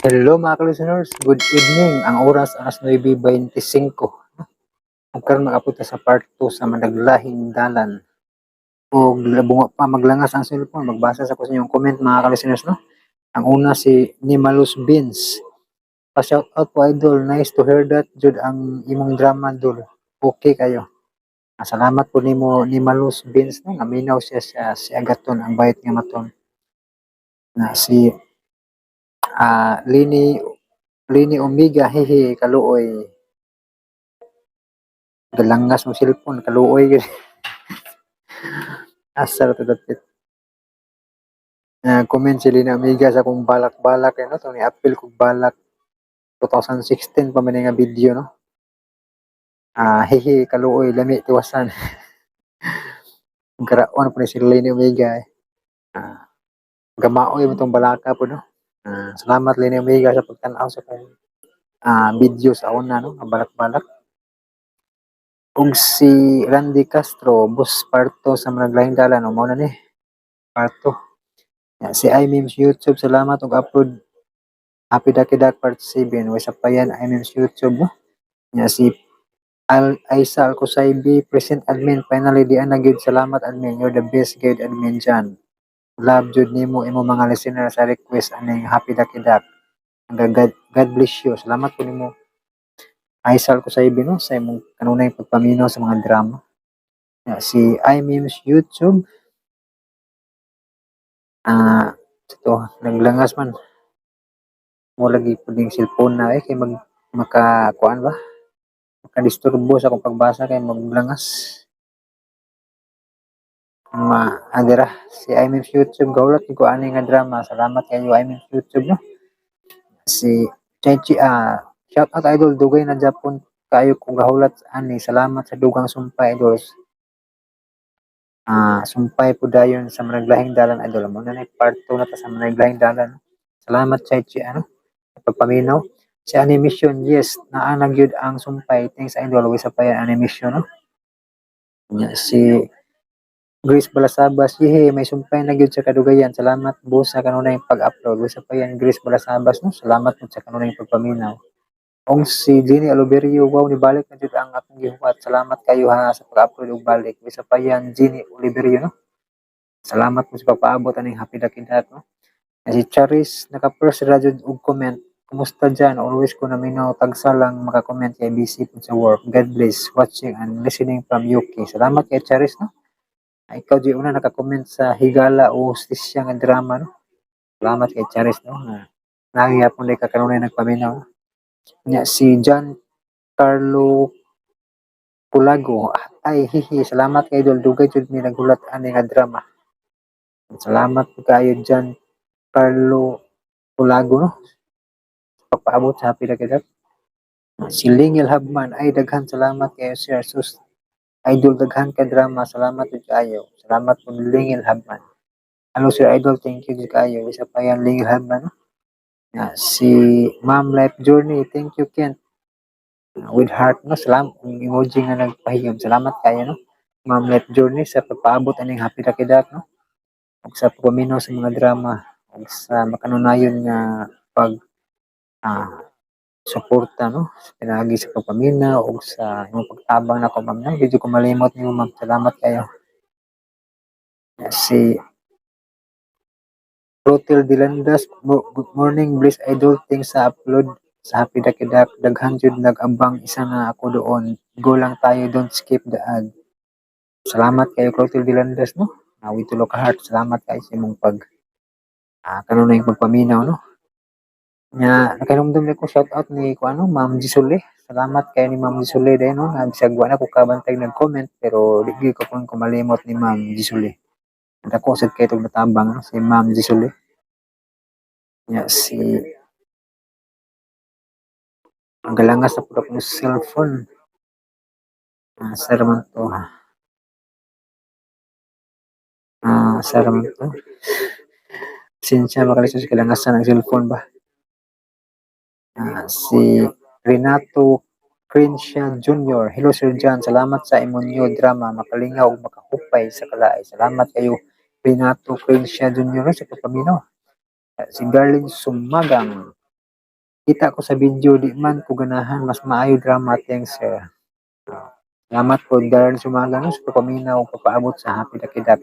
Hello, mga ka-listeners, good evening. Ang oras, alas 9:25. Ug karon makapunta sa part 2 sa Managlahing Dalan. Og labungo pa maglangas ang cellphone, magbasa sa ko sa inyong comment, mga ka-listeners, no. Ang una, si Nimalus Beans. Pa-shout out po, idol, nice to hear that jud ang imong drama, dol. Okay kayo. Salamat po nimo, Nimalus Beans, no, naminaw siya sa si Agaton ang bayot nga maton. Na si Lini Lini Omega, hihi, kaluoy. Galangas mo cellphone, kaluoy gyud. Asa ra to dapit. Comment si Lini Omega sa akong balak-balak eh, no, to ni appeal kog balak 2016 pa man ni nga video, no. Hihi, kaluoy, lami tiwasan. Garaon po ni si Lini Omega eh. Gamaoy mo tong balaka po, no. Salamat, Lini Omega, sa pagtan-aw sa akong video sa una, no, nga balak-balak. Ug si Randy Castro, boss, part 2 sa Managlahing Dalan, o mao na ni. Part 2. Ya, si iMemes YouTube, salamat og upload Happy Dakidak part 7. Way sapayan, iMemes YouTube, no. Ya, si Al Aisa Alcosaibi, present admin, finally di na gyud, salamat admin, you're the best guide, admin Jan. Love jud nimo imo mga listener sa request aning Happy Dakidak. God, God bless you. Salamat po nimo, Aisa Alcosaibi, no, sa imong kanunay pagpaminaw sa mga drama. Ya, si iMemes YouTube, ito naglangas man mo lagi pud ning cellphone na eh, kay mag maka kuan ba, makadisturbo sa akong pagbasa kay maglangas ma adira. Si iMemes YouTube, gahulat ko ani nga drama. Salamat kayo, iMemes YouTube, no. Si Chechi, shout out idol, dugay na Japon kayo kung gahulat ani. Salamat sa dugang sumpay, idols. Sumpay po dayon sa Managlahing Dalan, idol. Mo na ni part 2 na ta sa Managlahing Dalan. Salamat, Chechi, ano, sa pagpaminaw. Si Animation, yes, naa na gyud ang sumpay. Thanks, idol, way sa payan, Animation, no. Nya, si Grace Balasabas, yehe, may sumpay na gyud sa kadugayan. Salamat, boss, sa kanunay pag-upload. Way sapayan, Grace Balasabas, no. Salamat po sa kanunay pagpaminaw. Ong si Jenny Oliverio, wow, nibalik na jud ang akong gihuwat. Salamat kayo ha sa pag-upload og balik. Way sapayan, Jenny Oliverio, no. Salamat po sa pagpaabot aning Happy Dakidak, no. Si Charis, naka-first ra jud og comment. Kumusta dyan? Always ko naminaw, tagsa lang maka-comment kay busy po sa work. God bless. Watching and listening from UK. Salamat kay Charis, no. Ay, ikaw di una naka-comment sa Higala o Hustisya nga drama, no. Salamat kay Charis, no. Na nagihapon di ka kanunay nagpaminaw. No? Nya, si John Carlo Pulago. Ay, hihi, salamat kay idol. Dugay jud mi naghulat ani nga drama. Salamat po kayo, John Carlo Pulago, no. Sa pagpaabot sa Happy Dakidak. Si Lingil Habman, ay, daghan salamat kayo, sir. Sus, idol, daghan ka drama. Salamat jud kayo. Salamat po, Lingil Habman. Hello, sir idol, thank you jud kayo. Isa pa yan, Lingil Habman, no? Ya, si Ma'am Life Journey, thank you, Kent. With heart, no, salamat ang emoji nga nagpahiyom. Salamat kayo, no. Ma'am Life Journey, sa pagpaabot aning Happy Dakidak, no. Ug sa pagpaminaw sa mga drama ug sa makanunayon nga pag suporta, no, sa pinaagi sa pagpaminaw ug sa imong pagtabang nako, ma'am, no. Di jud ko malimot nimo, ma'am. Salamat kayo. Ya, si Rotel Dilandas, good morning, bliss idol, thanks sa upload sa Happy Dakidak. Daghan jud nag-abang, isa na ako doon. Go lang tayo, don't skip the ad. Salamat kayo, Clotilde Dilandas, no. With tulo ka heart. Salamat kayo sa imong pag kanunay pagpaminaw, no. Nya, nakahinumdum ko, shout out ni ko ano, Ma'am Gisule. Salamat kayo ni Ma'am Gisule din, no. Nga bisag wa na ko kabantay nag-comment, pero di gyud ko pud ko malimot ni Ma'am Gisule. Dako sad kay tog natabang, no, si Ma'am Gisule. Nya, si ang galangas na pud akong cellphone. Asa raman to? Asa raman to? Pasensya, mga ka sa kalangasan ang cellphone ba. Si Renato Crencia Jr. Hello, Sir John, salamat sa imong new drama, makalingaw ug makahupay sa kalaay. Salamat kayo, Renato Crencia Jr., sa pagpaminaw. Si Darlene Sumagang. Kita ko sa video, di man ko ganahan, mas maayo drama, thanks sir. Salamat po Darren Sumaga, no, sa pagpaminaw, papaabot sa Happy Dakidak.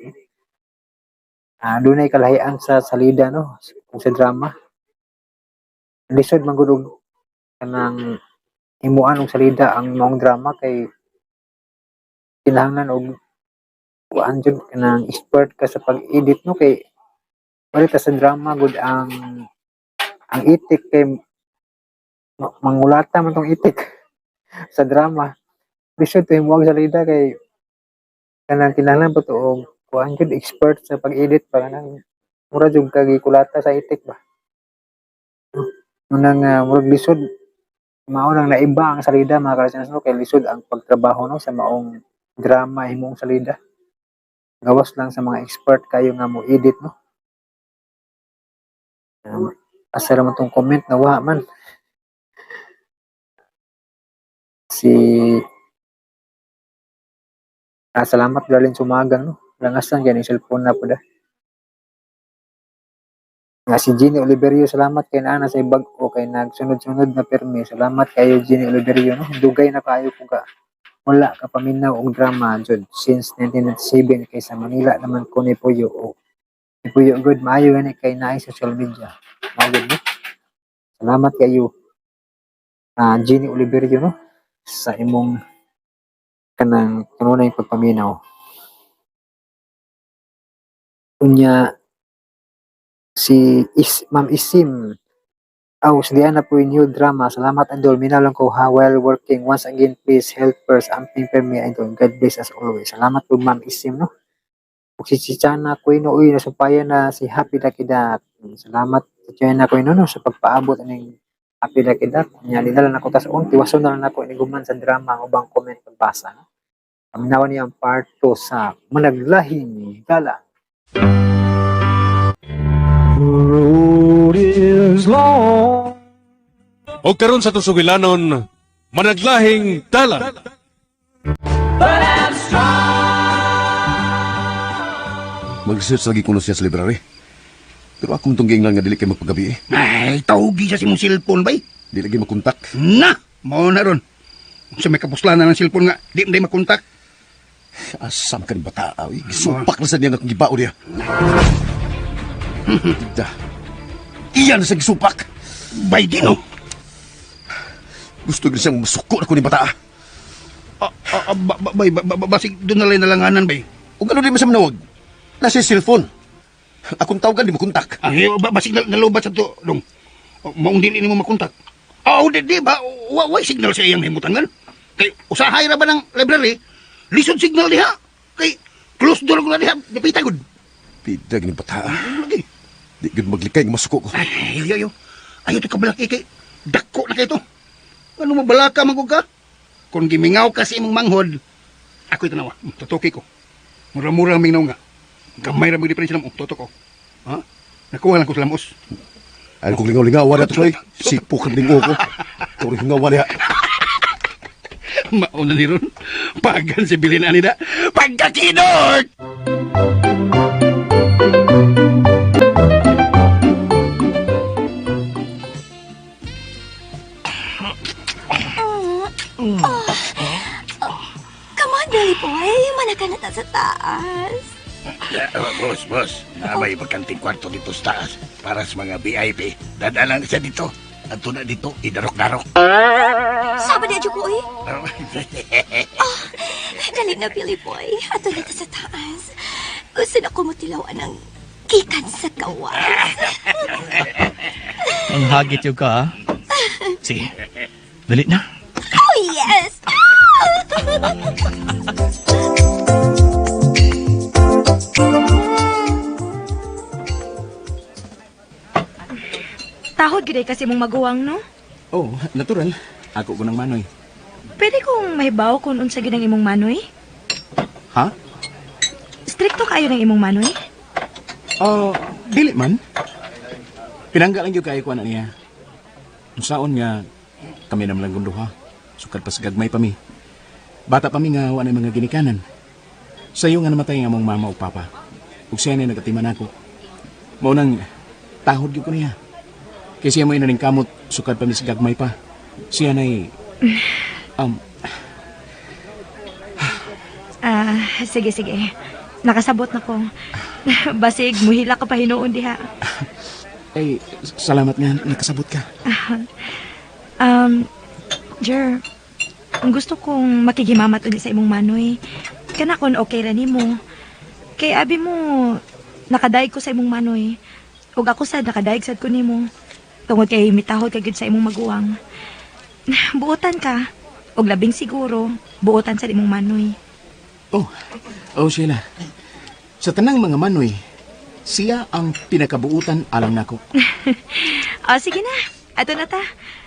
Dunay kalahian sa salida, no, kung sa drama. Lisod man gud og kanang himuan og salida ang maong drama kay kinahanglan og kuan jud, kanang expert ka sa pag-edit, no, kay balik ta sa drama gud ang itik kay mangulata man tong itik sa drama. Lisod to himuag salida kay kanang kinahanglan pa to og kuan jud, expert sa pag-edit pa, kanang mura jud kag gikulata sa itik ba. Unang murag lisod, mao nang naiba ang salida, mga ka, no, kay lisod ang pagtrabaho, no, sa maong drama himong salida, gawas lang sa mga expert kayo nga mo edit, no. Asa ra man tong comment na wa man si salamat Darlene Sumagang, no. Langasan kay ni cellphone na pud ah. Nga si Jenny Oliverio, salamat kay naa na sa bag-o kay nagsunod-sunod na permi. Salamat kayo, Jenny Oliverio, no. Dugay na kayo kung ka wala ka paminaw og drama jud since 1997 kay sa Manila naman ko ni Puyo o ni Puyo good maayo gani kay naay social media. Mao gud, no. Salamat kayo, Jenny Oliverio, no, sa imong kanang kanunay pagpaminaw. Unya si Ma'am Isim. Aw, si Diana po yung new drama. Salamat, idol. Minaw lang ko ha while working. Once again, please helpers. Amping permi, idol. God bless us always. Salamat po, Ma'am Isim, no. Ug si Chichana Kuino, uy, nasumpayan na si Happy Dakidak. Salamat, Chichana Kuino, no, sa pagpaabot aning Happy Dakidak. Nya dinala nako tas on tiwason na lang nako ini guman sa drama ang ubang comment pagbasa, no. Paminawan niya ang part 2 sa Managlahing Dalan. Road is long. O karon sa tusugilanon, Managlahing Dalan. But I'm strong. Mag-research lagi kuno siya sa library. Pero akong tong giingnan nga dili kay magpagabi eh. Ay, tawgi sa imong cellphone, bay. Di lagi makontak. Na! Mao na ron. Sa may kapuslanan ng cellphone nga, di mo makontak. Asam ka ni bata, oy. Gisupak na sa niya nga akong gibao niya. Da. Iyan na sa gisupak. Bay, di no. Gusto gyud siyang masuko na ko ni bata. Bay, basig doon na lang nalanganan, bay. Ug ano di man sa manawag? Nasa cellphone. Akong tawagan di mo kontak. Ay, basig nalubat sa to, dong. Maong dili nimo makontak. Oh, di ba? Wa signal sa iyang himutangan. Kay usahay ra ba ng library? Lisod signal diha. Kay close door ko na diha, dapita gud. Pidag ni bata. Lagi. Di gyud maglikay nga masuko ko. Ay, ayo, ayo. Ayo to kabalaki kay dako na kay to. Ano mo balaka man gud ka? Kung gimingaw ka sa imong manghod, ako'y tanawa. Tutuki ko. Mura-mura ang mingaw nga. Gamay ra mag diferensya lang. Tutok ko. Ha? Nakuha lang ko sa lamos. Ay kong lingaw-lingaw na to, oy. Sipok ang lingaw ko. Turi hingaw niya. Mauna ni ron. Pagan si Bilin anida. Pagkakinort! Come on, Billy boy. Manaka na ta sa taas. Boss, boss. Naabay bakanting kwarto dito sa taas para sa mga VIP. Dadalang siya dito. Ato na dito, idarok-darok. Sabi niya ko, eh. Dali na, Billy boy. Ato na ta sa taas. Gusto na ko mutilawan ang gikan sa gawas. Ang hagit yung ka, ah. Sige, dali na. Oh, yes! Ah! Tahod gid kasi mong maguwang, no? Oh, natural. Ako ko ng manoy. Pwede kong mahibaw kung unsa gid ang imong manoy? Ha? Strikto kayo ng imong manoy? Oh, dili man. Pinangga lang gyud kayo ko ana niya. Unsaon nga kami naman lang duha. Sukad pa sa gagmay pa mi. Bata pa mi nga wa na mga ginikanan. Sayo nga namatay ang among mama ug papa. Ug siya na nagatiman ako. Mao nang tahod gyud ko niya. Kay siya mo inaning kamot, sukad pa mi sa gagmay pa. Siya na'y... Um, Ah, sige, sige. Nakasabot na ko. Basig, muhila ka pa hinuon diha. Ay, salamat nga, nakasabot ka. Um, Jer, ang gusto kong makigimamat ulit sa imong manoy. Kana kon okay ra nimo. Kay abi mo, nakadaig ko sa imong manoy. Ug ako sad nakadaig sad ko nimo. Tungod kay mitahod ka gyud sa imong maguwang. Buotan ka. Ug labing siguro, buotan sa imong manoy. Oh, oh Sheila. Sa tanang mga manoy, siya ang pinakabuutan alang nako. Ah, sige na. Ato na ta.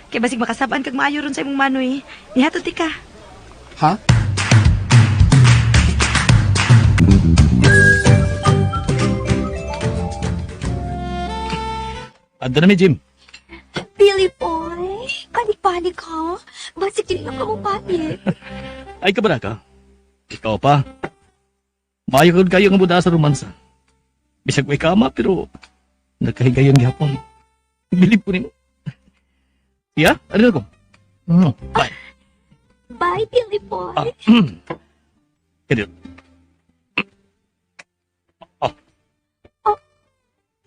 Kay basig makasab-an kag maayo ron sa imong manoy. Nihatod ti ka. Ha? Adto na mi, Jim. Billy boy, panik-panik ha. Basig dili na ka mo panik. Ay, kabara ka. Ikaw pa. Maayo kag kayo nga buda sa romansa. Bisag way kama, pero nagkahigayon gihapon. Bilib ko nimo. Yeah? Ano na ko? Bye. Bye, Billy boy. Ah. Kaya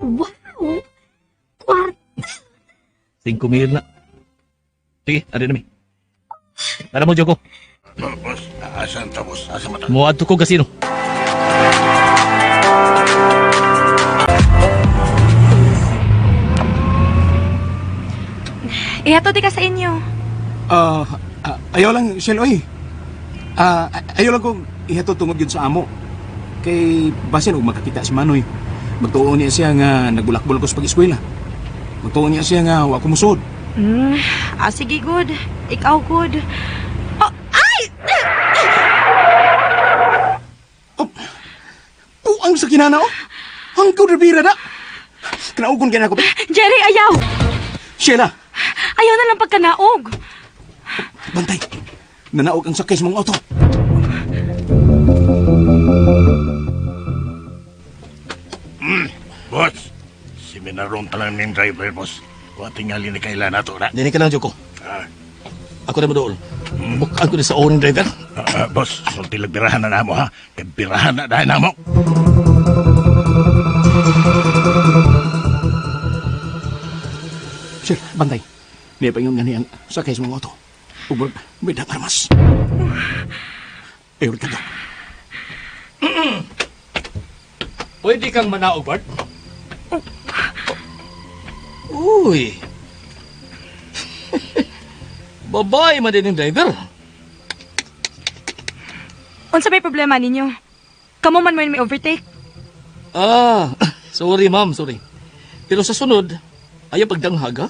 Wow! Kwarta. 5,000 na. Sige, ano na mi. Tara mo, Joko. Boss, asan ta, boss? Asa mata? Muadto ko kasino. Ihatod ti ka sa inyo. Ah, ayaw lang, Shell, oy. Ah, ayaw lang kong ihatod tungod yun sa amo. Kay basin og makakita si Manoy. Magtuo niya siya nga nagbulakbol ko sa pag-eskwela. Magtuo niya siya nga wa ko musod. Ah, sige, good. Ikaw, good. Oh, ay! Buang sa kinana, oh. Hanggaw na bira na. Kinaugon kaya na ako, be. Jerry, ayaw! Sheila, Ayaw na lang pagkanaog. bantay. Nanaog ang sakay sa mga auto. Boss, si Minaron talang ning driver, boss. Wa tingali ni kailan nato na. Dini ka lang, Joko. Ah, Ako na mo dool. Bukaan ko ni sa owning driver. Boss, sulti lang birahan na namo ha. Kay birahan na dahil namo. Sir, bantay. Niya pa yung gani ang sakay sa mga auto. Ubod, may armas. Ayaw ka to. Pwede kang manaog, Bart? Uy. Babae man din yung driver. Unsa may problema ninyo? Kamo man mo may overtake. Ah, sorry ma'am, sorry. Pero sa sunod, ayaw pagdanghag ha?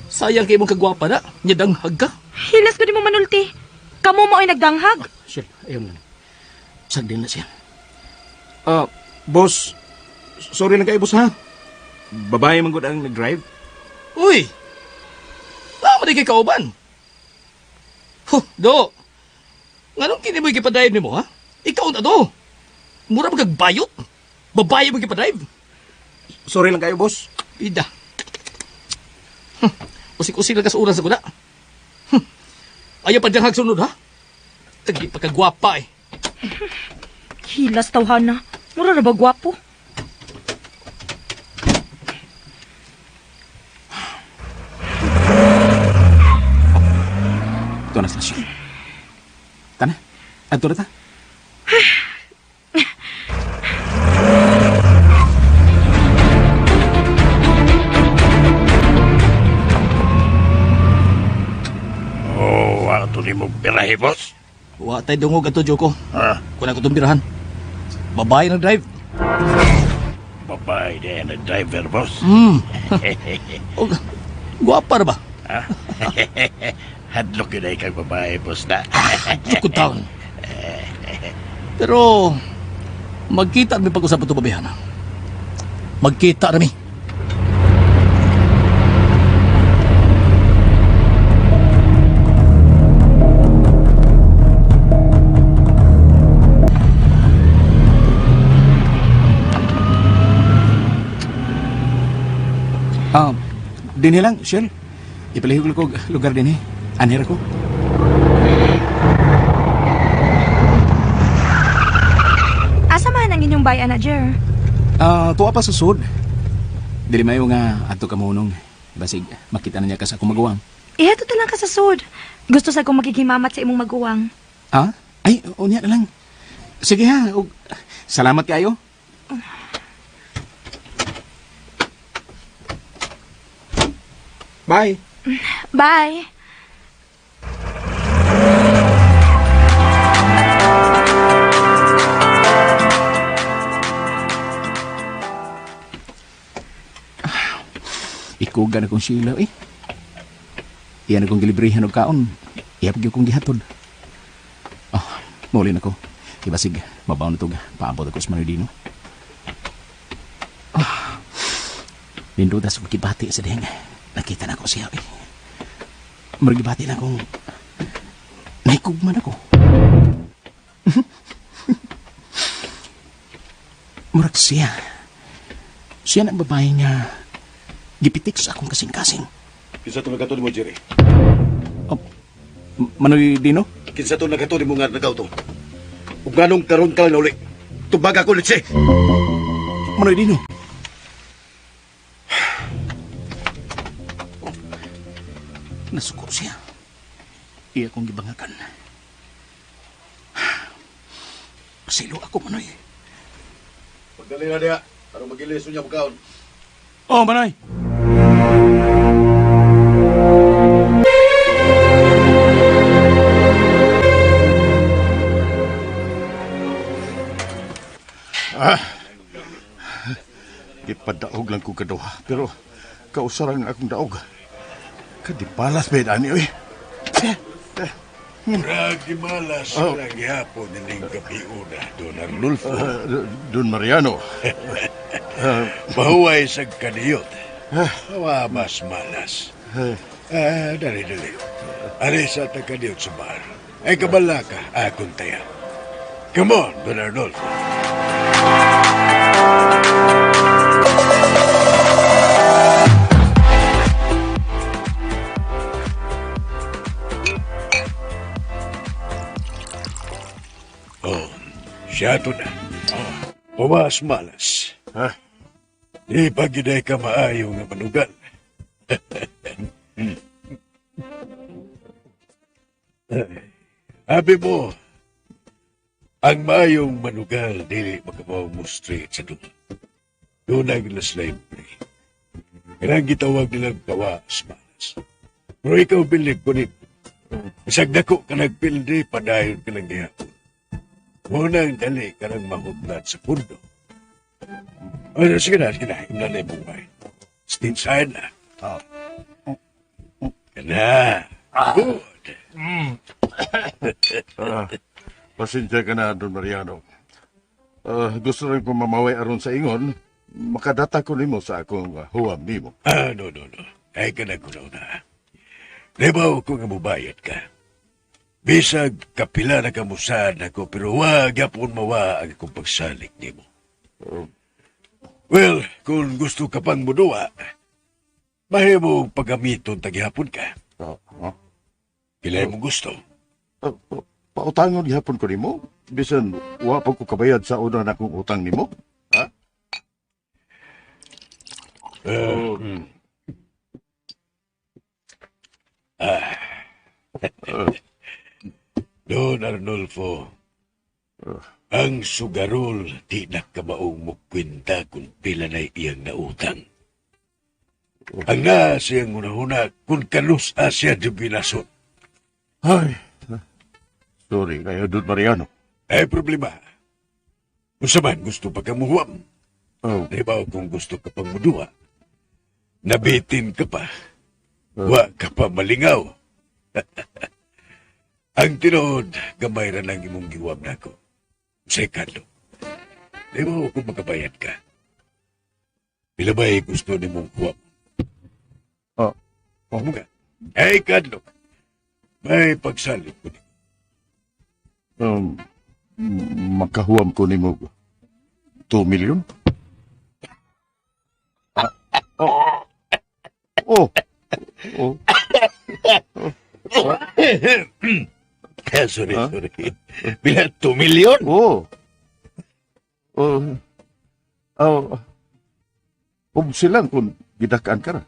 Sayang kay mong kagwapa na, nya danghag ka. Hilas ko di mo manulti. Kamo mo ay nagdanghag. Sir, ayaw lang. Sagdin na siya. Ah, boss. Sorry lang kayo, boss, ha? Babae man gud ang nag-drive. Uy! Tama di kay kauban. Huh, do. Nganong kini mo gipadrive nimo ha? Ikaw na do. Mura ba kag bayot? Babae mo gipadrive. Sorry lang kayo, boss. Ida. Usik-usik lang ka sa oras ako na. Ayaw pa diyang hagsunod, ha? Tagi pagkagwapa eh. Hilas tawhana. Mura ra ba gwapo? Ito na sila, Sir. Tana, adto na ta. Oh, wa to nimo birahe, boss. Wa tay dungog ato, Joko. Ah, Kuna ko itong birahan. Babae ng drive. babae din ang driver, boss. Oh, gwapa ra ba? Ah? Hadlok yun ay kag babae, boss na. Sukod taon. Pero, magkita mi pag-usap ito, babayana. Magkita rami. Ah, Dinhi lang, Shell. Ipalihog lang ko lugar dinhi. Anhir ko. Asa man ang inyong bayan na, Jer? Ah, tuwa pa sa sud. Dili mayo nga adto ka mohunong. Basig makita na niya ka sa akong maguwang. Ihato ta lang ka sa sud. Gusto sa kong makikimamat sa imong maguwang. Ah? Ay, unya na lang. Sige ha. Og, salamat kayo. Bye. Bye. Ikugan akong sila eh. Iyan akong gilibrihan og kaon. Iya pag kong gihatod. Oh, muli na ko. Ibasig, mabaw na tog. Paabot ako sa Manodino. Oh, ninduda sa kibati sa dihang. Nakita na ko siya eh. Margibati na akong naikugman ako. Murag siya. Siya na ang babae nga gipitik sa akong kasing-kasing. Kinsa to nagato nimo, Jerry? Oh, Manoy Dino? Kinsa to nagato nimo nga nagauto? Ug nganong karon ka lang nauli? Tubag ako litsi. Manoy Dino. Nasuko siya. Iya kong gibangakan. Pasilo ako, Manoy. Pagdali na diha, aron magilis niya pagkaon. Oh, Manoy. Gipadaog lang ko kaduha, pero kausaran nga akong daog. Kadibalas ba ani oy? Murag malas Oh. lang gihapon ining gabi una, Don Arnulfo. Don Mariano. Mahuway sa kaniyot. Hawa mas malas. Ah, dali, dali. Ari sa ta kaniyot sa bar. Ay kabala ka, akong taya. Come on, Don Arnulfo. Oh, siya to na. Pumas malas. Ha? Di pa giday ka maayo nga manugal. Abi mo, ang maayong manugal dili makabaw mo straight sa duha. Doon ang slavery. Kanang gitawag nilang kawas malas. Pero ikaw bilib ko ni Bisag dako ka nagpildi, padayon ka lang gihapon. Munang dali ka nang mahudlat sa pundo. Ay, sige na, sige na. Imna na yung buhay. Stinsahan na. Oh. Kana. Good. Ah, pasensya ka na, Don Mariano. Ah, gusto rin ko mamaway aron sa ingon. Makadata ko nimo sa akong huwam nimo. Ah, no, no, no. Ay ka na kunaw na. Libaw ko nga mubayad ka. Bisag kapila na kamusad ako, pero wag yapon mawa ang akong pagsalig nimo. Well, kung gusto ka pang muduwa, mahimo paggamiton tagihapon ka. Oh, oh. Pila mo gusto. Ah, pautangon gihapon ko nimo. Bisan wa pa ko kabayad sa una na akong utang nimo. Ha? Ah, Ah. Don Arnolfo, ang sugarol di nakabaong mo kwenta kung pila na iyang nautang. Ang naa siyang unahuna kung kanus siya di binasot. Ay. Sorry kayo, Don Mariano. Ay problema. Unsa man gusto pa kang muhuam. Oh, Di ba kung gusto ka pang muduha? Nabitin ka pa. Wa ka pa malingaw. Ang tinuod, gamay ra lang imong giwam nako. Sekado. Di ba kung makabayad ka? Pila ba'y gusto ni mong huwam? Oh. Oh. Mga. Ay, kadlok. May pagsalig ko ni. um, makahuam ko nimo 2 million? Ah, oh. Oh. Oh. Sorry, sorry. Pila, 2 million? Oh. Oh. Oh. Ubsi lang kung gidakaan ka ra.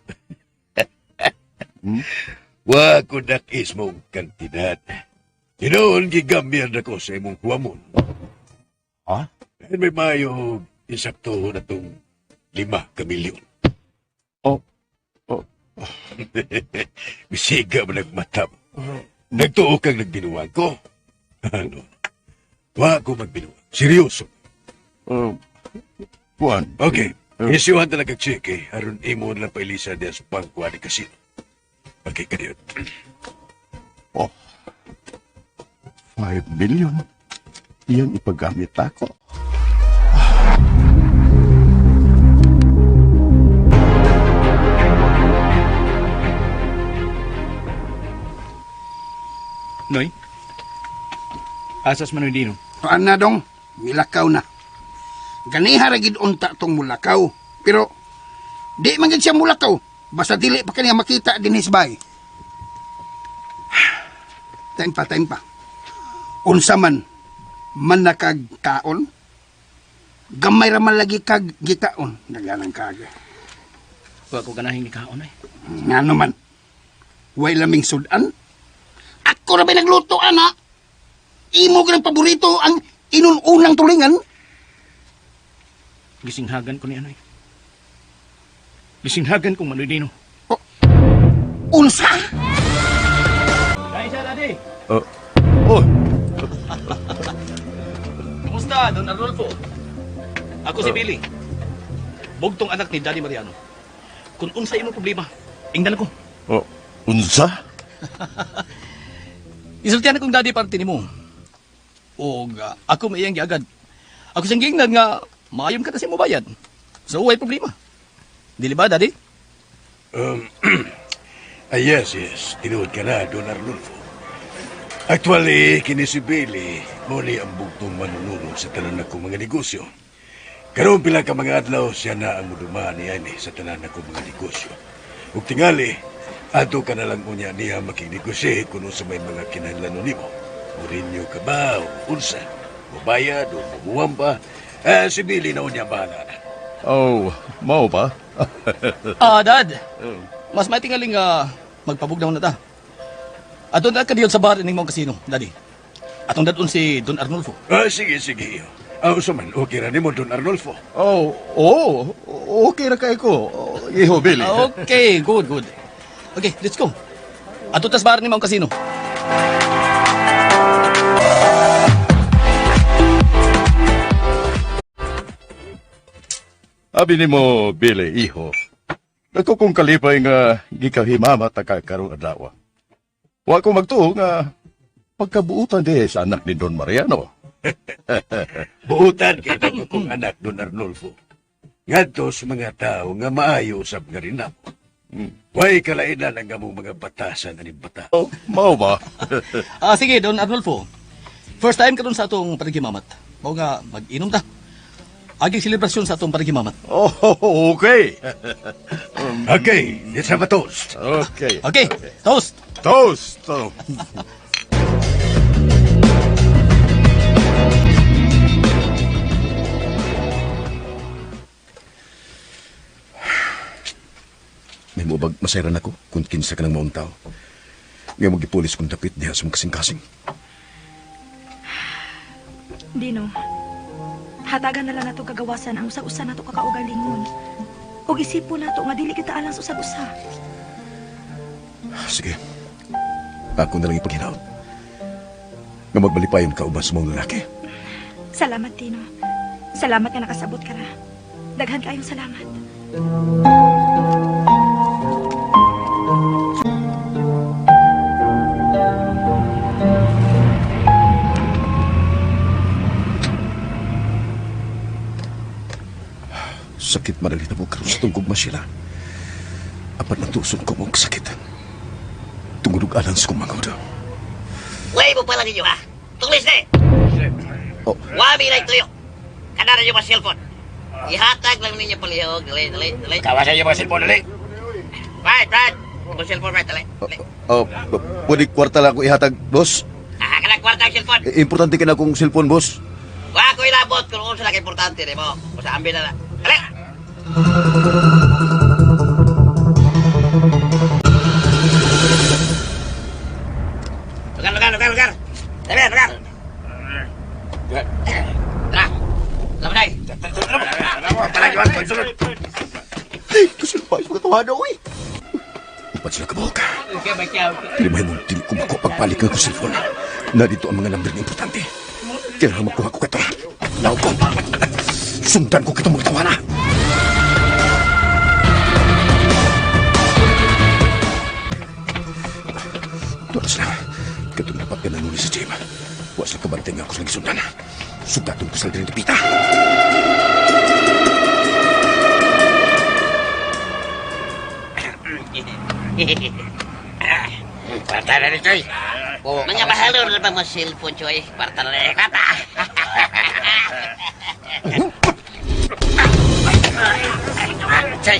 Wa ko dakis mong kantidad. Tinoon gigamyan na ko sa imong huwamon. Ha? May mayo isakto na tong 5 ka milyon. Oh. Oh. Bisiga mo nagmata mo. Nagtuo kang nagbinuwag ko. Ano? Wa ko magbinuwag. Seryoso. Kuan. Okay. Isyuhan talaga cheque. Aron imo na pailisa diya sa bangko ani kasino. Okay, kadiyo. Oh. 5 million. Iyang ipagamit ako. Noy? Asas man Dino. Tuan na dong, milakaw na. Ganiha ra gid unta tong mulakaw. Pero di man gid siya mulakaw. Basta dili pa kaniya makita dinhi sa bahay. Time pa, time pa. Unsa man man nakag kaon? Gamay ra man lagi kag gikaon. Naglanang kag. Wa ko ganahin ni kaon ay. Ngano man? Way laming sudan? Ako ra ba nagluto ana? Imo ka ng paborito ang inununang tulingan. Gisinghagan ko ni Anoy. Gisinghagan kong Manoy Dino. Oh, unsa? Dai siya, Daddy. Oh. Oh. Kumusta, Don Arnolfo? Ako si Billy. Bugtong anak ni Daddy Mariano. Kung unsa imong problema, ingdan ako. Oh. Unsa? Isultihan akong daddy parte nimo. Og ako maiyang giagad. Ako siyang giingnan nga maayon ka na sa imo bayad. So way problema. Dili ba, Daddy? Yes, yes. Tinuod ka na, Don Arnulfo. Actually, kini si Billy, mo ni ang bugtong manununod sa tanan akong mga negosyo. Karon pila ka mga adlaw siya na ang muduma niya ni sa tanan akong mga negosyo. Ug tingali, adto ka na lang unya niya makignegosyo kung sa may mga kinahanglanon nimo. Murinyo ka ba o unsa? Mubayad o mumuwang ba? Eh, si Billy na unya bahala na. Oh, mao ba? Ah, Dad. Mas maitingaling nga magpabugnaw na ta. Ato na kadiyon sa bar ining mong kasino, Daddy. Atong dadon si Don Arnulfo. Ah, sige, sige. Ah, usa man, okay ra nimo, Don Arnulfo. Oh, oh, okay ra kay ko. Iho, Billy. Ah, okay, good, good. Okay, let's go. Ato tas bar ni mong kasino. Abi nimo, Billy, iho. Dako kong kalipay nga gikahimama ta ka karong adlaw. Wa ko magtuo nga pagkabuutan di sa anak ni Don Mariano. Buutan kay dako kong anak Don Arnulfo. Ngadto sa mga tao nga maayo usab nga rin namo. Way kalainan ang among mga batasan ani bata. Oh, mao ba? Ah, sige, Don Arnulfo. First time karon sa atong panagimamat. Mao nga mag-inom ta. Aging selebrasyon sa atong panagimamat. Oh, okay. Okay, let's have a toast. Okay. Okay, toast. Toast. Oh. May mubag masayran ako kung kinsa ka ng maong tao. Nga magipulis kong dapit diha sa mga kasing-kasing. Dino, hatagan na lang nato kagawasan ang usag-usa nato kakaugalingon. Og isipon nato nga dili kita alang sa usag-usa. Sige. Ako na lang ipaghinaot. Nga magbalipayon ka uban sa mga lalaki. Salamat, Dino. Salamat nga nakasabot ka ra. Daghan kayong salamat. Sakit man ang hitabo karon sa tungkog sila. Apat na tuson ko mong sakit. Tungod og alang sa kong manghod. Way mo pala ninyo ha. Tulis na eh. Oh. Wami na tuyo. Kanara yung mga cellphone. Ihatag lang ninyo palihog. Dali, dali, dali. Kawasan yung mga cellphone, dali. Right, right. Kung cellphone, right, dali. Oh, pwede kwarta lang ako ihatag, boss. Ah, kanang kwarta ang cellphone. Eh, Importante ka na akong cellphone, boss. Wa ko ilabot kung unsa lang importante nimo. Kung sa ambi na na. Dali. Lugar, lugar, lugar, lugar. Dali, lugar. Tara. Lamanay. Ay, kasulpay, mga tawhana, uy. Upat sila kabuhok. Dili mahimong dili ko makuha pagpalit nga ko cellphone. Narito ang mga number na importante. Kailangan makuha ko kato. Law ko. Sundan ko kitong mga tawana. Tuwa na sila. Katong dapat ka nanuli sa gym. Wa sila kabantay nga ako sa gisundan. Sugatong ko sila din pita. Kwarta na ni Choy. Mga bahalor na ba mo cellphone, Choy? Kwarta na ni kwarta. Choy.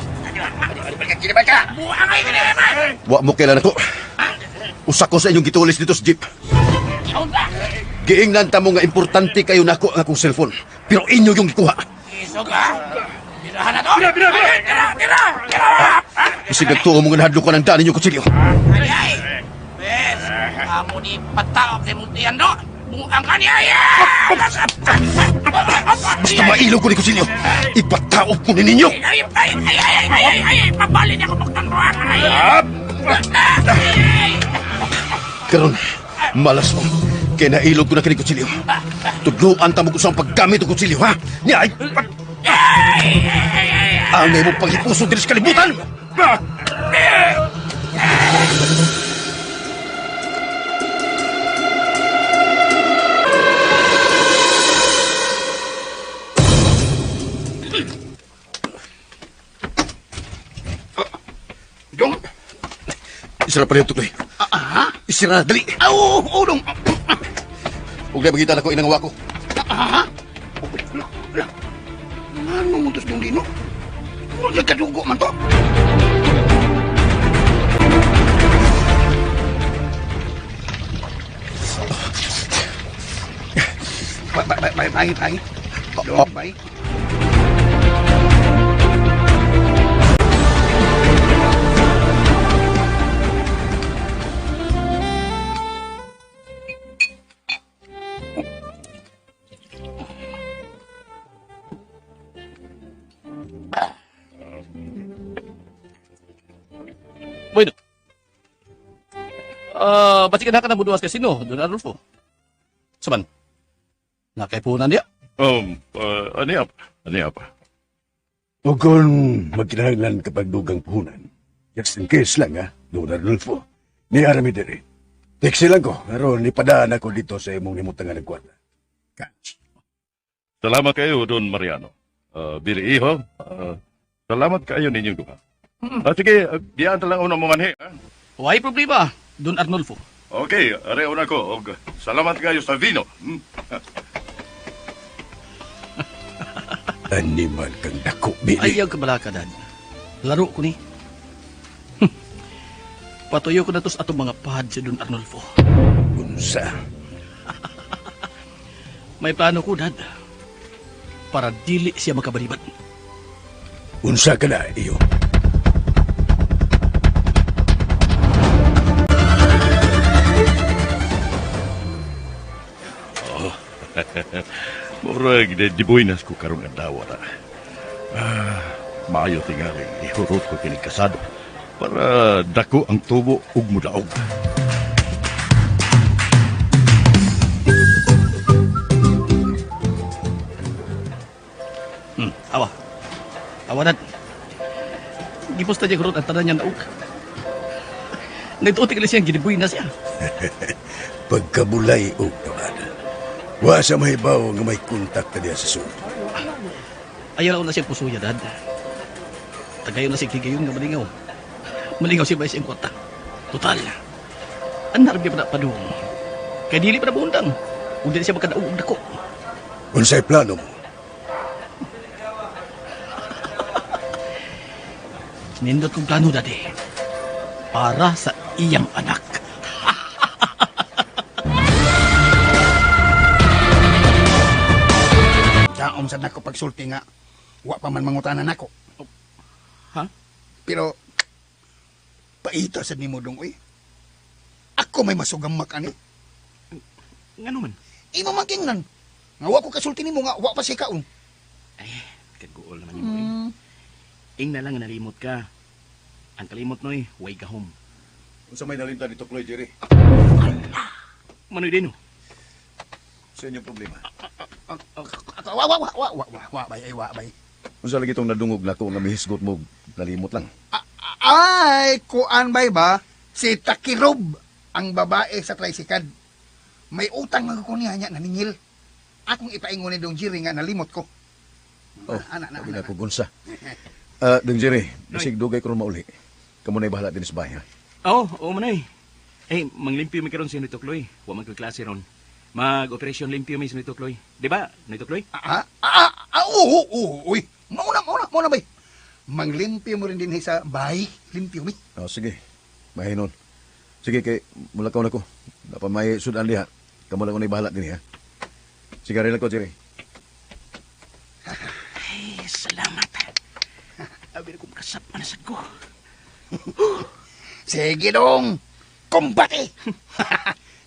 Wa mo kailan ako. Usa ko sa inyong gitulis dito sa jeep. Giingnan ta mo nga importante kayo nako ang akong cellphone. Pero inyo yung gikuha. Isig nagtuo mo nga nahadlo ko ng daan ninyo kutsilyo. Amo ni pataok sa imong tiyan, no? Buang ka niya! Basta mailog ko ni kutsilyo. Ipataob ko ni ninyo. Ay, ay, ay, ay, ay, ay, ay, pabalin ako magtanruan. Ay, Karon, malas mo. Kaya nailog ko na kini kutsilyo. Tudloan ta mo kung saan paggamit og kutsilyo, ha? Niya ay... Ang imong paghipuso diri sa kalibutan! Dong. Isira pa rin tuloy. Aha. Isira, dali. Ah, oo, oo, dong. Huwag na magitan ako inang ko. Aha. Wala, wala. Ano mo tos dong dino? Wala kadugo man to. Bye, bye, bye, bye, bye. Dong, bye. Bueno. Ah, basikan na ka na buduas kasino, Don Adolfo. Saman. Nakaipunan niya. Ano yap? Ano yap? O kung magkinahanglan kapag dugang puhunan, just in case lang ha, Don Adolfo. Ni Arami diri. Taxi lang ko, aron ipadaan ako dito sa imong nimutangan ng kwarta. Cash. Salamat kayo, Don Mariano. Billy Iho, salamat kayo ninyong duha. Sige, diyan ta lang una mo manhi. Ha? Why problema, Don Arnolfo? Okay, are una ko. Og, salamat kayo sa vino. Hmm? Animal kang dako, Billy. Ayaw ka balaka, Dad. Laro ko ni. Patuyo ko na to sa atong mga pad si Don Arnolfo. Unsa? May plano ko, Dad. Para dili siya makabalibat. Unsa ka na, iyo? Murag, dibuinas ko karong adlaw ra. Ah, maayo tingali, ihurot ko kining kasado para dako ang tubo ug mudaog. Awa. Awa, Dad. Gipusta niya hurot ang tanan niya naog. Nagtuotik lang siya, ginibuy na siya. Pagkabulay og tawad. Wa sa mahibaw nga may kontak ka diya sa sulod. Ayaw na siya pusuya, Dad. Tagayon na siya higayon nga malingaw. Malingaw siya ba siyang kwarta. Total. Ang narbi pa na padung. Kaya dili pa na buundang. Ug dili siya makadaog og dako. Unsay plano mo? Nindot kong plano, Daddy. Para sa iyang anak. Daom sad nako pagsulti nga wa pa man mangutana nako. Ha? Pero paita sad nimo dong oy. Ako may masugamak ani. Ngano man? Imo man kingnan. Nga wa ko kasulti nimo nga wa pa siya kaon. Ay, kaguol naman nimo. Ing na lang nga nalimot ka. Ang kalimot noy, way gahom. Unsa may nalimtan dito, Chloe Jerry? Manoy din, oh. Sa inyong problema. Wa wa wa wa wa wa wa bay ay wa bay. Unsa lagi itong nadungog nako nga mihisgot mo nalimot lang. Ay, kuan bay ba? Si Takirob, ang babae sa tricycad. May utang man ko niya niya naningil. Akong ipaingon ni Dong Jerry nga nalimot ko. Oh, Ana na sabi ana. na ko gunsa. Dong Jerry, bisig dugay ko ron mauli. Kamo na'y bahala din sa bahay, ha? Oo, oo manoy. Eh, manglimpyo mi karon si Noy Tukloy. Wa man ko'y klase ron. Mag-operation limpyo mi si Noy Tukloy. Di ba, Noy Tukloy? Ah, oo, oo, uy. Mauna, mauna, mauna bay. Manglimpyo mo rin din sa bahay. Limpyo mi. Oh, sige. Mahinon. Sige, kay mulakaw na ko. Dapat may sudan diha. Kamo lang ko na'y bahala din, ha? Sige, rin ko, Jerry. Ay, salamat. Abi na kong kasap manasad ko. Sige dong. Kumbate.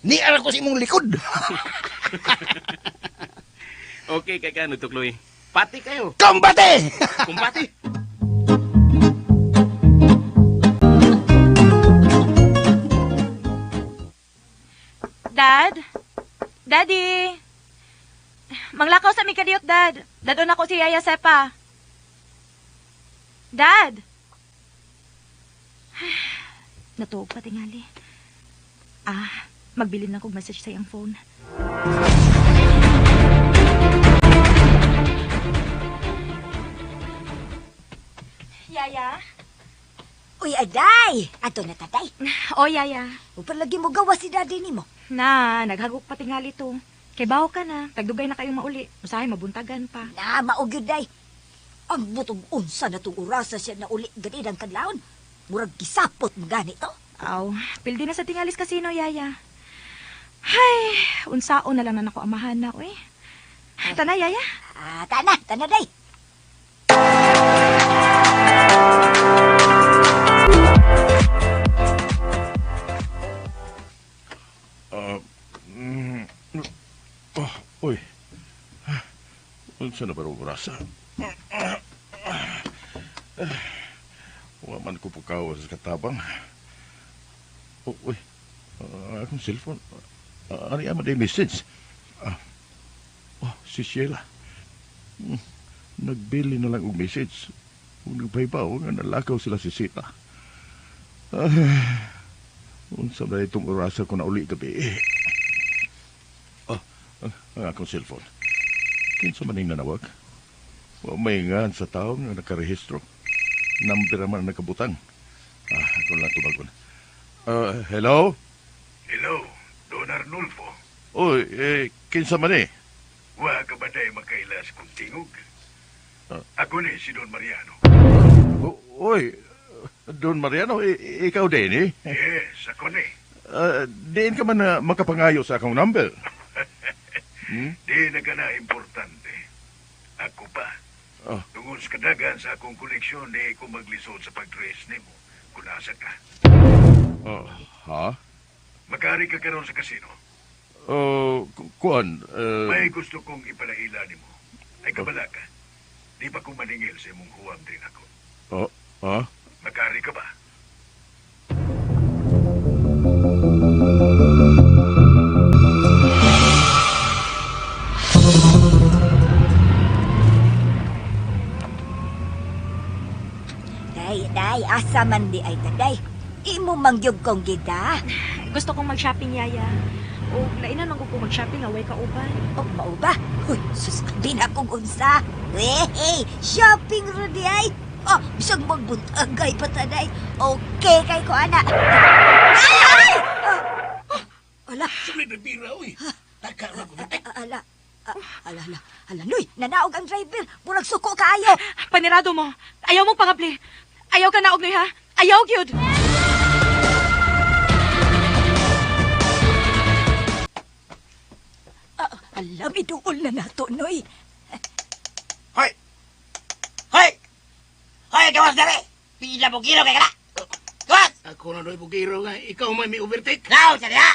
Niara ko sa imong likod. Okay kay ka, Noy Tukloy. Pati kayo. Kumbate! Kumbate! Dad? Daddy? Manglakaw sa mi kadiyot, Dad. Dadon ako si Yaya Sepa. Dad! Natuog pa tingali. Ah, magbilin lang kog message sa iyang phone. Yaya? Uy, aday! Ato na taday. O, Yaya. Upan lagi mo gawa si daddy nimo. Na, naghagok pa tingali to. Kay bawo ka na, tagdugay na kayong mauli. Usahay mabuntagan pa. Na, mao gyud day. Ang butong unsa na tong orasa siya na uli gani ang kadlawon. Murag gisapot mo gani to. Aw, pildi na sa tingalis kasino, Yaya. Hay, unsaon na lang na nako amahan na, uy. Tana, Yaya. Ah, tana, tana day. Oh, uy. Unsa na ba ro orasa? Wa man ko pukaw sa katabang. Oh, uy. Akong cellphone. Ano yan man message? Oh, si Sheila. Nagbili na lang og message. Kung nagpaybaw nga nalakaw sila si Sita. Unsa ba itong orasa ko na uli gabi? Oh, ang akong cellphone. Kinsa man ning nanawag? Wa may ngan sa tao nga nakarehistro. Number man ang nakabutang. Ako lang tubagon. Hello? Hello, Don Arnulfo. Oy, kinsa man eh? Wa ka ba day makailas kung tingog? Ako ni si Don Mariano. Oy, Don Mariano, ikaw din eh? Yes, ako ni. Diin ka man na makapangayo sa akong number. Di na ka na importante. Ako pa. Oh. Tungod sa kadagan sa akong koleksyon, di ko maglisod sa pag-trace nimo kung nasa ka. Oh, ha? Makari ka karon sa kasino. Oh, kuan, May gusto kong ipalaila nimo. Ay kabala ka. Di ba kung maningil sa imong huwam din ako? Oh, ha? Makari ka ba? Day, day, asa man di ay taday. Imo mangyog kong gida. Gusto kong mag-shopping, Yaya. O, lainan man ko kung mag-shopping, away ka uban. O, mao ba? Huy, sus, di na kong unsa. Wey, shopping ro di ay. Oh, bisag magbuntagay pa taday. Okay kay ko, ana. Ay! Ala. Sulod na bira, uy. Taka ra ko. Ala. Ala, ala, ala, Noy, nanaog ang driver. Murag suko kaayo. Panirado mo. Ayaw mong pangabli. Ayaw ka naog, Noy, ha? Ayaw, gyud! Alam, iduol na nato, Noy. Hoy! Hoy! Hoy, gawas dali! Pila bugiro kay kana! Gawas! Ako na doy bugiro nga. Ikaw may may overtake. Now, sa diha!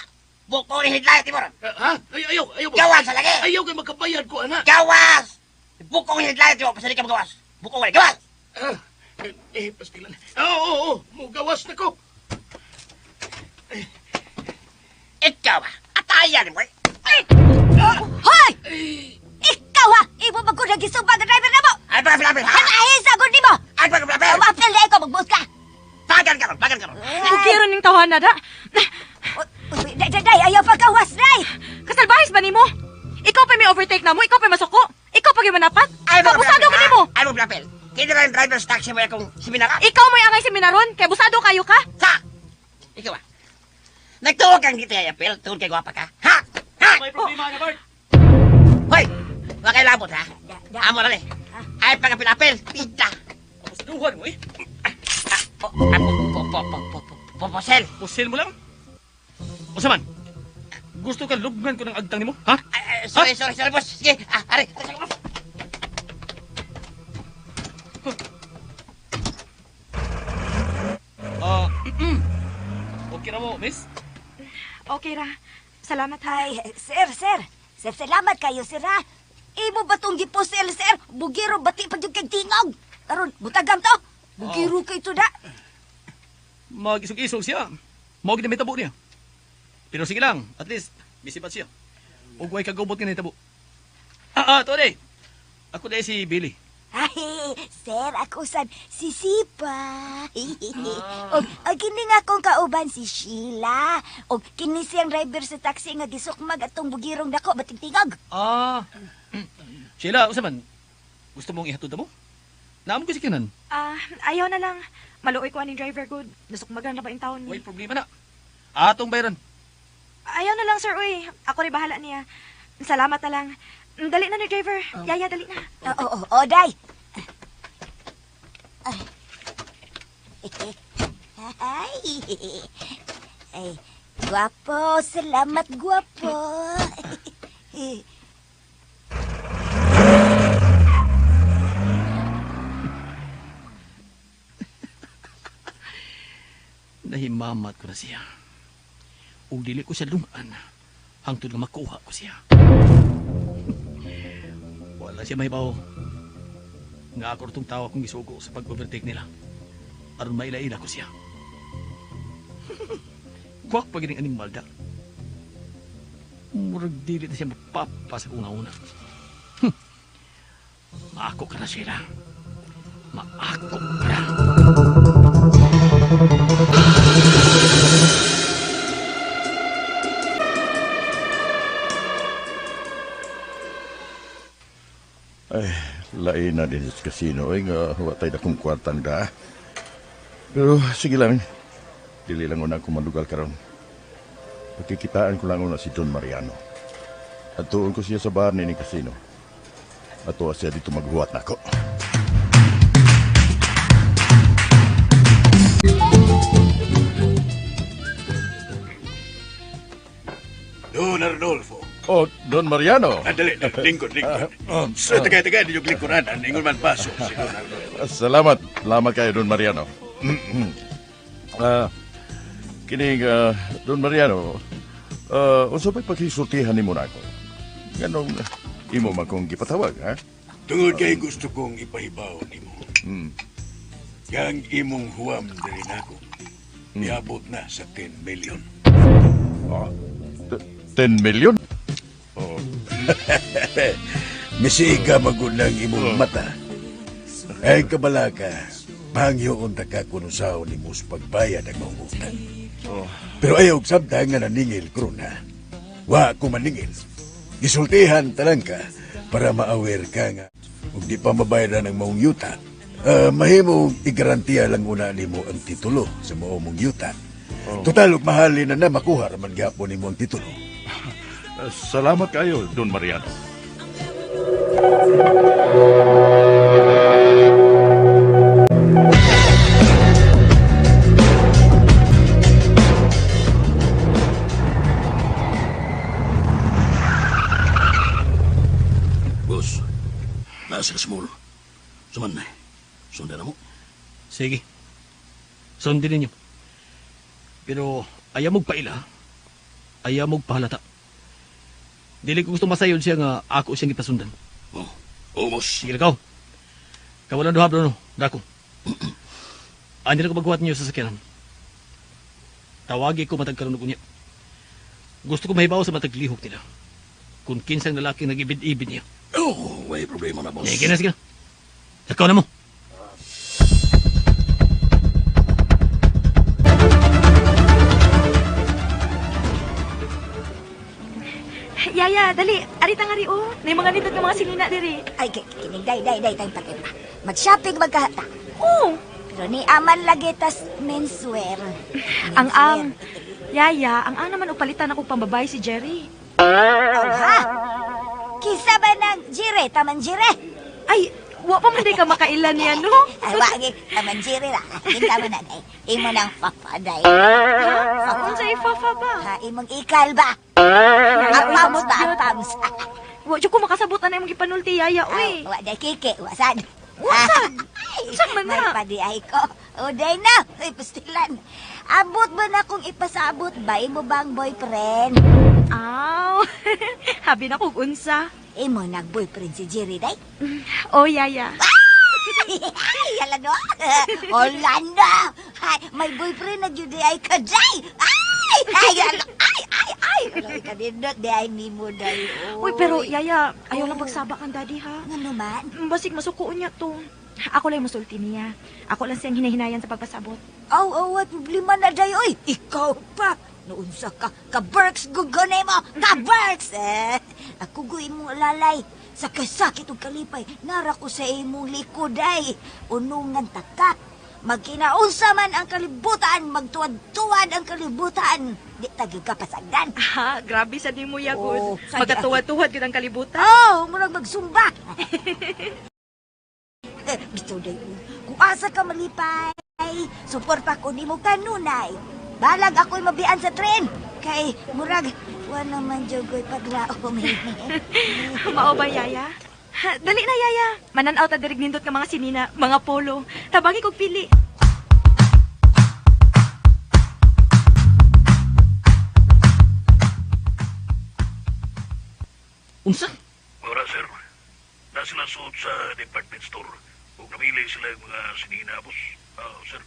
Buko ni headlight, Timor! Ha? Ay, ayaw, ayaw. Gawas sa lagi! Ayaw kay makabayad ko, ana. Gawas! Buko ni headlight, Timor! Pasali ka magawas! Buko ni, gawas! Ah, eh, pastilan. Oo, oo, oo. Mugawas na ko. Ikaw ba? Atayan mo eh! Ay! Hoy! Ikaw ha! Imo man ko nagisumba nga driver na mo! Ay, pagkabilapil, ha? Hanahisa gud nimo! Ay, pagkabilapil! Mapil na ikaw, magbuot ka! Bagan ka ron, bagan ka ron! Bugiro ning tawhana da. Uy, Day, day, day, ayaw pagkawas, day! Kasalbahis ba nimo? Ikaw pa may overtake na mo, ikaw pa masuko. Ikaw pa gyud manapat. Ay, Kabusado pagkabilapil, ko ha? nimo. Ay, pagkabilapil! Kini ba yung driver's taxi mo akong siminaran? Ikaw mo'y angay seminaron, kay busado kayo ka. Sa! Ikaw ba? Nagtuo kang dito ay apel, tungod kay gwapa ka. Ha? Ha? May problema na, Bart. Hoy! Wa kay labot ha? Amo na ni. Ay pagkapilapil, pita. Kabusaduhan mo eh. Po, ah, po, po, po, po, po, po, posel. Pusil mo lang. Unsa man? Gusto ka lubngan ko ng agtang nimo, ha? Ay, ay, sorry, sorry, sorry, boss. Sige, ah, ari, ari, sa boss. Ah, okay ra mo, miss? Okay ra. Salamat ha. Ay, sir, sir. Sir, salamat kayo, sir, ha? Imo ba tong giposel, sir? Bugiro, bati pa yung kay tingog. Karon, butagam to. Bugiro kay to da. Mag-isog-isog siya. Mao gid ang mitabo niya. Pero sige lang, at least busy pa siya. Ug way kagubot nga nitabo. Ah, ah, to day. Ako day si Billy. Ay, sir, ako sad si Sipa. Og og kini nga akong kauban si Sheila. Og kini siyang driver sa taxi nga gisukmag atong bugirong dako bating tingog. Ah. Sheila, unsa man? Gusto mong ihatod mo? Naamo ko si Kenan. Ah, ayaw na lang. Maluoy ko aning driver good. Nasukmagan na ba yung taon Way ni? problema na. Atong bayran. Ayaw na lang, sir. Uy, ako rin bahala niya. Salamat na lang. Dali na ni driver. Yaya, dali na. Oo, oo, oo, day. Ay. Ay. Ay, guwapo, salamat guwapo. Nahimamat ko na siya. Ug dili ko siya lungan hangtod nga makuha ko siya. Wala siya mahibaw. Nga ako tong tawo akong gisugo sa pag-overtake nila. Aron maila-ila ko siya. Kwak pa gining animal da. Murag dili na siya mapapa sa una-una. Maako ka na, Sheila. Maako ka na. Ay, lain na din sa casino. Ay, nga, wa tayo na kong kwartang da. Pero sige lang. Dili lang una akong malugal karon. Pagkikitaan ko lang una si Don Mariano. At tuon ko siya sa bar ni casino. At tuwa siya dito maghuwat nako. Don Arnolfo. Oh, Don Mariano. Ah, dali, dali. Lingkod, lingkod. Sa tagay-tagay, ninyo lingkuran. Ang ingon man paso si Don Arnolfo. Salamat. Salamat kayo, Don Mariano. Ah, kining Don Mariano, unsa pa'y paghisultihan nimo nako? Nganong imo man kong gipatawag, ha? Tungod kay gusto kong ipahibaw nimo. Mm. Kang imong huwam diri nako. Niabot na sa 10 million. Oh, 10 million? Oh. Misiga magud lang imong mata. Ay kabalaka, pangyoon ta ka kung usaon nimo sa pagbayad ang maong utang. Pero ayaw samtang nga naningil krona. Wa ko maningil. Gisultihan talang ka para ma-aware ka nga ug di pa mabayaran ang maong yuta. Mahimong igarantiya lang una nimo ang titulo sa mao mong yuta. Total ug mahalin na na makuha ra man gyapon nimo ang titulo. Salamat kayo, Don Mariano. sila sa mall. Suman na. Sundan na mo. Sige. Sundin ninyo. Pero ayaw mong paila. Ayaw mong pahalata. Dili ko gusto masayod siya nga ako siyang ipasundan. Oh, oh boss. Sige ikaw. Kawalan duha, Bruno. Dako. Ani na ko maghuwat niyo sa sakyanan. Tawagi ko matag karon og unya. Gusto ko mahibaw sa matag lihok nila. Kung kinsang lalaking nag-ibid-ibid niya. Oh, way problema na, boss. Sige na, sige na. Ikaw na mo. Yaya, dali. Arita nga ri, oh. May mga nindot nga mga sinina diri. Ay, kining day, day, day, tayong patimba. Mag-shopping magkahata. Oo. Pero ni aman lagi tas menswear. Ang ang. Yaya, ang ang naman upalitan ako pambabay si Jerry. Oh, ha? Kisa ba ng jire? Taman jire? Ay, wa pa man day ka makailan niya, no? Ay, wagi. Taman jire ra. Kinta mo na, day. Imo nang fafa, day. Ha? Unsa ifafa ba? Ha, imong ikal ba? Ang pamos ba? Ang pamos. Wa jud ko makasabot ana imong gipanulti, Yaya, uy. Wa day kiki. Wasad. Wasad? Unsa man May na? padi ay ko. O, day na. Uy, pastilan. Abot ba na kung ipasabot ba? Imo bang boyfriend? Aw. Habi na kog unsa. Imo nag-boyfriend si Jerry, day? Oh, Yaya. Ay, yala no. Holanda. Ay, may boyfriend na jud ay ka day. Ay, ay, ay, ay, ay, ay. Ay, kanindot di ay nimo day. Uy, pero Yaya, ayaw lang pagsaba kang daddy, ha? Ngano man? Basig masukuon niya to. Ako lang yung musulti niya. Ako lang siyang hinahinayan sa pagpasabot. Aw, aw, ay problema na day oy. Ikaw pa. Noon sa ka, ka Berks gugone mo. Ka Berks. Eh, ako go imong lalay. Sa kasakit ug kalipay, nara ko sa imong likod ay. Unungan ta ka. Magkinaunsa man ang kalibutan, magtuwad-tuwad ang kalibutan. Di tagi ka pasagdan. Ha, grabe sa nimo yagod. Oh, sa di- Magkatuwad-tuwad gyud ang kalibutan. Oh, murag magsumba. Bitaw day, kung asa ka malipay, suporta ko nimo kanunay. Balag ako'y mabian sa tren. Kay murag wa naman jogoy pagraom. Mao ba, Yaya? Ha, dali na, Yaya. Mananaw ta dirig nindot nga mga sinina, mga polo. Tabangi kog pili. Unsa? Ora, sir. Na sila suot sa department store. Ug namili sila yung mga sinina, boss. Ah, sir.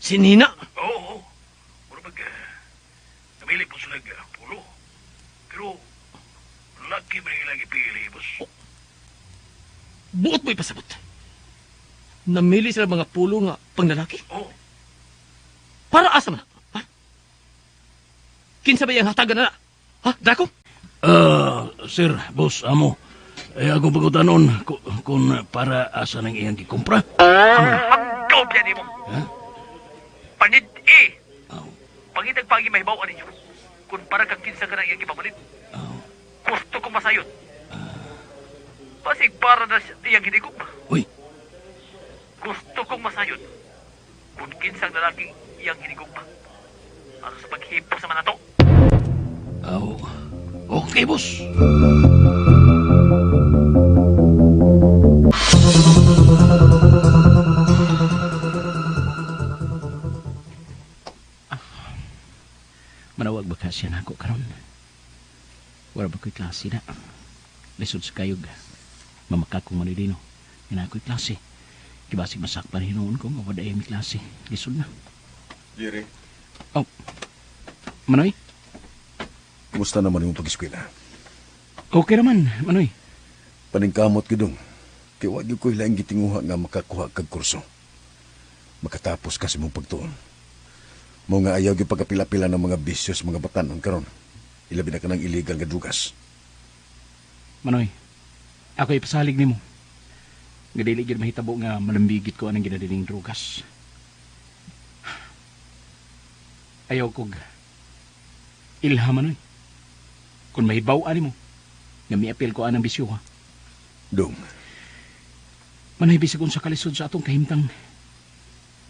Sinina? Oo, oo. Mura mag, namili po sila og pulo. Pero, laki man ilang ipili, boss. Buot mo ipasabot. Namili sila mga pulo nga panglalaki? Oo. Para asa man? Ha? Kinsa ba yung hatagan na? Ha, Draco? Ah, sir, boss, amo. Eh, ako pagutanon kung para asa nang iyang gikumpra. Pagdobya nimo. Ha? Panid eh. Pangitag pagi mahibaw ninyo. Kung para kang kinsa ka na iyang gipamalit. Gusto kong masayot. Basig para na iyang hinigog. Uy. Gusto kong masayot. Kung kinsang lalaking iyang hinigog pa. Ano sa paghipo sa mga to? Aw. Okay, boss. Manawag ba ka siya na ako karon? Wala ba ko'y klase na? Lisod sa kayog. Mamakakong manilino. Nga ako'y klase. Kibasig masakpan hinuon ko nga wala ay may klase. Lisod na. Jerry. Oh. Manoy? Kumusta naman yung pag-eskwela? Okay naman, Manoy. Paningkamot gidong. Kay wa gyud ko hilaing gitinguha nga makakuha kag kurso. Makatapos ka sa imong pagtuon. Mao nga ayaw gyud pagkapila-pila ng mga bisyo sa mga batanon karon. Ilabi na ka ng illegal nga drugas. Manoy, ako ipasalig nimo. Nga dili gyud mahitabo nga malambigit ko anang ginadiling drugas. Ayaw kog ilha, Manoy. Kung mahibaw ani mo, nga miapil ko anang bisyo ha. Dong. Manoy, bisag unsa kalisod sa atong kahimtang,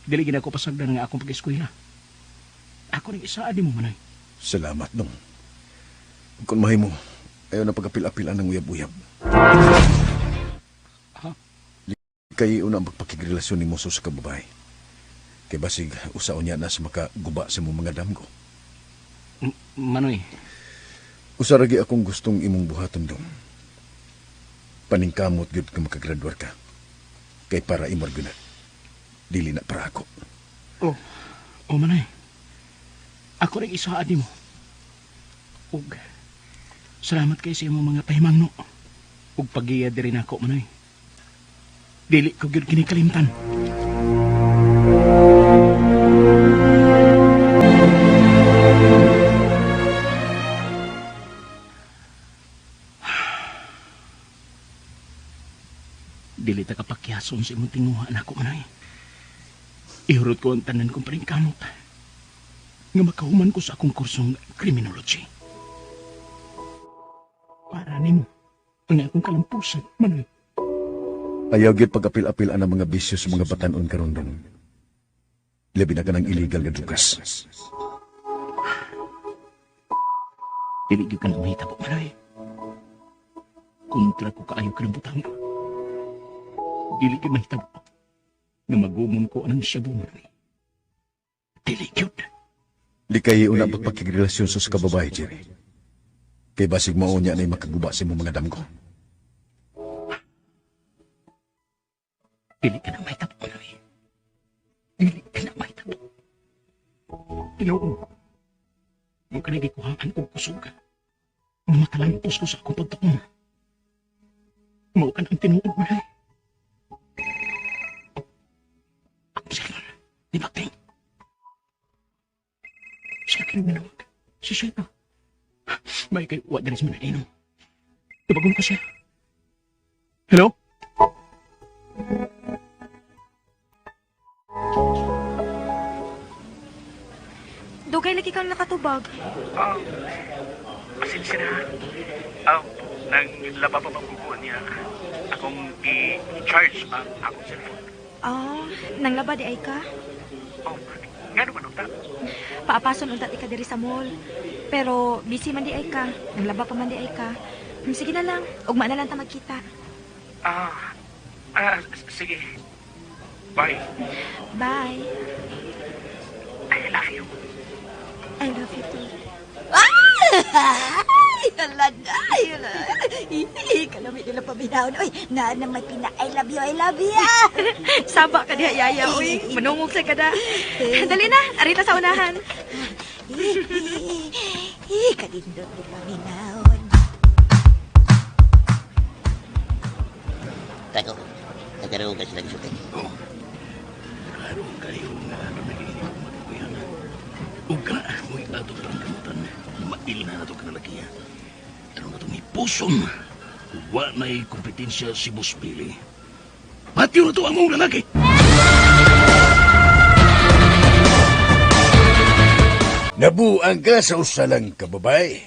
dili gid ako pasagdan nga akong pag-eskwela. Ako ning isaad nimo, Manoy. Salamat, dong. Kung mahimo, ayaw na pagkapil-apilan ng uyab-uyab. Ha? Likay una ang pagpakigrelasyon nimo sa usa ka babae. Kay basig usaon niya na sa makaguba sa imong mga damgo. Manoy. Usa ra gyud akong gustong imong buhaton dong. Paningkamot gyud ka makagraduar ka. Kay para imo ra gyud na. Dili na para ako. Oh, oh Manoy. Ako rin isaad nimo. Ug salamat kay sa imong mga pahimangno. Ug pagiya diri nako, Manoy. Dili ko gyud kini kalimtan. Dili ta kapakyason sa imong tinguha nako, Manoy. Ihurot ko ang tanan kong paningkamot nga makahuman ko sa akong kursong criminology. Para nimo ang akong kalampusan, Manoy. Ayaw gyud pag-apil-apil ang mga bisyo sa mga batan-on karon dong. Labi na ka ng illegal nga drugas. Dili gyud ka na mahitabo, Manoy. Kontra ko kaayo ka ng butang. Dili gyud mahitabo nga magumon ko anang shabu, Manoy. Dili gyud. Likay una pagpakigrelasyon sa kababae, Jerry. Kay basig mao niya na'y makaguba sa imong mga damgo. Dili ka na mahitabo, Manoy. Dili ka na mahitabo. Ginoo, mo ka nagikuhaan og kusog. Nga makalampos ko sa akong pagtuon. Mao ka na ang tinuod, Manoy. Akong cellphone, di ba, Ting? Siya kini nanawag. Si Sheila. May kay wa diri sa Manalino. Tubagon ko siya. Hello? Dugay lagi kang nakatubag. Pasensya na. Nang laba pa bang niya. Akong i-charge ang akong cellphone. Ah, nang laba di ay ka? Oh, nga naman unta. Paapason unta ti ka diri sa mall. Pero busy man di ay ka. Nang laba pa man di ay ka. Sige na lang, ugma na lang ta magkita. Sige. Bye. Bye. I love you. I love you too. Ay, hala na, ay, hala. Kalami nila paminahon. Uy, na na may pina I love you, I love you. Saba ka diha, Yaya. Uy, manungog sa kada. Dali na, arita sa unahan. Kalindot ni paminahon. Tako, nagkaroon ka sila gisuti. Oh. Klaro kayo nga nagiging magkuyan. Ug ka, mo'y atong pangkamutan. Mail na nato kanalakiya. Ano na itong ipuson? Wa na'y kompetensya si Boss Billy. Patyo na to ang mong lalaki! Nabuang ka sa usalang kababay.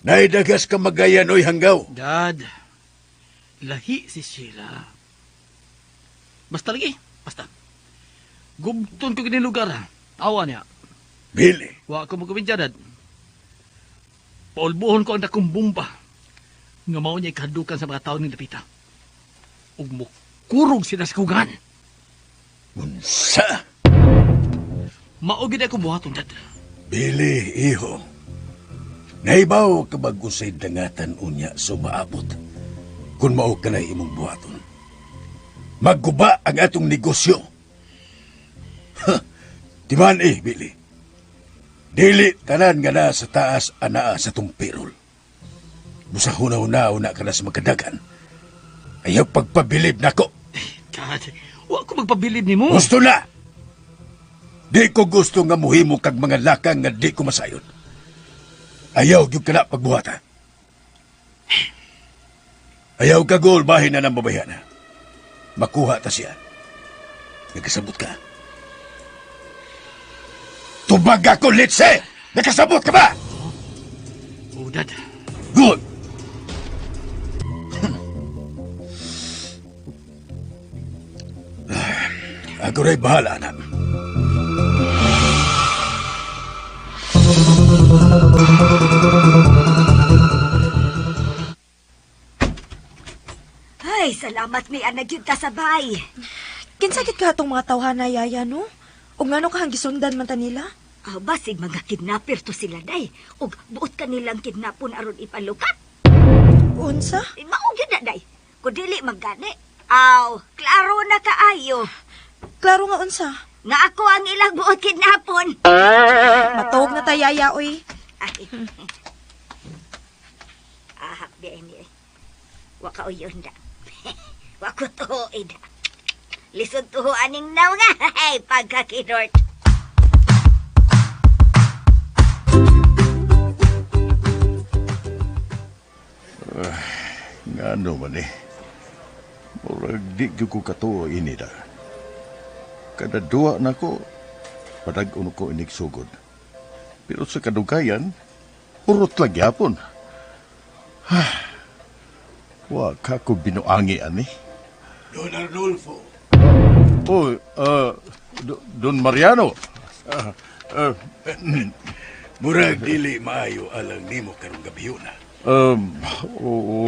Naidagas ka magayan oy hanggaw. Dad, lahi si Sheila. Basta lagi, basta. Gubton ko gini lugar ha. Tawa niya. Billy. Wa ko magkumintya, Dad. Paulbuhon ko ang dakong bomba. Nga mao niya ikadukan sa mga tao ng dapita. Ug mukurog sila sa kugan. Unsa? Mao gid ako buhaton, Dad. Billy, iho. Naibaw ka bag-usay dangatan unya sumaabot. Kung mao ka na imong buhaton. Magguba ang atong negosyo. Ha, timan eh, Billy. Dili tanan nga na sa taas anaa sa tong pirol. Busa huna-huna una ka na sa magkadagan. Ayaw pagpabilib nako. Dad, wa ko magpabilib nimo. Gusto na! Di ko gusto nga muhimo kag mga lakang nga di ko masayon. Ayaw gyud ka na pagbuhata. Ayaw ka gol bahin na ng babayhana. Makuha ta siya. Nagkasabot ka. Tubag ako, Litse! Nakasabot ka ba? Oh, Dad. Good! Ako ra'y bahala, anak. Ay, salamat. Salamat ni ana gyud ta sabay. Kinsa gid ka atong mga tawhana, Yaya, no? Ug ngano ka hang gisundan man ta nila? Ah, basig mga kidnapper to sila day. Ug buot ka nilang kidnapon aron ipalukat. Unsa? Eh, mao gyud na day. Kun dili magani. Aw, klaro na kaayo. Klaro nga unsa? Nga ako ang ilang buot kidnapon. Matawag na ta, Yaya, oy. Ay. Ahak di ini. Wa ka uyon da. Wa ko tuhoy da. Lisod tuho aning naw nga. Ay, pagkakinort. Ngano man eh. Murag di gyud ko katuo ini da. Kada duwa nako, padag-on ko inig sugod. Pero sa kadugayan, hurot lang gyapon. Wa ka ko binuangi ani. Don Arnulfo. Oh, Don Mariano. Murag dili maayo alang nimo karong gabhiona.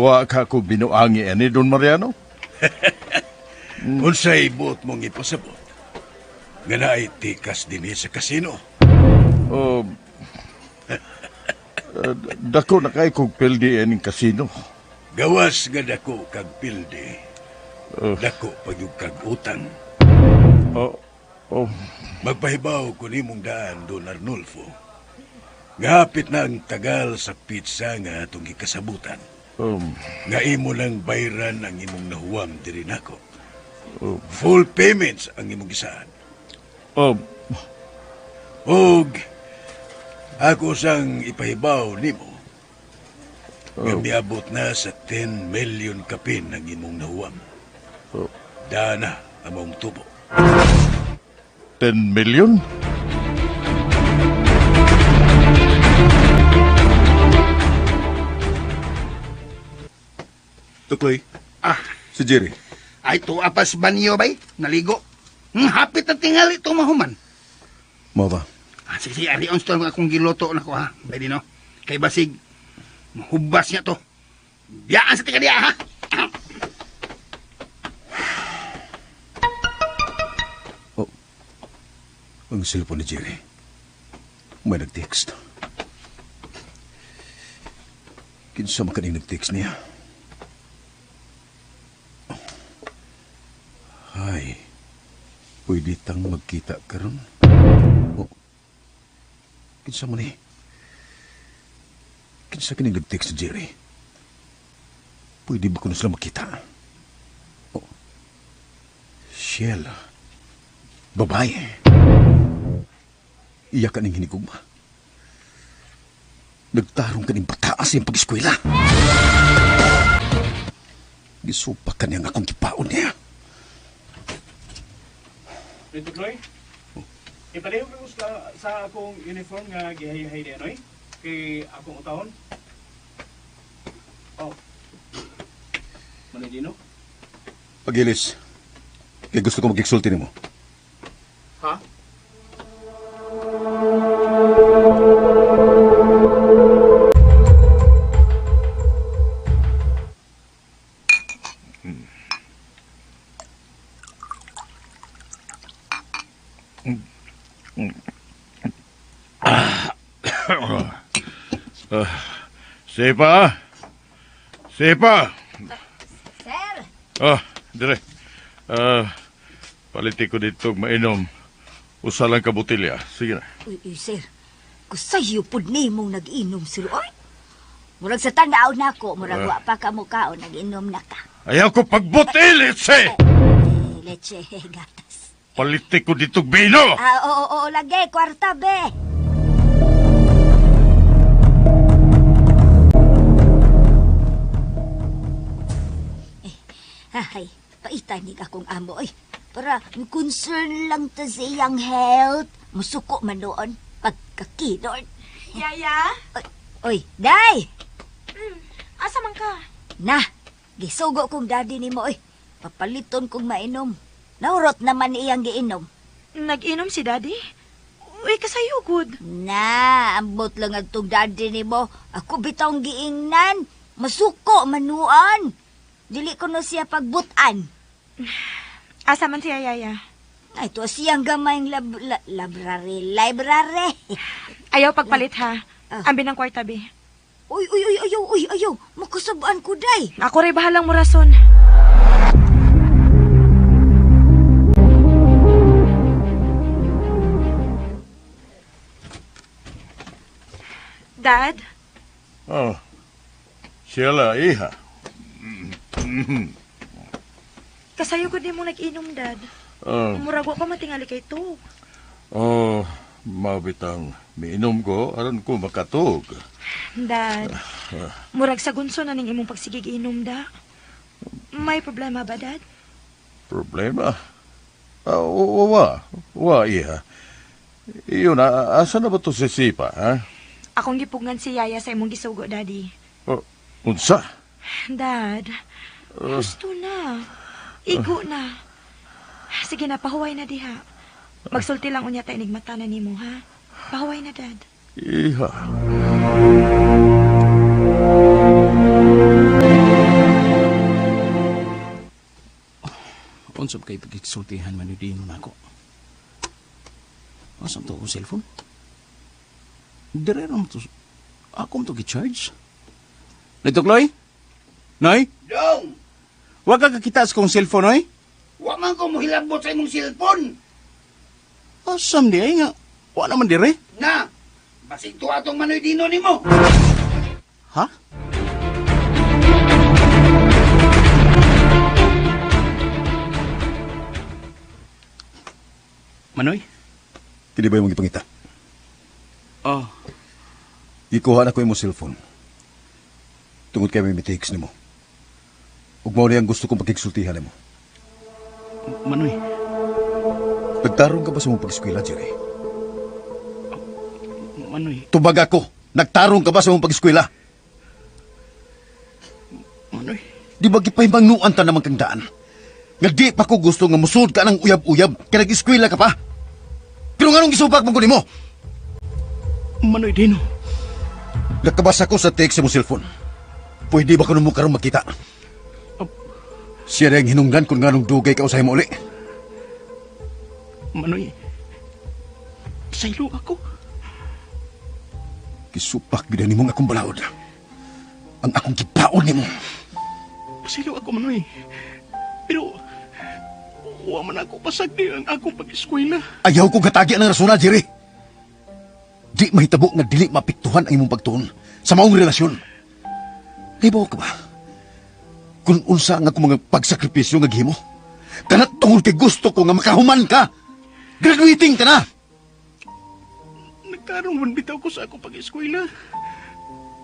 Wa ka ko binuangi ani, Don Mariano. Unsay buot mong ipasabot? Nga naay tikas dinhi sa kasino. Dako na kay kog pildi aning kasino. Gawas nga dako kag pildi. Dako pa gyud kag utang. Oh, oh. Magpahibaw ko nimong daan, Don Arnulfo. Nga hapit na ang tagal sa pizza nga atong gikasabutan. Nga imo nang bayran ang imong nahuwam diri nako. Full payments ang imong gisaad. Og ako sang ipahibaw nimo. Nga miabot na sa 10 million kapin ang imong nahuwam. Dana ang maong tubo. 10 million? Tukloy. Ah. Si Jerry. Ay, tuwa pa sa banyo, bay. Naligo. Hapit na tingali ito mahuman. Mao ba? Ah, sige, sige, ari on sa akong giluto na ko, ha. Pwede, no? Kay basig, mahubas niya to. Biyaan sa tika diya, ha? Oh, ang cellphone ni Jerry. May nag-text. Kinsa man kaning nag-text niya? Ay, pwede tang magkita karon. Oh, kinsa man ni? Kinsa kining nag-text ni Jerry? Pwede ba ko na sila makita? Oh, Shell. Babae. Iya ka ning hinigugma. Nagtarong ka ning bataas iyang pag-eskwela. Gisupa ka niya nga akong gipaon niya. Rito, Chloe? Ipalihog ko sa akong uniform nga gihay-hay ni Anoy. Kay akong utahon. Oh. Manadino? Pagilis. Kay gusto ko mag-exulti nimo. Ha? Sepa! Sepa! Sir! Ah, dire. Paliti ko dito mainom. Usa lang ka botelya. Sige na. Uy, uy, sir. Kusayo pud nimong nag-inom, sir. Oy! Murag sa tanaw na ako, murag wa pa ka mukhaon, nag-inom na ka. Ayaw ko pagbuti, leche! Eh, leche, gatas. Paliti ko dito bino! Ah, oo, oo, lagi, kwarta, be. Eh, ay, paitanig akong amo, oy. Para concern lang ta sa iyang health. Musuko man noon, pagkakinor. Yaya? Oy, oy, day! Asa man ka? Na, gisugo kong daddy nimo, oy. Papaliton kong mainom. Naurot naman iyang giinom. Nag-inom si daddy? Uy, kasayugod. Na, ambot lang adtong daddy nimo. Ako bitawng giingnan. Masuko manuan. Dili ko no siya pagbutan. Asa man siya, Yaya? Ay, to siyang gamayng library. Library. Ayaw pagpalit, ha? Ambi ng kwarta, be. Uy, uy, uy, ayaw, uy, ayaw. Makasabaan ko, day. Ako rin bahalang mo rason. Dad? Oh, Sheila, iha. Kasayo ko di mo nag-inom, Dad. Oh, Murag wa pa matingali kay to. oh, mabitang miinom ko, aron ko makatug. Dad, murag sa gunso na ning imong pagsigig inom, da. May problema ba, Dad? Problema? Ah, wa, wa, iha. Iyon, asa na ba to si Sipa, ha? Akong gipugngan si Yaya sa imong gisugo, Daddy. Oh, unsa? Dad, gusto na. Igo na. Sige na, pahuway na diha. Magsulti lang unya ta inigmata na nimo, ha? Pahuway na, Dad. Iha. Unsa ba kay pagkisultihan man ni nako? Asa to akong cellphone? Dire ra to. Ako to gi-charge. Nagtukloy? Noy? Dong! Wa ka kakita sa kong cellphone, oy? Wa man ko mohilabot sa imong cellphone. Asam di ay nga. Wa naman dire. Na! Basig to atong Manoy Dino nimo. Ha? Manoy? Kini ba yung gipangita? Oh. Ikuha na ko imong cellphone. Tungod kay may mitiks nimo. Ug mao ang gusto kong pagkigsultihan nimo. Manoy. Nagtarong ka ba sa mong pag-eskwela, Jerry? Manoy. Tubag ako. Nagtarong ka ba sa mong pag-eskwela? Manoy. Di ba gipahimangnuan ta naman kang daan? Nga di pa ko gusto nga musud ka ng uyab-uyab kay nag-eskwela ka pa. Pero nganong gisupak mo ko nimo? Manoy Dino. Nakabasa ko sa text sa mong cellphone. Pwede ba kuno mo karon makita? Siya rin ang hinungdan kung nganong dugay ka usahay mo uli. Manoy. Saylo ako. Gisupak gid nimo ang akong balaod. Ang akong gipaon nimo. Pasaylo ako, Manoy. Pero wa man ako pasagdi ang akong pag-eskwela. Ayaw ko gatagi ang rasona, Jerry. Di mahitabo nga dili mapiktuhan ang imong pagtuon sa maong relasyon. Nahibaw ka ba? Kung unsa nga akong mga pagsakripisyo nga gihimo? Kanat tungod kay gusto ko nga makahuman ka. Graduating ka na. Nagtarong man bitaw ko sa akong pag-eskwela.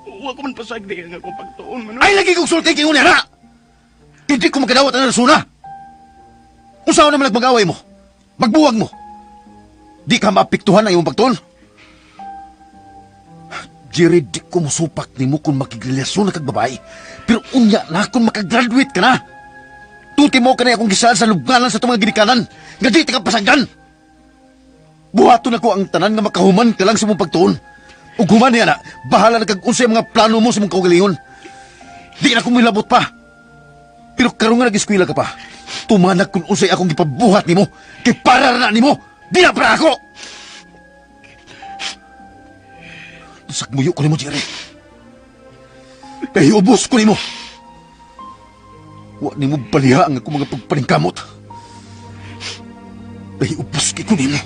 Wa ko man pasagdi ang akong pagtuon, Manoy. Ay lagi kong sulti kay na. Hindi ko makadawat ang rasona. Unsa naman nagmag-away mo? Magbuwag mo. Di ka maapektuhan ang imong pagtuon. Jerry, di ko musupak nimo kung makigrelasyon na kag babae. Pero unya na kung makagraduate ka na. Tuti mo ka na akong gisaan sa lubnganan sa itong mga ginikanan. Nga di ka pasagdan. Buhaton ako ang tanan nga makahuman ka lang sa mong pagtuon. Ug human niya na, bahala na kag unsay mga plano mo sa mong kaugalingon. Di na ko milabot pa. Pero karon nga nag-eskwela ka pa, tumanag kung unsay akong gipabuhat nimo, kay para na nimo, di na para ako! Sakmuyo ko nimo, Jerry. Kay ubos ko nimo. Wa nimo baliha ang akong mga pagpaningkamot. Kay ubos ko nimo.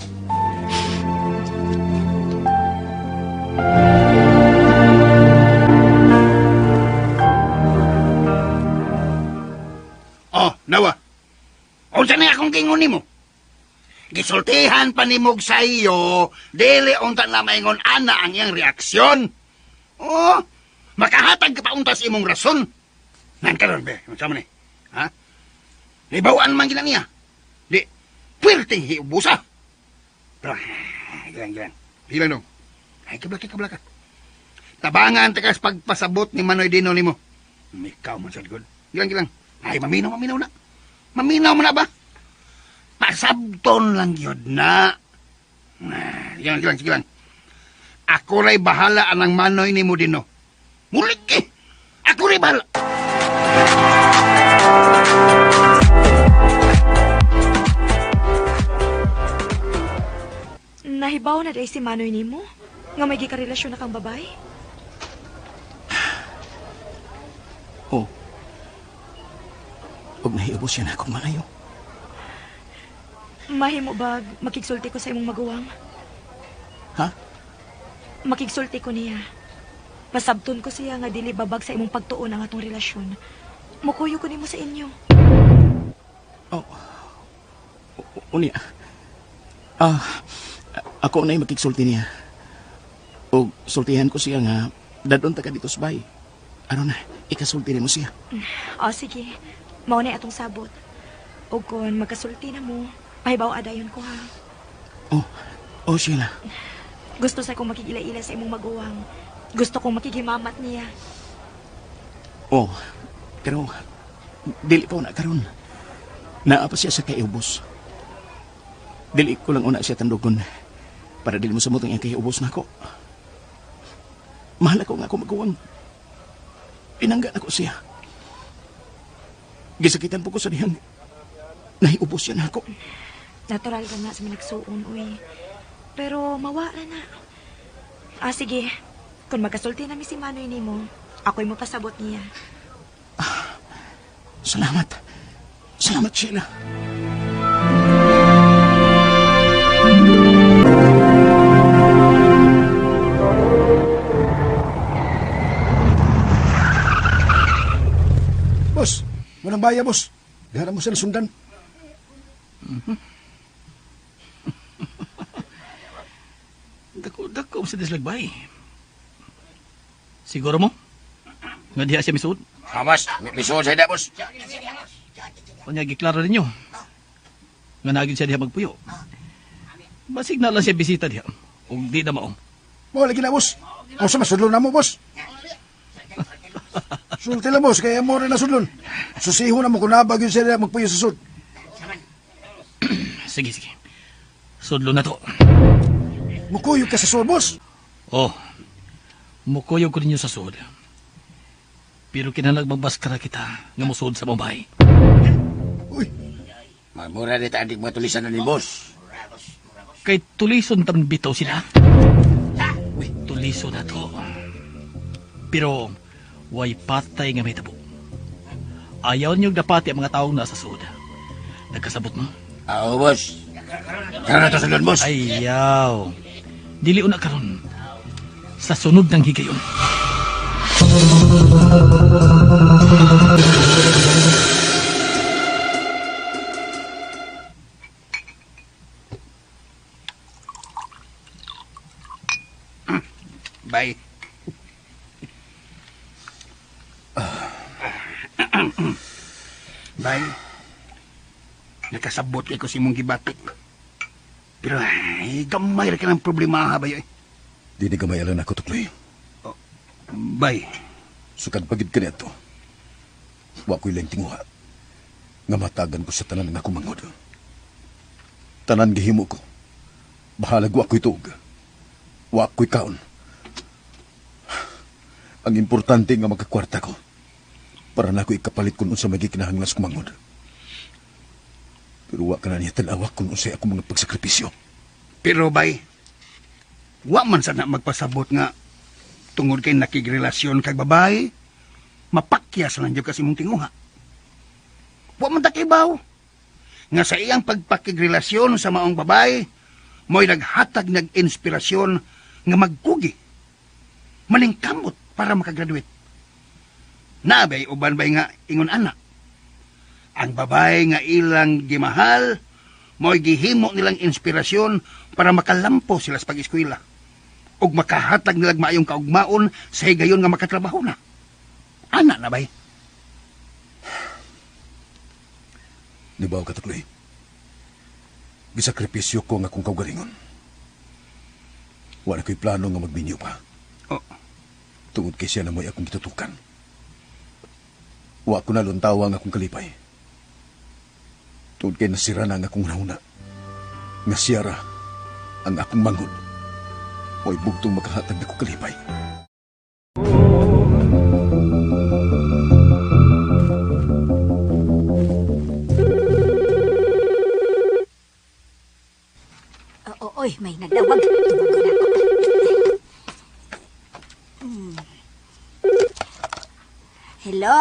Oh, nawa. Unsa ni akong gingon nimo? Gisultihan pa nimo sa iyo, dili unta na maingon ana ang iyang reaksyon. Oh, makahatag ka pa unta sa imong rason. Nan karon be, unsa man ni? Ha? Libawaan man gina niya. Di, puwerteng hiubusa. Pero, gilang, gilang. Gilang dong. Ay, kablaka, kablaka. Tabangan ta kas pagpasabot ni Manoy Dino nimo. Ikaw man sad gud. Gilang, gilang. Ay, maminaw, maminaw na. Maminaw man na ba? Pasabton lang yun na. Sige lang, sige lang, sige lang. Ako ray bahala anang Manoy ni mo Dino. Mulig eh. Ako ray bahala. Nahibaw na day si Manoy nimo nga may gikarelasyon na kang babae. Oh. Ug nahiubos siya na akong maayo. Mahimo bag makigsulti ko sa imong maguwang? Ha? Makigsulti ko niya. Pasabton ko siya nga dili babag sa imong pagtuon ang atong relasyon. Mukuyo ko nimo sa inyo. Oh. Unya. Ako na'y makigsulti niya. O sultihan ko siya nga dadon ta ka dito sa bay. Ano na, ikasulti nimo siya. O sige, mao na atong sabot. O kung magkasulti na mo, pahibaw adayon ko ha. Oh, Sheila. Gusto sa kong makigila-ila sa imong maguwang. Gusto kong makigimamat niya. Oh, pero dili pa una karon. Naa pa siya sa kaiubos. Dili ko lang una siya tandugon para dili mo samot ang iyang kaiubos nako. Mahal ako nga ako maguwang. Pinangga ako siya. Gisakitan po ko sa dihang nahiubos siya nako. Natural ka na sa mga nagsuon, uy. Pero mawala na. Ah, sige. Kung magkasulti na mi si Manoy nimo, ako'y mapasabot niya. Salamat. Salamat, Sheila. Boss, walang baya, boss. Diharap mo sila sundan. Dako, dako sa dislagbay. Siguro mo? Nga diha siya misuod? Ah, boss. Misuod sa boss. Unya, giklaro ninyo. Nga nagin siya diha magpuyo. Basig na lang siya bisita diha. Ug di na mao. Mo, lagi na, boss. O sa masudlon na mo, boss. Sulti lang, boss. Kaya mo rin na sudlon. Susiho na mo kung nabag yun siya magpuyo sa sud. Sige, sige. Sudlon na to. Mukuyog ka sa sud, boss. Oh, mukuyog ko ninyo sa sud. Pero kinahanglan magbaskara kita nga musud sa babae. Uy. Mamura dito adik mga tulisan na ni boss. Kay tulison tam bitaw sila. Uy, tulison na to. Pero way patay nga may tabo. Ayaw niyo dapati ang mga taong nasa sud. Nagkasabot mo? Oo, boss. Karon na to sulod, boss. Ayaw. Dili una karon. Sa sunod ng higayon. Bye. Bye. Nakasabot kay ko si imong gibati. Pero ay, gamay ra ka ng problema ha, bay. Di ni gamay alang ako, Tukloy. Bay. Sukad pagid ka niadto. Wa ko'y laing tinguha. Nga matagan ko sa tanan nga akong manghod. Tanan gihimo ko. Bahalag wa ko'y tuog. Wa ko'y kaon. Ang importante nga magkakwarta ko. Para na ako ikapalit kung unsa may gikinahanglan sa kumanghod. Pero wa ka na niya tanawa kung unsay akong mga pagsakripisyo. Pero bay, wa man sana magpasabot nga tungod kay nakigrelasyon kag babae, mapakyas lang jud kasi imong tinguha. Wa man ta kibaw nga sa iyang pagpakigrelasyon sa maong babae, mo'y naghatag nag-inspirasyon nga magkugi, maningkamot para makagraduate. Nabay uban bay nga ingon ana. Ang babae nga ilang gimahal, mo'y gihimo nilang inspirasyon para makalampo sila sa pag-eskwela ug makahatag nilang maayong kaugmaon sa higayon nga makatrabaho na. Ana na bay. Nibaw ka, Tukloy. Gisakripisyo ko ang akong kaugalingon. Wala ko'y plano nga magminyo pa. Oh. Tungod kay siya na mo'y akong gitutukan. Wa ko na luntawa ang akong kalipay. Tungod kay nasira na ang akong hunahuna. Nga siya ra ang akong manghod. Mo'y bugtong makahatag na ko kalipay. Uy, may nadawag. Tumago na ako. Hello?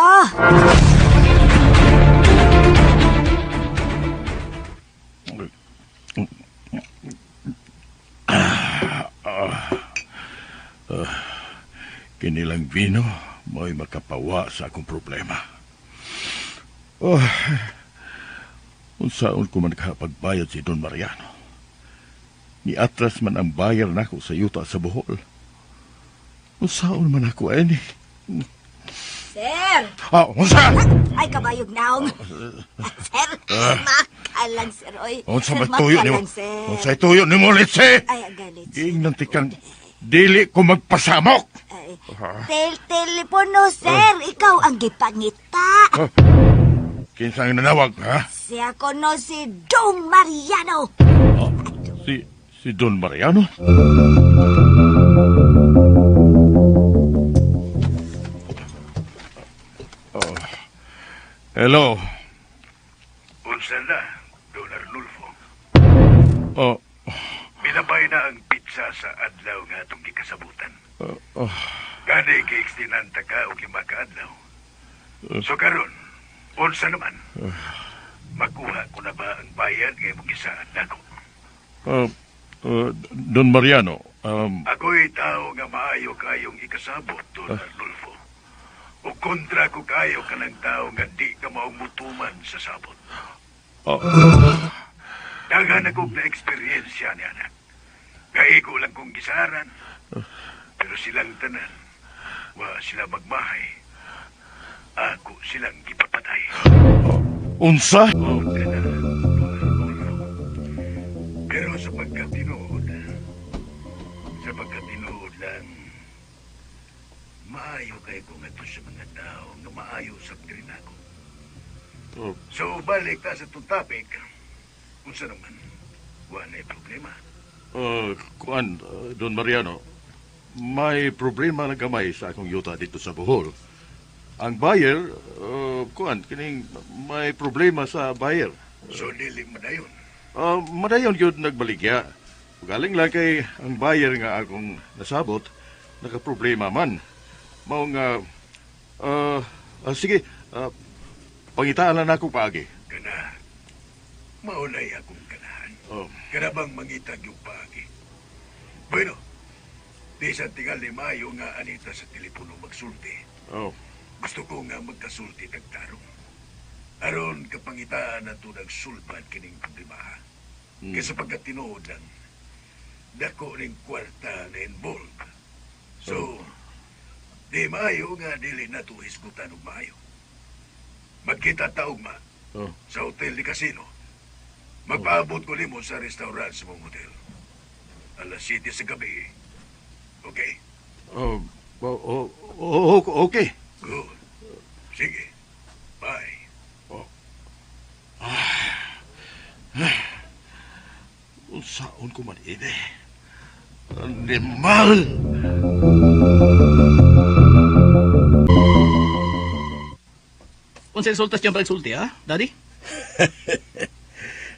Kinilang vino, mo'y makapawa sa akong problema. Oh, unsaon ko man nakapagbayad si Don Mariano. Niatras man ang bayar nako sa yuta sa Bohol. Unsaon man ako, ani? Sir! Ah, unsa? Ay, kabayog naong. Sir, makalang, sir. Oy. Unsa Sir, man tuyo nimo? makalang, sir. Unsa tuyo nimo, Litsi? Ay, ang galit. Giingnan tikang dili ko magpasamok. Ay, telepono, sir. Ikaw ang gipangita. Kinsa ang nanawag, ha? Siya ko no si Dong Mariano. Si Don Mariano? Oh. Hello. Unsa na, Don Arnulfo? Oh, Binabay na ang pizza sa adlaw nga atong gikasabutan. oh, Gani kay ekstinanta ka og 5 ka adlaw. So karon, unsa naman? Makuha ko na ba ang bayad nga imong gisaad nako? Don Mariano, Ako'y tao nga maayo kayong ikasabot, Don Arnulfo. O kontra ko kayo kanang tao nga di ka maong mutuman sa sabot. oh, Daghan akong na-eksperyensya niya na. Kaigo lang kong gisaran. Pero silang tanan, wa sila magmahay. Ako silang gipapatay. Unsa? O kana, Don Arnulfo. Pero sa pagkatinuod lang, maayo kay ko ngadto sa mga tao nga maayo sa diri nako. Oh. So balik ta sa itong topic. Unsa naman, wa na'y problema. Kuan, Don Mariano, may problema na gamay sa akong yuta dito sa Bohol. Ang buyer, kuan, kining may problema sa buyer. So dili madayon. Madayon gyud nagbaligya. Galing lang kay ang buyer nga akong nasabot, nakaproblema man. Mao nga, sige, pangitaan lang nako paagi. Kana, maunay akong kanahan. Oh. Kana bang mangitag yung paagi? Bueno, di sa tingali maayo nga anita sa telepono magsulti. Oh. Gusto ko nga magkasulti tagtarong. Aron kapangitaan na to nagsulbad kining problema. Kaysa pagkatinuod lang, dako ning kwarta na involved. So, di maayo nga dili na to hisgutan og maayo. Magkita ta ugma Oh. sa hotel ni Casino. Magpaabot ko nimo sa restaurant sa mong hotel. Alas 7 sa gabi. Okay? Oh, oh, okay. Good. Sige. Bye. Oh. Unsaon ko man ini? Animal! Unsa insultas niya pagsulti, ha, Daddy?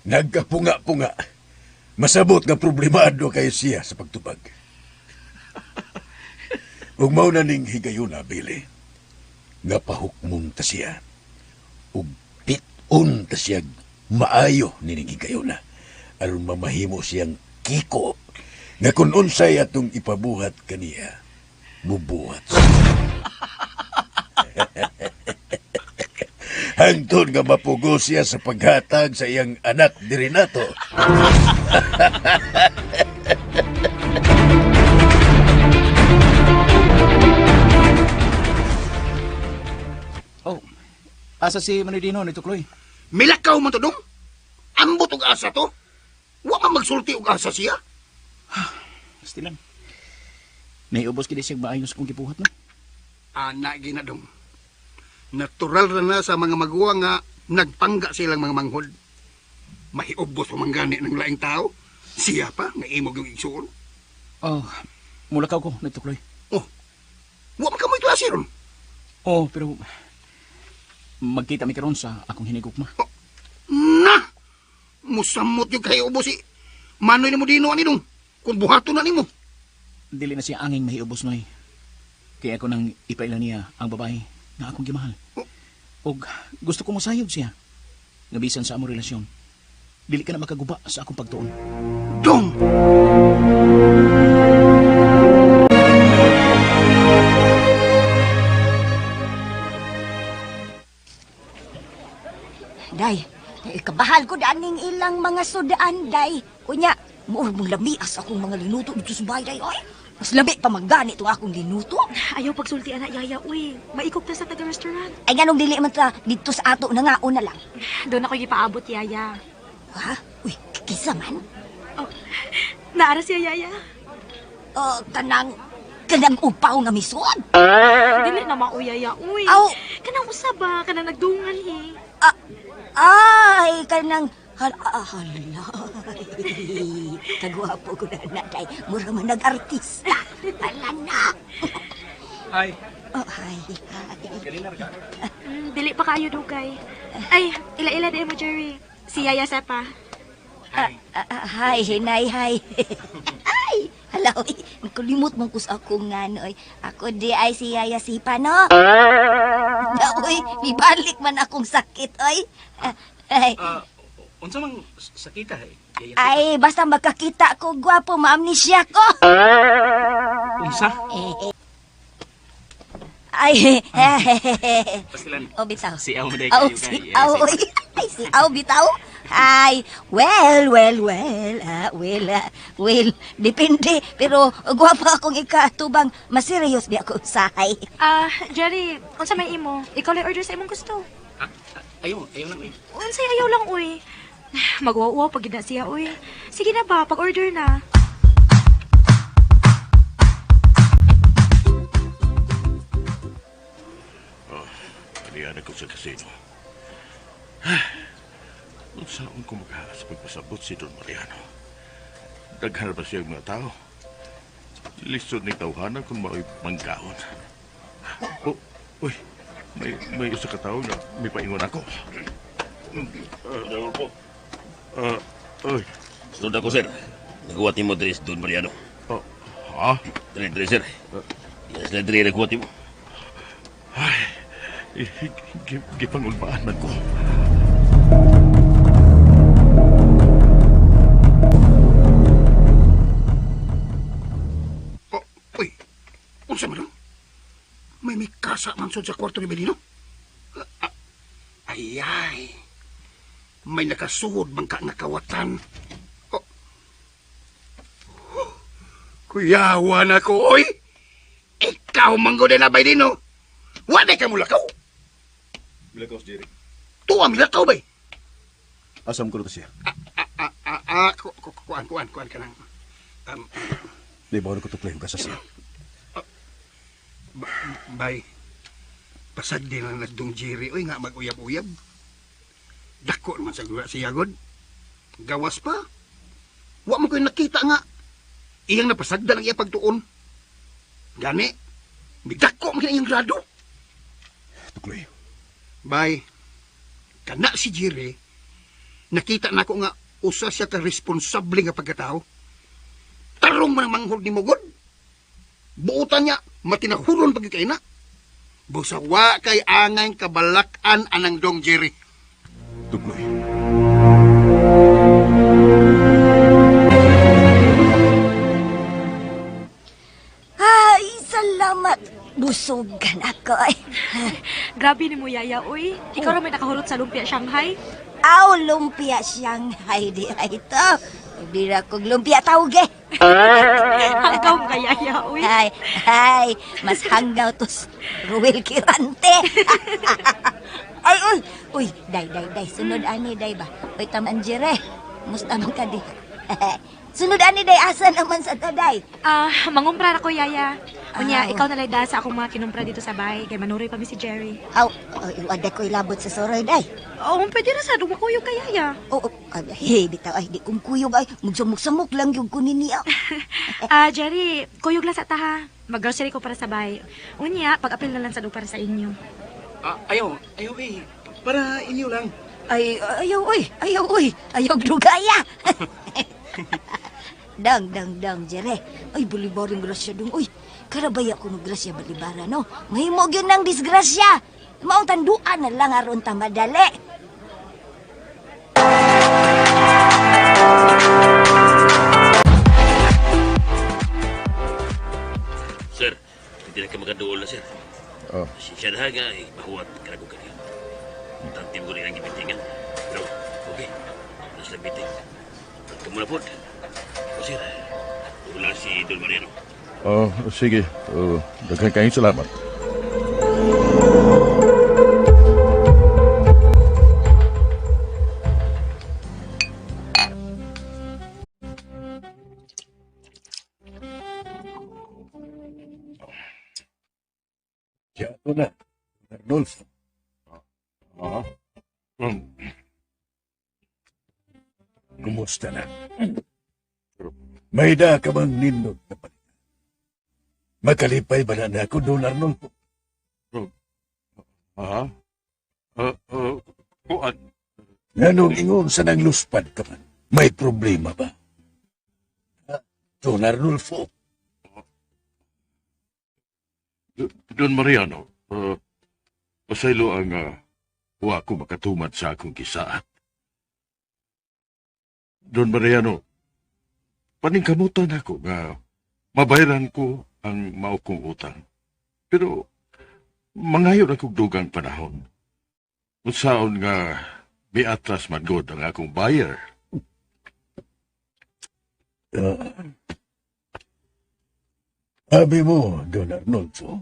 Nagkapunga-punga. Masabot nga problemado kayo siya sa pagtubag. Ug mao na ning higayuna, Billy. Nga pahukmon ta siya. Ug pit-on ta siya maayo nining higayuna. Aron mamahimo siyang kiko. Nga kun unsay atong ipabuhat kaniya, mubuhat siya. Hangtod nga mapugo siya sa paghatag sa iyang anak diri nato. Oh, asa si Manoy Dino nito, Chloe? Milakaw man to dong. Ambot og asa to. Wa man magsulti og asa siya. Stilan. Naiubos kini siya maayos kong gibuhat no. Ana gina dong. Natural ra na sa mga maguwang nga nagpangga silang mga manghod. Mahiubos pa man gani ng laing tao. Siya pa nga imog yung igsuon. Oh, mulakaw ko nito, Chloe. Oh. Wa man kamoy klase ron. Oh, pero magkita mi karon sa akong hinigugma. Na! Musamot yung kay ubos si. Manoy na mo dino ani dong. Kung buhaton na nimo. Dili na siya anging mahiubos, Noy. Kaya ako nang ipaila niya ang babae nga akong gimahal. Og gusto ko mosayod siya. Nga bisan sa among relasyon, dili ka na makaguba sa akong pagtuon. Dong! Day, kabahal ko daaning ilang mga sudaan, day. Kunya, muor mong lamias akong mga linuto dito sa bahay, day. Oy, mas lami pa manggani itong akong linuto. Ayaw pagsulti ana Yaya, uy. Maikog ta sa taga-restaurant. Ay, nganong dili man ta dito sa ato na nga na lang. Doon ako gipaabot, Yaya. Ha? Uy, kisa man? Oh, naara siya, Yaya. Oh, kanang kanang upaw nga misod. Dili na mao, Yaya, uy. Aw. Kanang usa ba? Kanang nagdungan, he. Ah, ay, kanang hala. Kagwapo ko na na, day. Mura man nag-artista. Hala na. Hi. Oh, hi. Hi. Dili pa kayo dugay. Ay, ila-ila di mo, Jerry. Si Yaya Sepa. Ah, ah, hi, hinay, hi. Ay, hala, oy. Nakalimot mo kus ako nga, no, oy. Ako di ay si Yaya Sipa, no? Na, oy, mibalik man akong sakit, oy. Ah, ay, Unsa mang sakita eh? ay, basta magkakita ko, gwapo, maamnesia ko. Unsa? Ay, Pasilan. oh, bitaw. Si Aw maday Aw, kayo si kay. aw, oy. Ay, si aw, bitaw. Ay, well, well, well, ah, well, ah, well, depende. Pero gwapa akong ikatubang, mas serious di ako usahay. Ah, Jerry, unsa may imo? Ikaw lang order sa imong gusto. Ayaw, ayaw lang eh. Unsay ayaw lang, uy. Magwawaw pag gid na siya, uy. Sige na ba, pag-order na. Aniyan ako sa kasino. Unsaon ko maghaas pagpasabot si Don Mariano? Daghan ba siya mga tao? Lisod ni tawhana kung mao'y manggahon. Oh, uy, may usa ka tawo nga may paingon ako. Po. Uy. Sunod ako, sir. Naghuwat mo diri Don Mariano. Oh, ha? Diri, diri, sir. Yes, na diri naghuwat mo. Ay, gipangulbaan man ko. Oh, uy, unsa man dong? May mikasa man sud sa kwarto ni Belino? Ah, ay, ay. May nakasuod man ka nga kawatan. Oh. Oh, kuyawan ako, oy! Ikaw manggod na Belino. Wala ka mulakaw. Milakaw, Jerry. Tuwa milakaw bay. Asam ko na to siya. Kuan, kuan, kuan ka lang. Di ba ko tuklay kung kasa siya? Bay, pasag din lang nagdong Jerry, oy nga mag-uyab-uyab. Dako naman sa gura siya, god. Gawas pa. Wa mo ko'y nakita nga. Iyang napasagdan ang iya pagtuon. Gani, midako man iyang grado. Tukloy. Bay, kana si Jerry, nakita nako nga usa siya ka responsable nga pagkatao. Tarong man ang manghod ni Mugod. Buotan niya, matinahuron pag na. Busa wa kay angay kabalak-an anang dong Jerry. Tukloy. Ay, salamat. Busog ka na ako, ay. Grabe ni mo, Yaya, uy. Ikaw ra may nakahurot sa lumpia Shanghai. Aw, lumpia Shanghai di ay ito. Bira kog lumpia tawge. Hanggaw ka, Yaya, uy. Ay, ay, mas hanggaw tos Ruel Kirante. Ay, uy, uy, day, day, day, sunod ani, day ba? Uy, taman jere, musta man ka di? Sunod ani, day, asa naman sa taday? Ah, mangumpra ra ko, Yaya. Unya, Ah, ikaw na da sa akong mga kinumpra dito sa bahay. Kay manuroy pa mi si Jerry. Aw, ay, wada ko'y labot sa soroy, day. Oo, pwede ra sa dumakuyog ka, Yaya. Oo, ay, hey, bitaw, ay, di kong kuyog, ay, magsamok-samok lang yung kunin niya. Ah, Jerry, kuyog lang sa taha. Mag-grocery ko para sa bahay. Unya, pag-apil na lang sa para sa inyo. Ah, ayaw, ayaw eh. Para inyo lang. Ay, ayaw, oy. Ayaw, oy. Ayaw, dugaya. Dang, dang, dang, Jere. Ay, balibaring grasya dong, oy. Karabaya ko no grasya balibara, no? Mahimo gyud ng disgrasya. Maong tanduan na lang aron ta madali. Sir, hindi na ka makaduol na, sir. Oh. Siya na nga, eh, mahuwat ka na kong kanya. Tantim ko rin ang gibitingan. Pero, okay. Nasa biting. Kamu na po. O, sir, wala si Don Mariano. Oh, sige. Oh, daghan kayong salamat. Siya ato na, Arnolfo. Ah. Kumusta na? May da ka bang nindot na balita? Makalipay ba na ako, Don Arnolfo? Ha? Kuan. Nganong ingon sa nang luspad ka man? May problema ba? Ha? Don Arnolfo? Don Mariano, pasaylo ang wa ko makatumat sa akong gisaat. Don Mariano, paningkamutan ako nga mabayaran ko ang mao kong utang. Pero mangayo na kog dugang panahon. Unsaon nga miatras man gud ang akong buyer. Sabi mo, Don Arnolfo,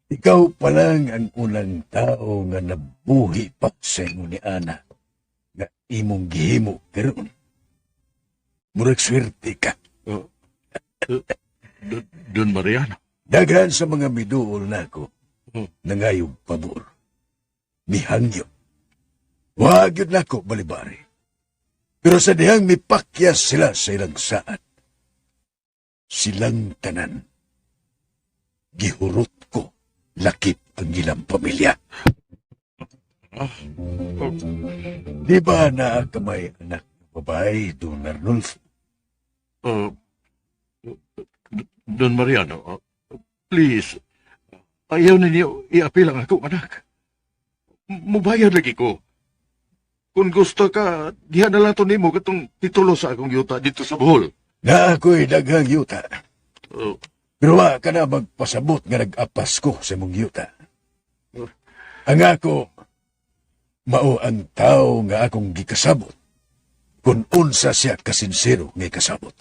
ikaw pa lang ang unang tao nga nabuhi pa sa imo ni Ana nga imong gihimo karon. Murag swerte ka. Don Mariano. Daghan sa mga miduol nako nangayog pabor. Mihangyo. Wa gyud nako balibari. Pero sa dihang mipakyas sila sa ilang saad. Silang tanan. Gihurot ko lakip ang ilang pamilya. Di ba naa ka may anak na babae, Don Arnulfo? Don Mariano, please, ayaw ninyo iapil ang akong anak. Mubayad lagi ko. Kung gusto ka, diha na lang to nimo katong titulo sa akong yuta dito sa Bohol. Na ako'y daghang yuta. Oh. Pero wa ka na magpasabot nga nag-apas ko sa imong yuta. Ang ako, mao ang tao nga akong gikasabot. Kung unsa siya kasinsero nga ikasabot.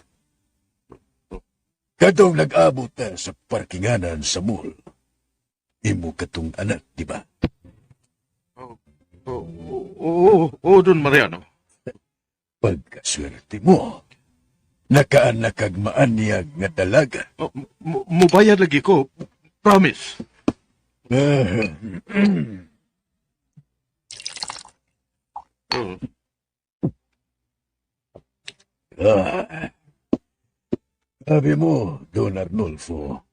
Kadtong nag-abot na sa parkinganan sa mall, imo katong anak, di ba? Oo, oh, Don Mariano. Pagkaswerte mo, nakaanak kag maanyag nga dalaga. Oh, mubayad lagi ko. Promise. Oh. Ah. Sabi mo, Don Arnolfo,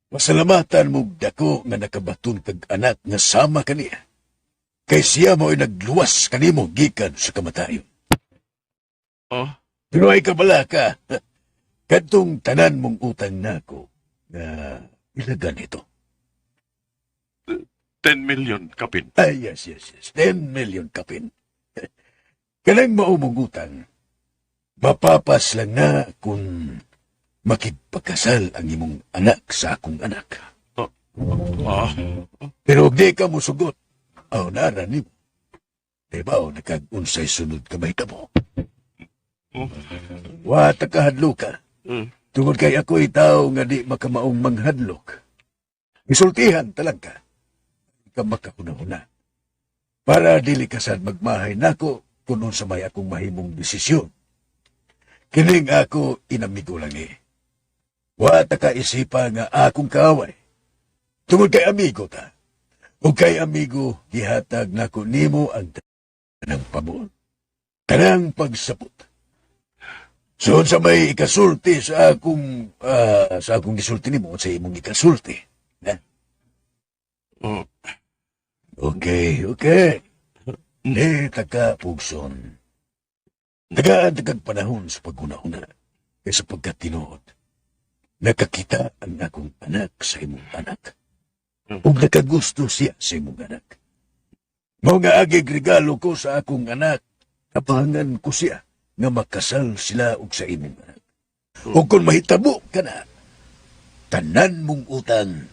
masalamatan mo dako nga nakabaton kag anak nga sama kaniya. Kay siya mo'y nagluwas kanimo gikan sa kamatayon. Ah? Pero ay kabala ka, kadtong tanan mong utang nako na ilagan ito. 10 million kapin. Ay, yes, yes, yes. 10 million kapin. Kanang mao mong utang, mapapas lang na kung makigpakasal ang imong anak sa akong anak. Ah? Pero og di ka musugot, aw nara nimo. Di ba o nakag-unsay sunod ka mahitabo? Wa ta kahadlok ka. Tungod kay ako'y tao nga di makamaong manghadlok. Isultihan talang ka. Ka makahuna-huna. Para dili ka sad magmahay nako kung unsa may akong mahimong desisyon. Kining ako inamigo lang eh. Wa ta ka isipa nga akong kaaway. Tungod kay amigo ta. O kay amigo, gihatag nako nimo ang tanang pabor. Tanang pagsapot. So sa may ikasulti sa akong gisulti nimo sa imong ikasulti. Na? Oh. Okay, okay. Di taka pugson. Tagaan takag panahon sa paghuna-huna kaysa pagkatinuod. Nakakita ang akong anak sa imong anak. Ug nakagusto siya sa imong anak. Mao nga agig regalo ko sa akong anak, kapangan ko siya nga makasal sila og sa imong anak. Ug kung mahitabo ka na, tanan mong utang,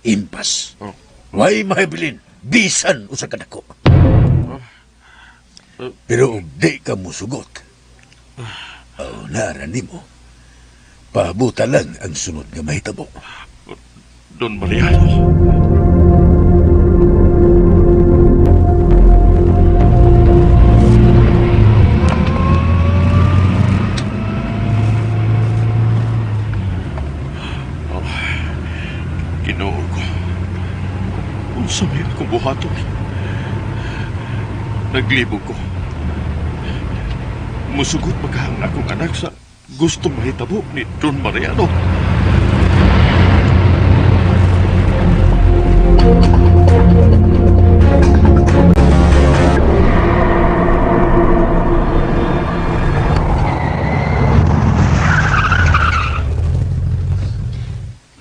impas. Way mahabilin, bisan usa ka dako. Pero og di ka musugot, oh, nara nimo. Pabuta lang ang sunod nga mahitabo. Don Mariano. Oh, Ginoo ko. Unsa may akong buhaton? Naglibog ko. Musugot magahang akong anak sa gusto mahitabo ni Don Mariano.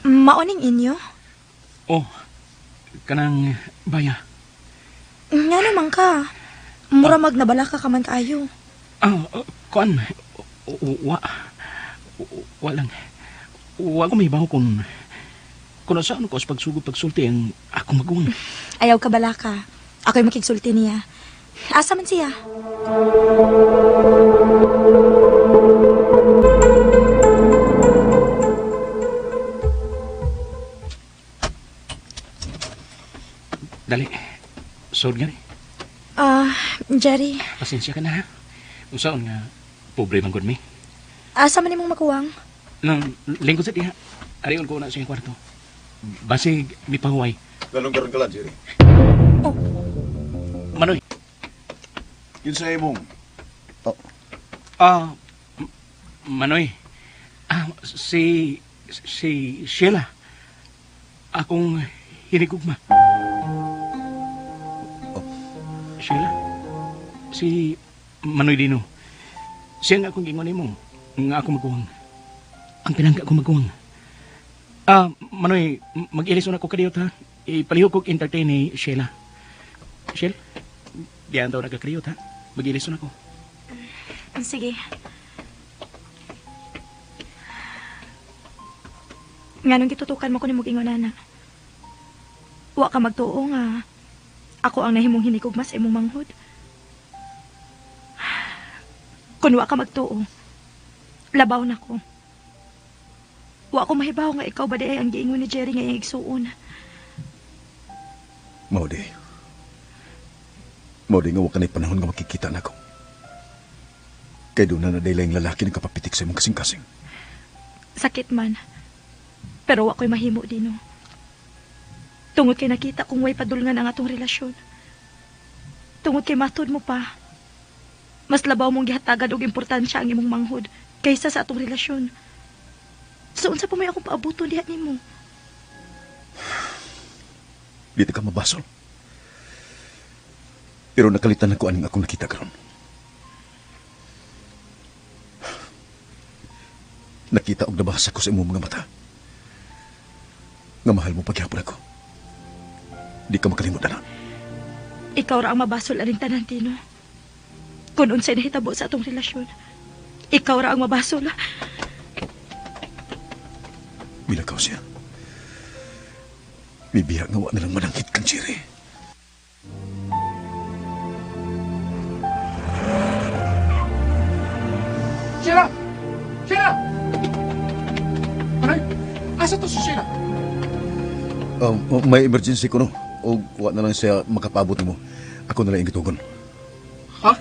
Maoning inyo? Oh, kanang baya. Nga naman ka. Mura magnabala ka man kaayo. Ah, kuan. Wa. Wa lang. Wa ko mahibaw kung saan ko sa pagsugod pagsulti ang akong maguwang. Ayaw ka bala ka. Ako'y makigsulti niya. Asa man siya? Dali. Sod nga rin. Ah, Jerry. Pasensya ka na ha. Unsaon nga, pobre man gud mi. Asa man imong makuwang? Nang lingkod sa diha. Arion ko na sa iyang kwarto. Basig, mi pahuway. Ganun karon ka lang, Jerry. Oh. Manoy. Yun sa imong. Ah, Manoy. Ah, si Sheila. Akong hinigugma. Oh. Sheila? Si Manoy Dino. Siya nga akong gingon nimo. Nga ako maguwang. Ang pinangga ko maguwang. Ah, Manoy, mag-ilis na ko kadiyot ha. Ipalihok kog entertain ni Sheila. Shell, diyan daw nagkakadiyot ha. Mag-ilis na ko. Sige. Nganong gitutukan mo ko ni ingon ana? Wa ka magtuo nga ako ang nahimong hinikugma sa imong manghod. Kun wa ka magtuo, labaw na ko. Wa ko mahibaw nga ikaw ba di ay ang giingon ni Jerry nga iyang igsuon. Mao di. Mao di nga wa kanay panahon nga makikita nako. Kay doon na nadayla yung lalaki nga kapapitik sa imong kasing-kasing. Sakit man. Pero wa ko'y mahimo dino. Tungod kay nakita kung way padulngan ang atong relasyon. Tungod kay matod mo pa. Mas labaw mong gihatagan og importansya ang imong manghod kaysa sa atong relasyon. So unsa pa may akong paabuton diha nimo? Dito ka mabasol. Pero nakalitan na ko aning akong nakita karon. Nakita og nabasa ko sa imong mga mata. Nga mahal mo paghapon ako. Di ka makalimot na. Ikaw ra ang mabasol aning tanan, Tino. Kung unsay nahitabo sa atong relasyon, ikaw ra ang mabasol. Milakaw siya. Bibiya nga wa na lang manangkit kang Jerry. Sheila! Sheila! Manoy, asa to si Sheila? May emergency ko no. O wa na lang siya makapabot nimo. Ako na lang ingitugon. Ha?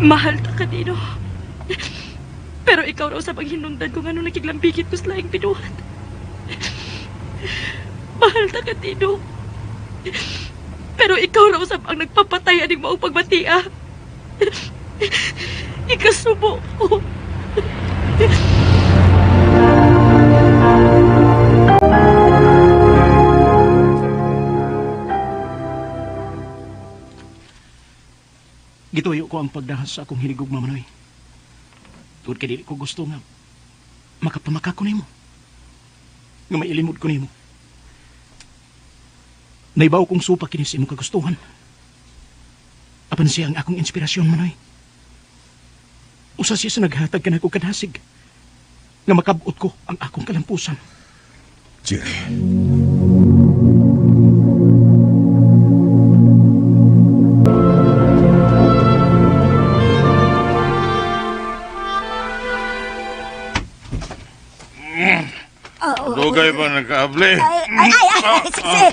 Mahal ta ka, Dino. Pero ikaw raw sa panghinungdan kung ano nakiglambigit ko sa laing binuhat. Mahal ta ka, Dino. Pero ikaw raw sa ang nagpapatay aning maong pagbatia. Ikasubo ko. Gituyo ko ang pagdahas sa akong hinigugma, Manoy. Tungod kay dili ko gusto nga makapamaka ko nimo. Nga mailimod ko nimo. Naibaw kong supa kini sa imong kagustuhan. Apan siya ang akong inspirasyon, Manoy. Usa siya sa naghatag kanako kadasig nga makabot ko ang akong kalampusan. Jerry. Dugay ba nagkaabli? Ay, ay, ay, ay,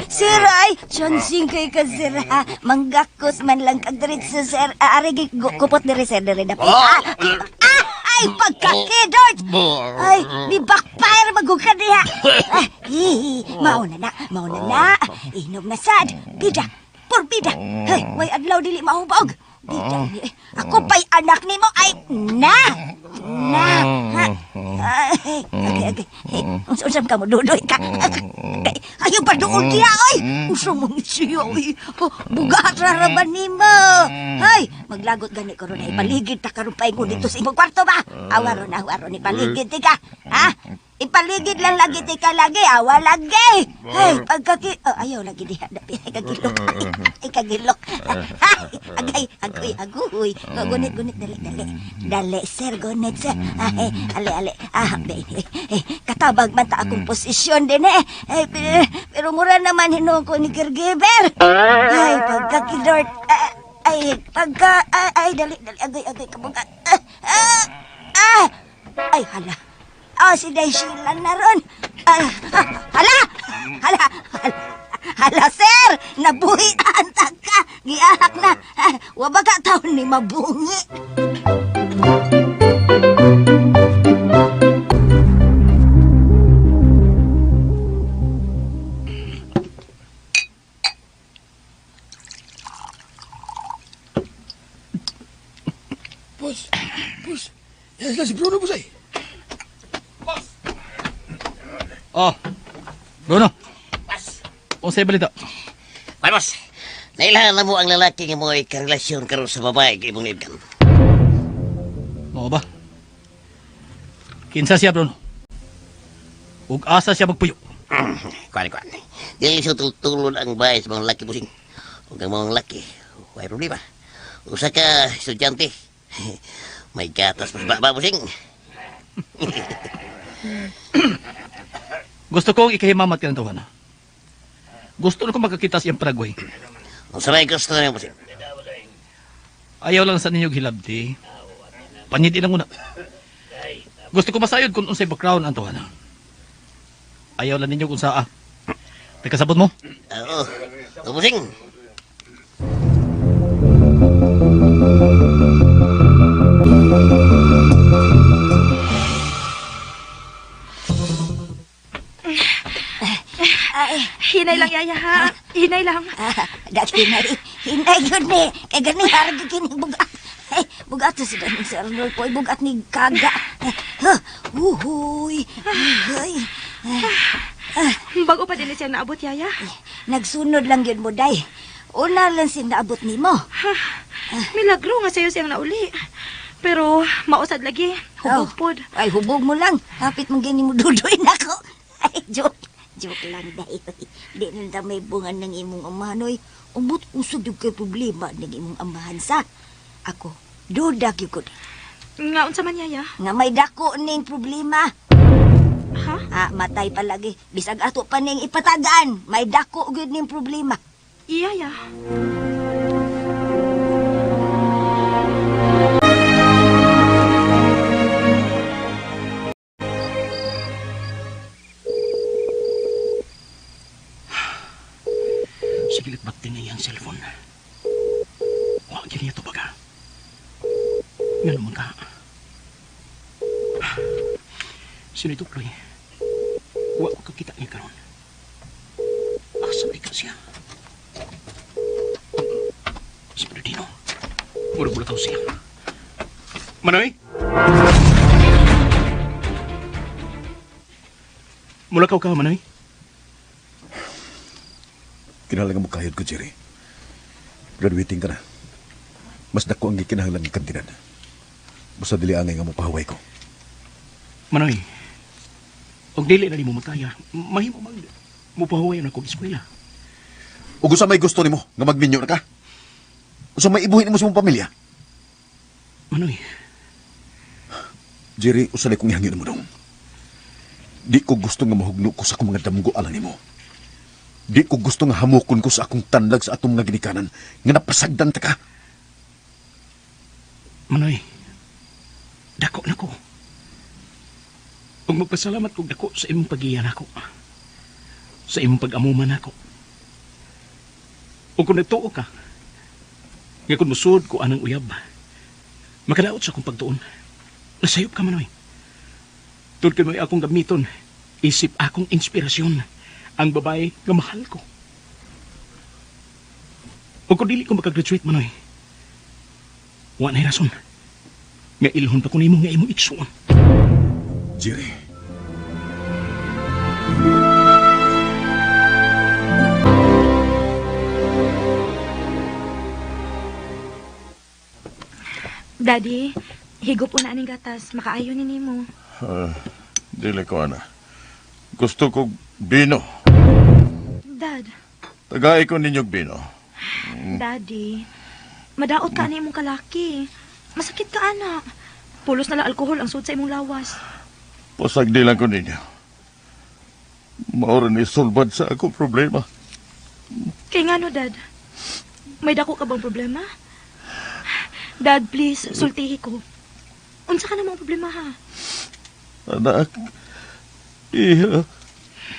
sir, ay, chansing kay ka, sir, ha. Manggakos man lang kag diretso, sir. Ari, kupot diri, sir, diri na. Ay, pagkakidort! Ay, di backfire magugka diha. Mauna na, mauna na. Inom na sad. Bida, purbida. Hey, way adlaw dili mahubog. Bida, ako pa'y anak nimo ay na. Na. Ha? Ay, okay, okay. Unsa ka mo dudoy ka. Okay. Ayaw pa doon diya oy. Unsa mo siya oy. Bugat ra ra ba nimo? Hay, maglagot gani ko ron ay paligid ta karon paingon dito sa imong kwarto ba? Awa ron, awa ron ipaligid ti ka. Ha? Ipaligid lang lagi ti ka lagi, awa lagi. Hay, pagkaki oh, ayaw lagi diha dapi ay kagilok. Ay kagilok. Ay, agay, agoy, agoy. Gunit, gunit, dali, dali. Dali, sir, gunit, sir. Ay, ale, ale. Ah, baby. Eh, katabag man ta akong posisyon din eh. Ay, pero mura naman hinuon ko ni caregiver. Ay, pagkakidort. Ay, pagka, ay, dali, dali, agoy, agoy, kabuga. Ay, hala. Oh, si Day Sheila na ron. Hala! Hala! Hala, sir! Nabuhi ang taka! Giahak na! Wa ba ka taon ni mabungi? Boss! Boss! Yan sila si Bruno, boss ay! Oh, Bruno. Unsay balita? Ay, boss. Nailahan na mo ang lalaki nga mo'y karelasyon karon sa babae kay imong naibgan. Mao ba? Kinsa siya, Bruno? Ug asa siya magpuyo? Kuan, kuan. Dili sa tultulon ang bahay sa mga laki, busing. Ug ang mga laki, way problema. Usa ka estudyante. May gatas mas baba, busing. Gusto kong ikahimamat ka ng tawana. Gusto na kong magkakita sa iyang Paraguay. Unsa may gusto niyo, busing? Ayaw lang sa ninyo hilabti. Panyidi lang una. Gusto ko masayod kung unsay background ang tawana. Ayaw lang ninyo kung saa. Nagkasabot mo? Oo. Oo, busing. Ay, Hinay lang, Yaya, ha? Hinay lang. Dati hinay. Hinay yun eh. Kay gani harag kini bugat. Ay, bugat sa ganin si Arnold po. Ay, bugat ni Kaga. Uhuy. Uhuy. Bago pa din siya naabot, Yaya. Nagsunod lang yun mo, Day. Una lang siyang naabot nimo. Milagro nga sa'yo siyang nauli. Pero mausad lagi. Hubog pod. Ay, hubog mo lang. Hapit mong gani mo dudoy nako. Ay, joke. Joke lang, Day. Di na ta may bunga ng imong amahan, oy. Umot usod yung kay problema ng imong amahan sa. Ako, duda gyud ko. Nga unsa man, Yaya? Nga may dako ning problema. Ha? Ah, matay palagi. Bisag ato pa ning ipatagaan, may dako gyud ning problema. Iya, ya. Sige, bakti na iyang cellphone. Wa gini ito baga. Nga naman ka. Sino ito, Chloe? Wa ko kakita niya karon. Asa ba siya? Si Bernardino. Murag-murag siya. Manoy? Mulakaw ka, Manoy. Kinahanglan nga mukayod ko, Jerry. Graduating ka na. Mas dako ang gikinahanglan ng kantidad. Basta dili angay nga mopahaway ko. Manoy, og dili na nimo makaya, mahimo mag mupahuway na kog eskwela. Ug usa may gusto nimo nga magminyo na ka? Usa may ibuhi nimo sa imong pamilya? Manoy. Jerry, usa lay kong ihangyo nimo dong. Di ko gusto nga mahugno ko sa akong mga damgo alang nimo. Di ko gusto nga hamukon ko sa akong tanlag sa atong mga ginikanan nga napasagdan ta ka. Manoy, dako na ko. Ug magpasalamat kog dako sa imong pagiya nako. Sa imong pag-amuman nako. Ug kung nagtuo ka, nga kung musud ko anang uyab, makadaot sa akong pagtuon. Nasayop ka, Manoy. Tud kay mo'y akong gamiton, isip akong inspirasyon, ang babae nga mahal ko. Ug kung dili ko makagraduate, Manoy, wa na'y rason nga ilhon pa ko nimo nga imong igsuon. Jerry. Daddy, higop una aning gatas. Makaayo ni nimo. Dili ko, ana. Gusto ko bino. Dad, Tagay ko ninyog bino. Daddy, madaot ka ani imong kalaki. Masakit ka, anak. Pulos na lang alkohol ang sud sa imong lawas. Pasagdi lang ko ninyo. Maura ni sulbad sa akong problema. Kay ngano, Dad? May dako ka bang problema? Dad, please, sultihi ko. Unsa ka namang problema, ha? Anak, iha.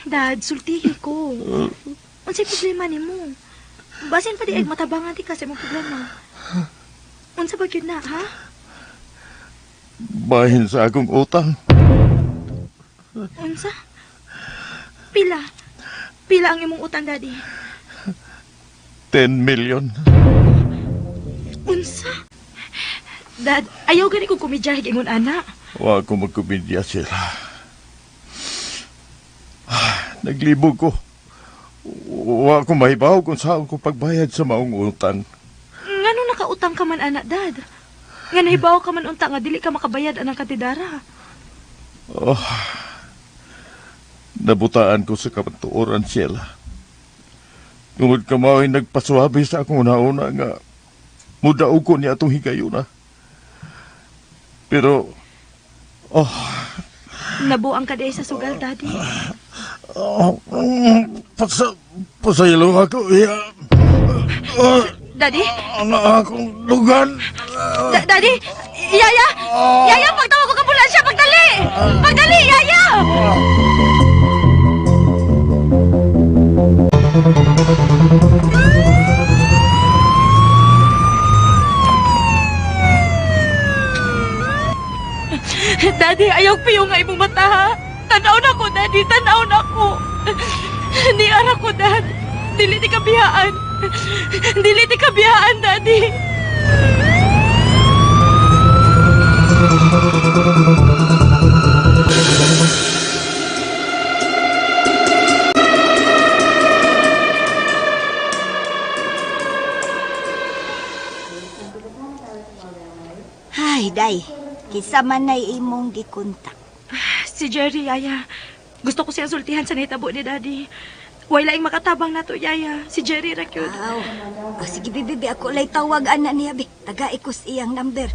Dad, sultihi ko. Unsay problema nimo? Basin pa di ay matabangan ti ka sa imong problema. Unsa ba gyud na, ha? Bahin sa akong utang. Unsa? Pila? Pila ang imong utang, Daddy? 10 million. Unsa? Dad, ayaw gani kong komedyahe ingon ana. Wa ko magkomedya sila. Naglibog ko. Wa ko mahibaw kung saan ko pagbayad sa maong utang. Ngano nakautang ka man ana, Dad? Nga nahibaw ka man unta nga dili ka makabayad anang katidara. Oh, nabutaan ko sa kapatuoran sila. Tungod ka mao'y nagpaswabe sa akong una-una nga mudaog ko niya atong higayuna. Pero, oh, Nabuang ka di sa sugal, Daddy. Oh, pasaylo ako, iya. Daddy? Ang akong lugan. Daddy! Yaya! Yaya, pagtawag ko ka ambulansya! Pagdali! Pagdali, Yaya! Daddy, ayaw piyo nga imong mata, ha? Tanaw na ko, Daddy. Tanaw na ko. Niara ko, Dad. Dili ti kabiyaan. Dili ti kabiyaan, Daddy. Ay, day. Kinsa man nay imong gikontak. Si Jerry, Yaya. Gusto ko siyang sultihan sa nahitabo ni Daddy. Way laing makatabang nato, Yaya. Si Jerry ra gyud. Aw. Ah, sige, bibi, ako lay tawag ana niya, bi. Taga ikos iyang number.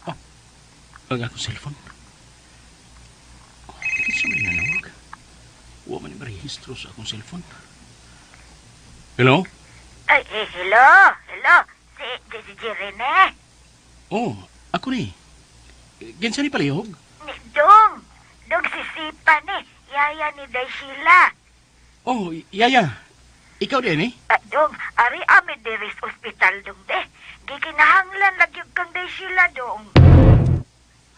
Oh, ang akong cellphone. Oh, kinsa man nanawag? Wa man marehistro sa akong cellphone. Hello? Ay, eh, hello, hello. Si Jerry ne. Oh, ako ni. Kinsa ni palihog? Ni Dong. Dong si Sipa ni. Yaya ni Day Sheila. Oh, Yaya. Ikaw din eh? Ah, Dong, ari ami diri sa ospital dong de. Gikinahanglan lagi kang Day Sheila dong.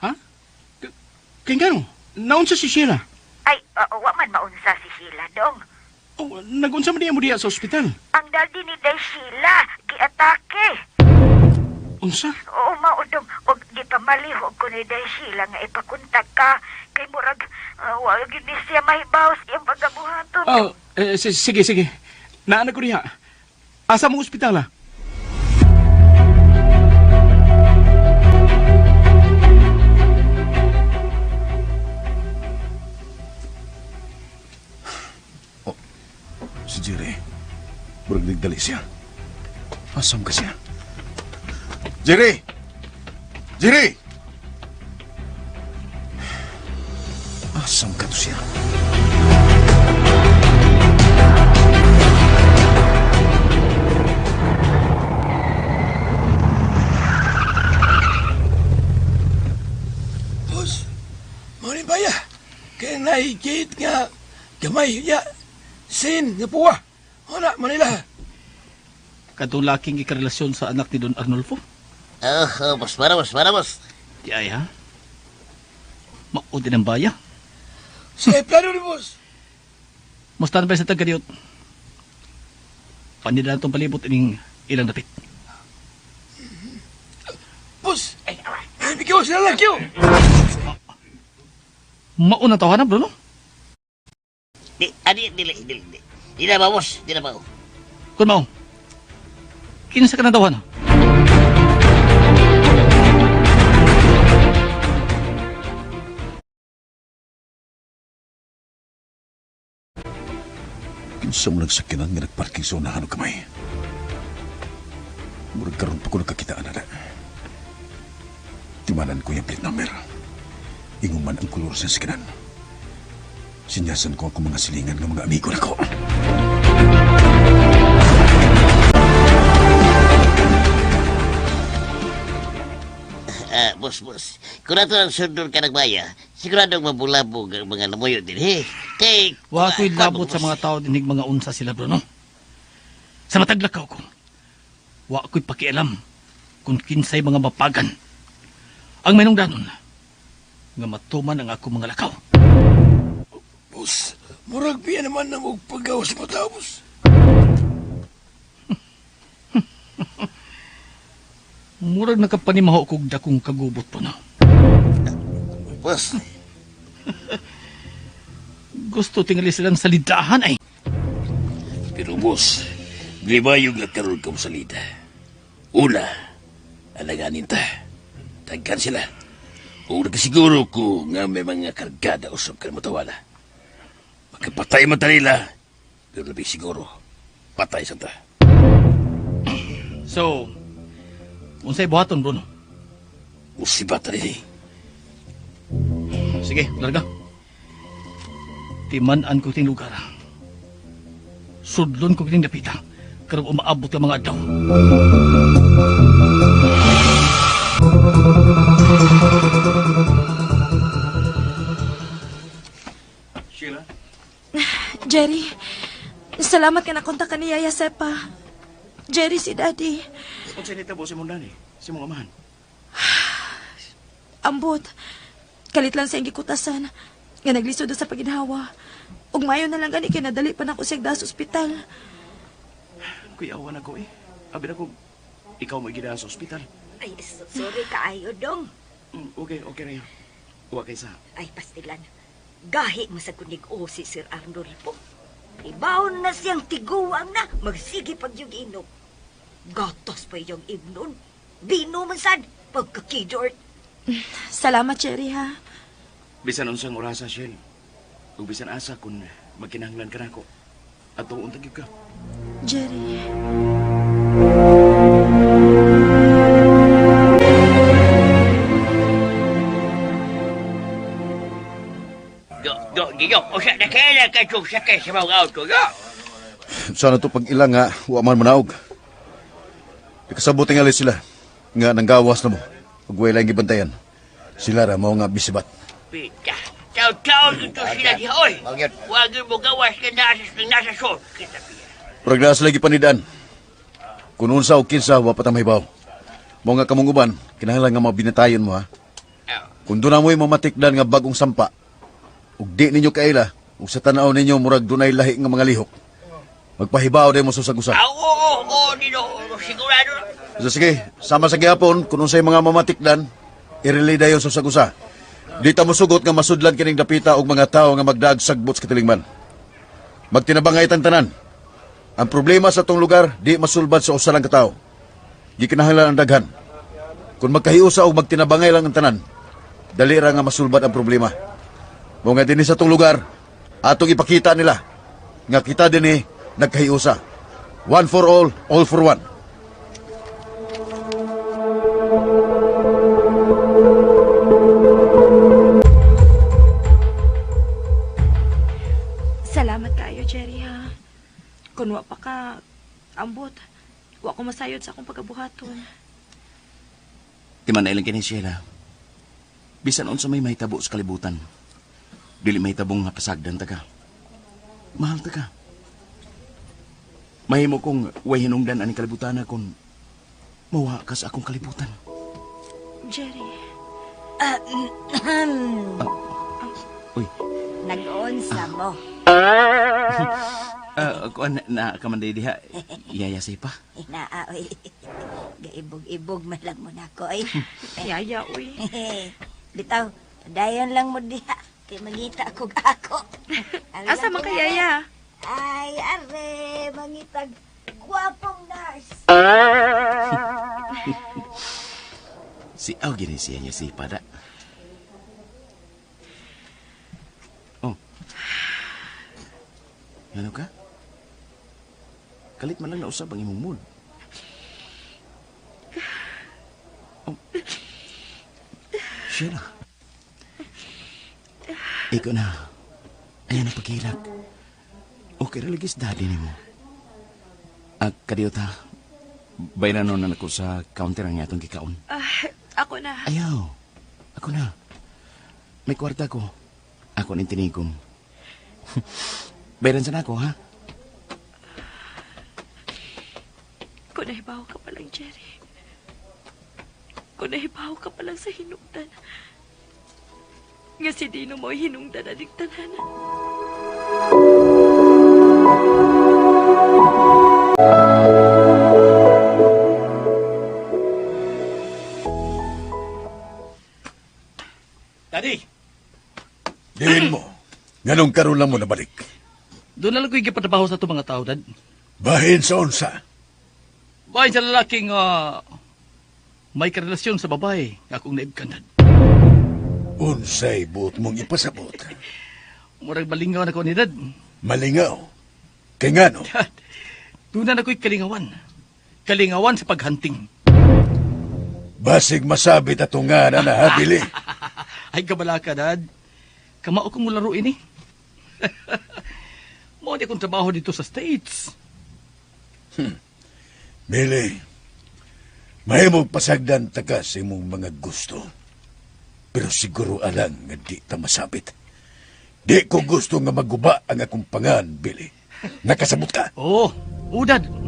Ha? Kay ngano? Naunsa si Sheila? Ay, wa man maunsa si Sheila dong. Oh, nagunsa man diya mo diya sa ospital? Ang daddy ni Day Sheila, giatake. Unsa? Oo, maudong. Og gipamalihog ko ni Day Sheila nga ipakontak ka. Kay murag, wa gyud ni siya mahibaw sa iyang pagabuhaton. Oh, eh, sige, sige. Naana ko diha. Asa mo ospital ah? Si Jerry. Murag nagdali siya. Asam ka siya? Jerry! Jerry! Asam ka to siya? Boss, mo ni baya. Kaya naigit nga gamay ya. Sin nga puwa. Wala Manila. Katong laking ikarelasyon sa anak ni Don Arnolfo. Oh, oh, boss, para boss, para boss. Di ay ha? Mao din ang baya. Sa plano ni boss. Musta na ba sa taga-diyot? Panida na itong palibot ining ilang dapit. Boss, ay, bigyan sila lang kyo. Mao na tawanan, Bruno. Di, adi, dili, dili, di. Di na ba, boss? Di na ba? Kun mao, kinsa ka na tawanan? Kinsa mo nagsakinan nga nagparking sa unahan og kamay. Murag karon pa ko nagkakitaan na. Timanan ko yung plate number. Ingon man ang kolor sa sakinan. Sinyasan ko akong mga silingan ng mga amigo nako. Ah, boss, boss. Kung nato ang sundon ka nagbaya, siguradong mabulabog ang mga lamuyo din, he. Kay... Wa ko'y kuwan, labot sa boss. mga tao dinig mga unsa sila, Bruno. Sa matag lakaw ko, wa ko'y pakialam kung kinsay mga mapagan. Ang manungdanon, nga matuman ang ako mga lakaw. Boss, murag biya naman na og paggawas mo tao, boss. Murag nakapanimaho kog dakong kagubot po na. Boss. Gusto tingali silang salidahan ay. Pero boss, di ba yung nagkaroon ka salita? Una, alaganin ta. Tagkan sila. O nagkasiguro ko nga may mga kargada usap ka na matawala. Magkapatay man ta nila, pero labi siguro, patay sa ta. So, unsay buhaton, Bruno? Usibat ta rin eh. Sige, larga. Timan-an ko ting lugar. Sudlon ko ting dapita. Karong umaabot ka mga adlaw. Sheila? Jerry, salamat ka na kontak ka ni Yaya Sepa. Jerry, si Daddy. Unsa nitabo si mong dani? Si mong amahan? Ambot. Kalit lang sa iyang gikutasan. Nga naglisod na sa paginhawa. Ug mayo na lang gani kay nadali pa nako siya sa ospital. Kuyawan ako eh. Abi na ko, ikaw mo gidaan sa ospital. Ay, sorry kaayo, dong. Okay, okay na yun. Uwa kay sa. Ay, pastilan. Gahi mo sa kunig o si Sir Arnolfo. Ibawon na siyang tiguang na, magsige pag yung inom. Gatos pa yung imnon. Bino man sad, pagkakidort. Salamat, Jerry, ha. Bisan unsang orasa, Shell. Ug bisan asa kung magkinahanglan ka nako. Ato untag gyud ka. Jerry. Go, go, gigo. O siya, nakaila ka itong sakay sa mga auto, go. Sana to pag ilang nga, wa man manaog. Ikasabot tingali sila nga nanggawas na mo. Ug way lang gibantayan. Sila ra mao nga bisibat. Pita. Taw-taw dito sila di oy. Wag mo gawas ka nasa sol. Kita piya. Murag naa sila gipanidaan. Kung unsa o kinsa, wa pa ta mahibaw. Mao nga kamong uban, kinahanglan nga mabinatayon mo ha. Kung doon na mo'y mamatikdan nga bagong sampa, ug di ninyo kaila, ug sa tan-aw ninyo murag dunay lahi nga mga lihok. Magpahibaw din mo sa usag-usa. Ah, oo, oo, Dino. Sigurado. So, sige, sama sa gihapon, kung unsay mga mamatikdan, i-relay dayon sa usag-usa. Di ta mosugot nga masudlan kining dapita og mga tawo nga magdaag sagbot sa katilingban. Magtinabangay tan tanan. Ang problema sa tong lugar, di masulbad sa usa lang ka tawo. Gikinahanglan ang daghan. Kung magkahiusa og magtinabangay lang ang tanan, dali ra nga masulbad ang problema. Mao nga dinhi sa tong lugar, atong ipakita nila nga kita dinhi nagkahiusa. One for all, all for one. Salamat kayo, Jerry, ha. Kung wa pa ka, ambot. Wa ko masayod sa akong pagabuhaton. Di man na ilang kini Sheila. Bisan unsa may mahitabo sa kalibutan. Dili mahitabong nga pasagdan ta ka. Mahal ta ka. Mahimo kong way hinungdan aning kalibutan na kung mawa ka sa akong kalibutan. Jerry. Ah, Uy. Nag-unsa mo. Kuan na ka man diha. Yaya say pa. Inaa, oy. Gaibog-ibog man lang mo nako, oy. Yaya, oy. Bitaw, dayon lang mo diha. Kay mangita kog ako. Asa man ka, Yaya? Ay, are, mangitag gwapong nurse. Si aw gini siya niya si pada. Oh. Ano ka? Kalit man lang nausab ang imong mood. Oh. Sheila. Ikaw na. Ayan ang paghilak. Okay ra lagi sa daddy nimo. Ah, kadiyot ha. Bayran nun na ako sa counter ang atong gikaon. Ah, ako na. Ayaw. Ako na. May kwarta ko. Ako ning tinigom. Bayran sana ako, ha? Kung nahibaw ka pa lang, Jerry. Kung nahibaw ka pa lang sa hinungdan. Nga si Dino mo'y hinungdan aning tanan. Daddy, Diin mo. Nganong karon lang mo nabalik. doon na lang ko'y gipatrabaho sa itong mga tao, Dad. Bahin sa unsa. Bahin sa lalaking may karelasyon sa babae nga akong naibkan, Dad. Unsay buot mong ipasabot. Murag malingaw na ko ni Dad. Malingaw. Kay ngano? Dad, doon na ako'y kalingawan. Kalingawan sa paghunting. Basig masabit ato nga na nahabili. Ay, kabala ka, Dad. Kamao kong laro ini. Mo di akong trabaho dito sa States. Billy, mahimong pasagdan ta ka sa imong mga gusto. Pero siguro alang nga di ta masabit. Di ko gusto nga maguba ang akong pangan, Billy. Nakasabot ka? Oo, oh, Dad. Oh.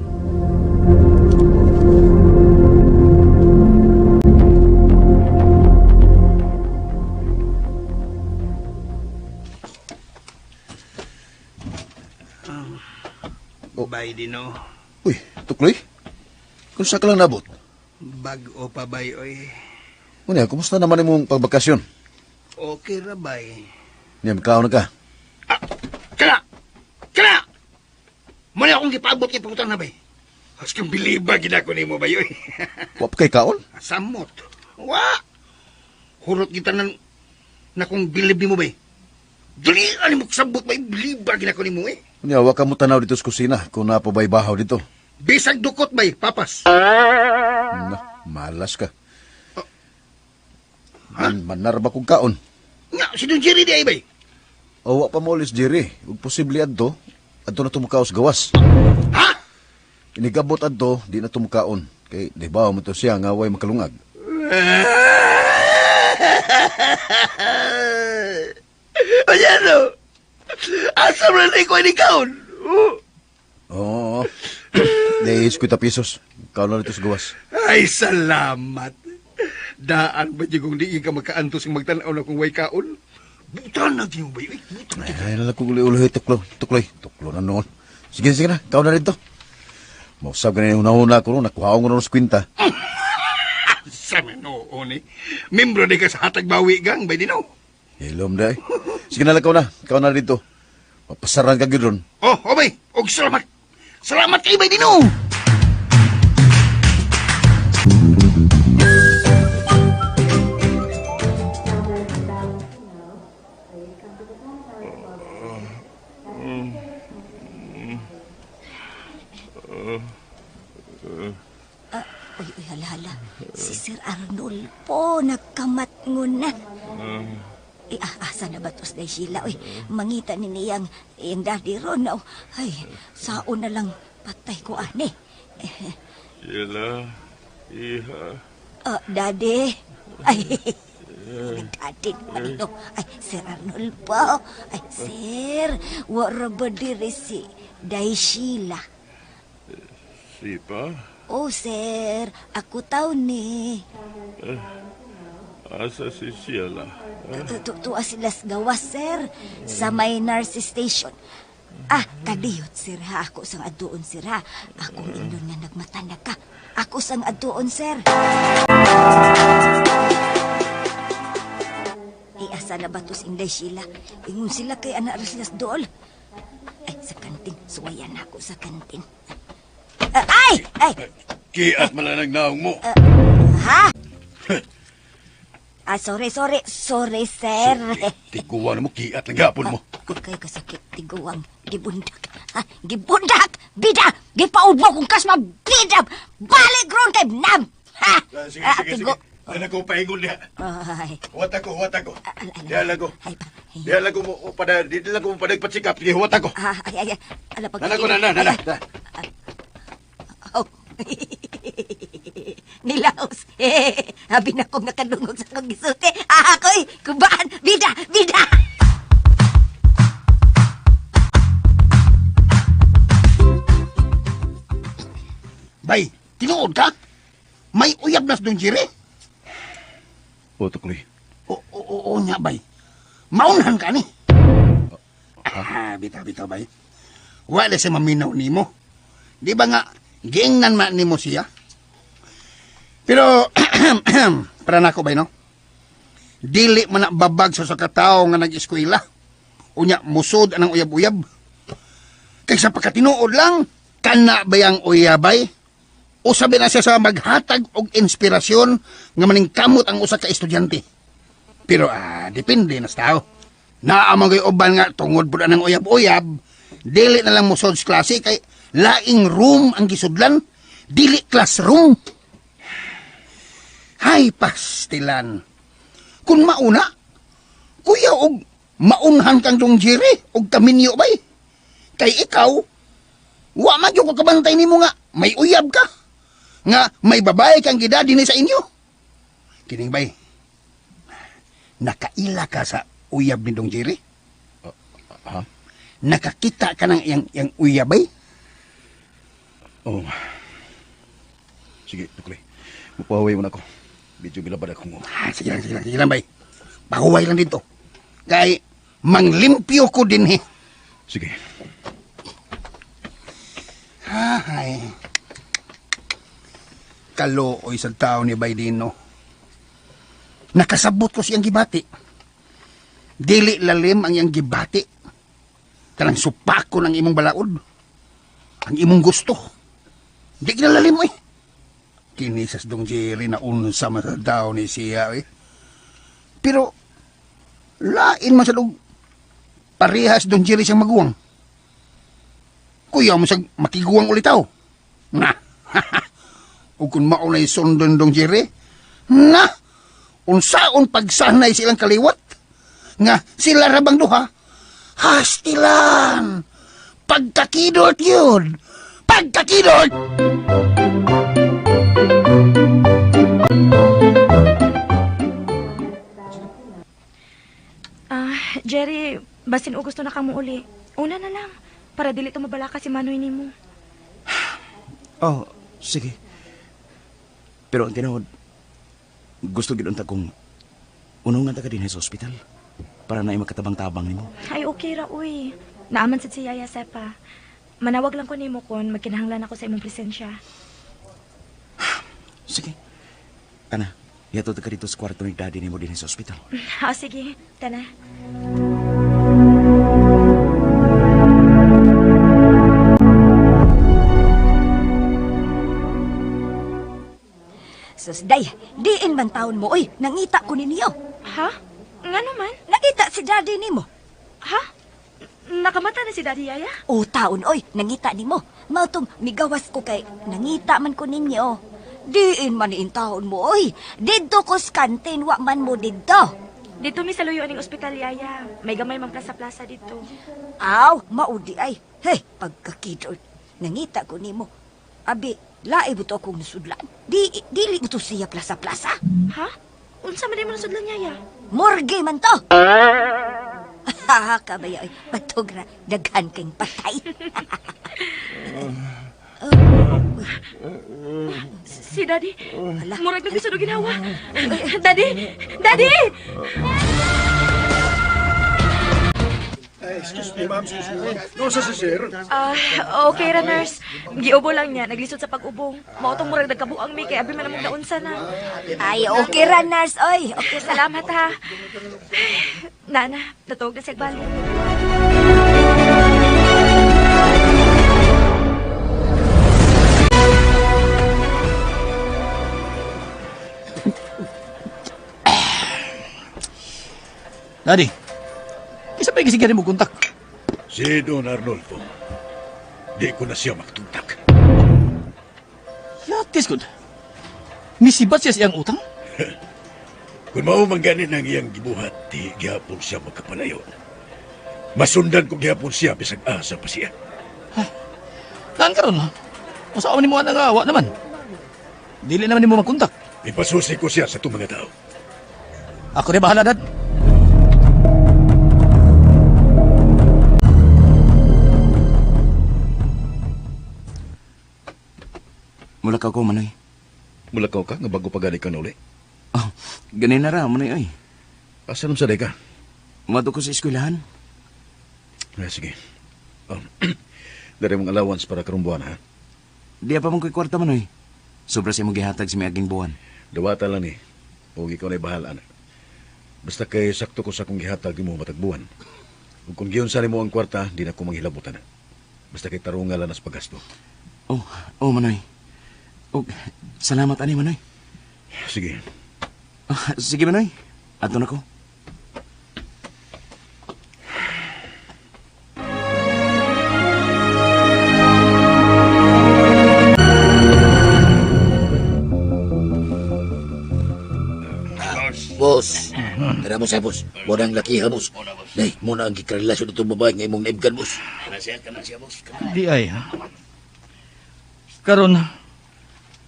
Bay, Dino. Uy, tukloy. Kung sa ka lang nabot? Bag-o pa, bay, oy. Unya, kumusta naman imong pagbakasyon? Okay ra, bay. Niya, makaon na ka. Kana! Kana! Muna akong gipaabot kay pangutang na, bay. As kang biliba gid ako nimo, bay, oy. Wa pa kay kaon? Samot. Wa! Hurot kita nan na kung bilib nimo, bay. Dali ani mo kasabot, bay. Biliba gid ako nimo, eh. Unya, wa ka mo tanaw dito sa kusina kung naa pa ba'y bahaw dito. Bisag dukot, bay. Papas. Na, malas ka. Man, manar ba kong kaon? Nga, si Don Jerry di ay, bay. O, wa pa mo ulis, Jerry. Ug posible adto, adto na tumukaos gawas. Ha? Inigabot adto, di na tumukaon. Kay, di ba mo to siya nga way makalungag. Ayan, Asa mo na ko ni kaon? Oh. Oo. Dahil ko pisos. Kaon na dito sa gawas. Ay, salamat. Daan ba di kung di ka makaantos ng magtanaw na kung way kaon? Butan na di mo ba? Ay, butan. Ay, nala ko uli-uli. Tuklo, tukloy. Tuklo na noon. Sige, sige na. Ikaw na rito. Mausap ka na yung una-una ko ron. Nakuha ko na sa kwinta. Sa oo ni. Membro di ka sa Hatag Bawi Gang, bay dino. Hilom na eh. Sige na lang, ikaw na. Ikaw na rito. Mapasaran ka gyud ron. Oh, oh bay. Og salamat. Salamat kay bay dino. Uy, uy, hala, hala. Si Sir Arnulfo, nagkamat na. Eh, asa na ba tos day Sheila? Uy, mangita ni niyang iyang daddy ron. Oh. Ay, saon na lang patay ko ani. Sheila, iha. Daddy. Ay, daddy naman ito. Ay, Sir Arnulfo. Ay, sir, wara ba diri si Day Sheila? Sipa? Oh, sir, ako taw ni. Asa si Sheila? Tuwa sila sa gawas, sir. Sa may nurse station. Ah, kadiyot, sir, ha. Ako sang aduon, sir, ha. Akong indon nga nagmata na ka. Ako sang aduon, sir. Ay, asa na ba to si Inday Sheila? Ingon sila kay anak ra sila sa dool. Ay, sa kantin. Suwayan ako sa kantin. Ay! Ay! Kiat malanag naong mo. Ha? Ah, sorry, sorry. Sorry, sir. Tiguan mo, kiat lang gapon mo. Kay kasakit tiguang gibundak. Ha? Gibundak! Bida! Gipaubok kong kasma bida! Balik ron kay nam! Ha? Sige, Ah, sige, sige. Ano ko pahingon niya? Ay. Huwat ako, huwat ako. Diyan lang ko. Diyan lang ko mo pada, di lang ko mo padag patsikap. Sige, huwat ako. Ah, ay, ay, ay. Ala, pag- Nana ko, nana, nana. Ay, ay. Oh. Nilaos. Habi na kong nakadungog sa akong gisulti. Ah, ako'y kubaan. Bida! Bida! Bay, tinuod ka? May uyab na sa Don Jerry? O, tukloy. Oo, oo, nya, bay. Maunhan ka ni. Ah, bitaw, bitaw, bay. Wala siya maminaw nimo. Di ba nga, giingnan man nimo siya? Pero, para nako, bay, no? Dili man na babag sa katao nga nag-eskwela. Unya, musod anang uyab-uyab. Kaysa pagkatinuod lang, kana ba yang uyabay? Usabi na siya sa maghatag og inspirasyon nga maningkamot ang usa ka estudyante. Pero depende na sa tao. Naa man kay uban nga tungod pud anang uyab-uyab, dili na lang mosod sa klase kay laing room ang gisudlan, dili classroom. Hay pastilan. Kung mauna, kuya og maunhan kang dong Jerry og kaminyo bay. Kay ikaw, wa man gyud ko kabantay nimo nga may uyab ka. Nga may babae kang gidadi ni sa inyo. Kining bay, nakaila ka sa uyab ni Dong Jerry? Ha? Nakakita ka ng iyang uyab bay? Oh. Sige, tukloy. Mupahuway mo na ako. Medyo gilabad ako mo. Ah, sige lang, sige lang, sige lang bay. Pahuway lang dito. Kay manglimpyo ko din eh. Sige. Ay. Kalooy sa tao ni Baydino. Nakasabot ko siyang gibati. Dili lalim ang iyang gibati. Kanang supako ng imong balaod. Ang imong gusto. Di kinalalim eh. Kini sa Dong Jerry na unsa man sa tao ni siya eh. Pero lain man sa dong parehas Dong Jerry siyang maguwang. Kuya mo sa makiguwang ulitaw. Na. O kung maunay sundon Dong Jerry, na. Unsaon pagsanay silang kaliwat? Nga sila rabang duha? Hastilan! Pagkakidot yun! Pagkakidot! Ah, Jerry, basin o gusto na kamo uli. Una na lang, para dili to mabalaka si Manoy nimo. Oh, sige. Pero ang tinuod, gusto gid unta kong unungan ta ka dinhi sa ospital para na makatabang-tabang nimo. Ay, okay ra, uy. Naaman sad si Yaya Sepa. Manawag lang ko nimo kon magkinahanglan ako sa imong presensya. Sige. Kana, yato ka dito sa kwarto ni daddy nimo dinhi sa ospital. Ah, sige. Tana. Sus, day, diin man taon mo, oy, nangita ko ninyo. Ha? Ngano man? Nangita si daddy nimo. Ha? Nakamata na si Daddy Yaya? O taon, oy, nangita nimo. Mao tong migawas ko kay nangita man ko ninyo. Diin man niin taon mo, oy. Didto ko sa kantin, wa man mo didto. Dito mi sa luyo aning ospital, Yaya. May gamay mang plaza-plaza dito. Aw, maudi ay. Hey, pagkakidol. Nangita ko nimo. Abi, lae buto akong nasudlan. Di, dili buto siya plaza-plaza. Ha? Unsa man di mo nasudlan, Yaya? Morgue man to. Ha, kabaya, oy. Patog ra, daghan kang patay. Si Daddy. Murag na gusto ginawa. Daddy! Daddy! Excuse me, ma'am. Excuse me. No, sa si sir. Ah, okay ra, nurse. Giubo lang niya, naglisod sa pag-ubo. Mao tong murag nagkabuang mi kay abi man among naunsa na. Ay, okay ra, nurse, oy. Okay ra. Salamat ha. Nana, natuog na siya balik. Daddy, isa pa gisigarin mo kontak. Si Don Arnolfo. Di ko na siya maktuntak. Yatis ko. Misibat siya siyang utang? Kung mao man gani ang iyang gibuhat, di gihapon siya magkapalayon. Masundan ko gihapon siya bisag asa pa siya. Kaan karon ha? Usaon ni mo ang awa naman. Dili naman nimo magkontak. Ipasusi ko siya sa itong mga tao. Ako rin bahala, Dad. Mulakaw ko, Manoy. Mulakaw ka? Nga bago pa gani ka na uli? Oh, ganun na ra, Manoy, oy. Asa naman sa ka? Mado ko sa eskwelahan. Ay, sige. Oh, dari mong allowance para karong buwan, ha? Di pa mong ko'y kwarta, Manoy. Sobra sa imong gihatag sa miaging buwan. Dawata lang ni. O ikaw na'y bahala na. Basta kay sakto ko sa akong gihatag mo matagbuwan. Ug kung giyon sa nimo ang kwarta, di na ko manghilabutan. Basta kay tarunga lang as paggasto. Oh, oh, Manoy. Oh, salamat ani, Manoy. Sige. Ah, sige, Manoy. Ato na ko. Boss, tara mo sa boss. Muna ang lakiha, boss. Nay, muna ang gikarelasyon itong babae nga imong naibgan, boss. Kana siya, boss. Di ay, ha? Karon,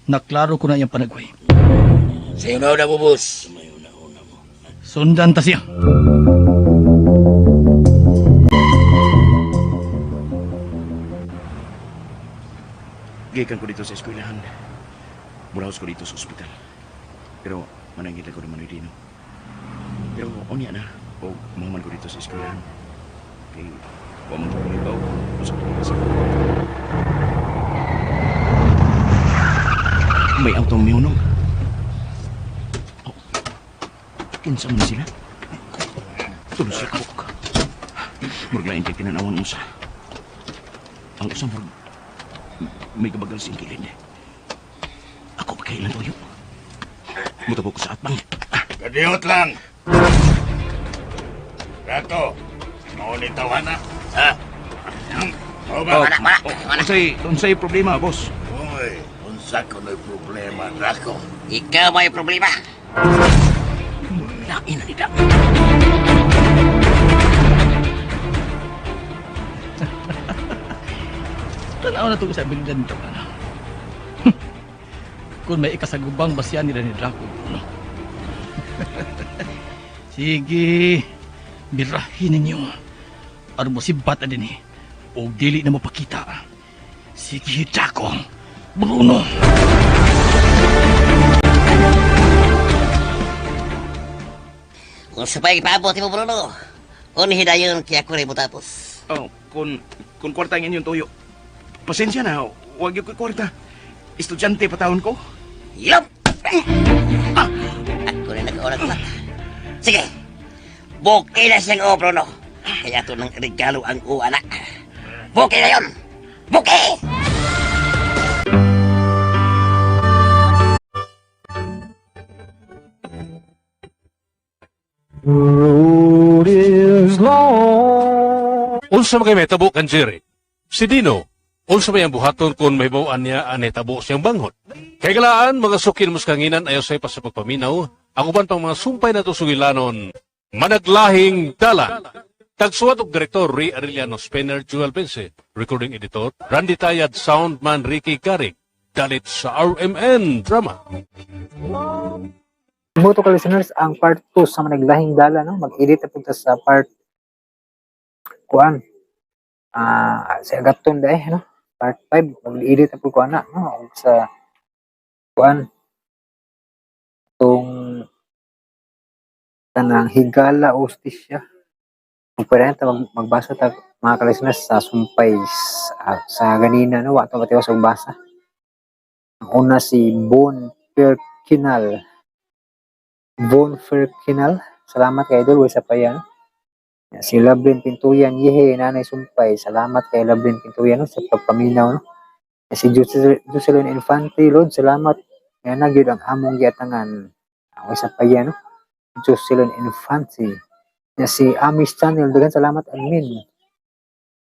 naklaro ko na iyang panagway. Sa'yo na una mo, boss. Sundan ta siya. Gikan ko dito sa eskwelahan. Mulaos ko dito sa ospital. Pero manangit ako naman dino. Pero unya na, o mahuman ko dito sa eskwelahan. Kay wa man ko ibaw sa sa. May auto mihunong. Oh, kinsa man sila? Tulo sila kabuk. Murag lain kay tinanawan usa. Ang usa murag may kabagal sa kilid. Ako pa kailan toyo. Mutabo ko sa atbang. Kadiyot lang. Rato, mauni tawana. Ha? Oh, ba? Unsay problema, boss? Uy, unsa ko na'y problema, Draco? Ikaw may problema. Lain na nila. Tanaw na to sa abilidad nito. Ano? Kung may ikasagubang basyan nila ni Draco. No? Sige, birahin ninyo. Aron mo si bata din eh. O dili na mapakita. Sige, Draco. Bruno. Kung sa pa'y ipaabot mo, Bruno. Unhi dayon kaya ko rin mo tapos. Oh, kung kwarta ang inyong tuyo, Pasensya na, wag yung kwarta. Estudyante pa taon ko. Yup! Ah, ako na nag-oras na. Sige, bukay na siyang obro, no? Kaya ito ng regalo ang uana. Bukay na yun! Bukay! Road is long. Unsa man kay mahitabo kan Jerry? Si Dino, unsa may ang buhaton kung mahibaw-an niya ang nahitabo siyang banghod? Kay galaan, mga sukin mas kanginan ayaw say pa sa pagpaminaw, ang uban pang mga sumpay na sugilanon, managlahing dalan. Tagsuwat og direktor Ray Arellano, Spinner Jewel Bense, recording editor Randy Tayad, soundman Ricky Garing, dalit sa RMN Drama. Buto ka listeners, ang part 2 sa managlahing dala, no? Mag-edit na punta sa part kuan. Sa Agaton dai, no? Part 5, mag-edit na po ko ana, no? Ug sa kuan tong kanang higala o hustisya. Kung pwede ta magbasa ta mga ka-listeners sa sumpay sa ganina, no? Wa ta matiwas og basa. Ang una si Bon Perkinal. Von Ferkinal. Salamat kay Idol. Wisa pa yan. Si Lovelyn Pintuyan. Yehe, Nanay Sumpay. Salamat kay Lovelyn Pintuyan, no, sa pagpaminaw. No? Si Jocelyn Infante. Lord, salamat. Nga na gyud ang among giatangan. Wisa pa yan. No? Jocelyn Infante. Yan si Amis Channel. Dagan salamat, admin.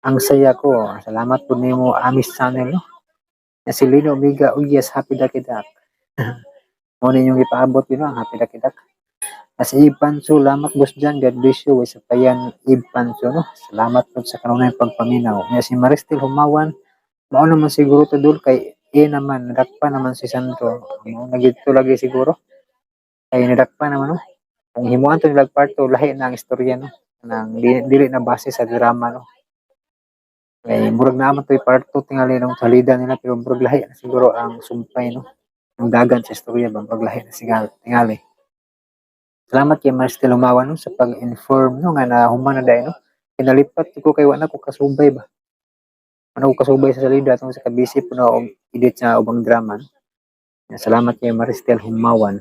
Ang saya ko. Salamat po nimo Amis Channel. No? Yan si Lino Omega. Oh yes, happy dakidak. Mo ninyong ipaabot yun, no? Ang happy dakidak. As Ipanso, salamat boss dyan. God bless you. Sa payan Ipanso, no? Salamat po sa kanunay pagpaminaw. Nga si Maristel Humawan, mao naman siguro to dul kay E naman, nadakpa naman si Sandro. Mao na gyud to lagi siguro. Kay nadakpa naman, no? Kung himuan to nilag part 2, lahi na ang istorya, no? Nang dili na base sa drama, no? Kay murag na man to part 2 tingali nung salida nila pero murag lahi na siguro ang sumpay, no? Ang dagan sa istorya ba murag lahi na sigal tingali. Salamat kay Maristel Humawan, no, sa pag-inform, no, nga nahuman na dahil, no. Kinalipat ko kay wala ko kasubay ba. Wala ko kasubay sa salida tungod sa kabisi po na og edit sa ubang drama. No? Salamat kay Maristel Humawan.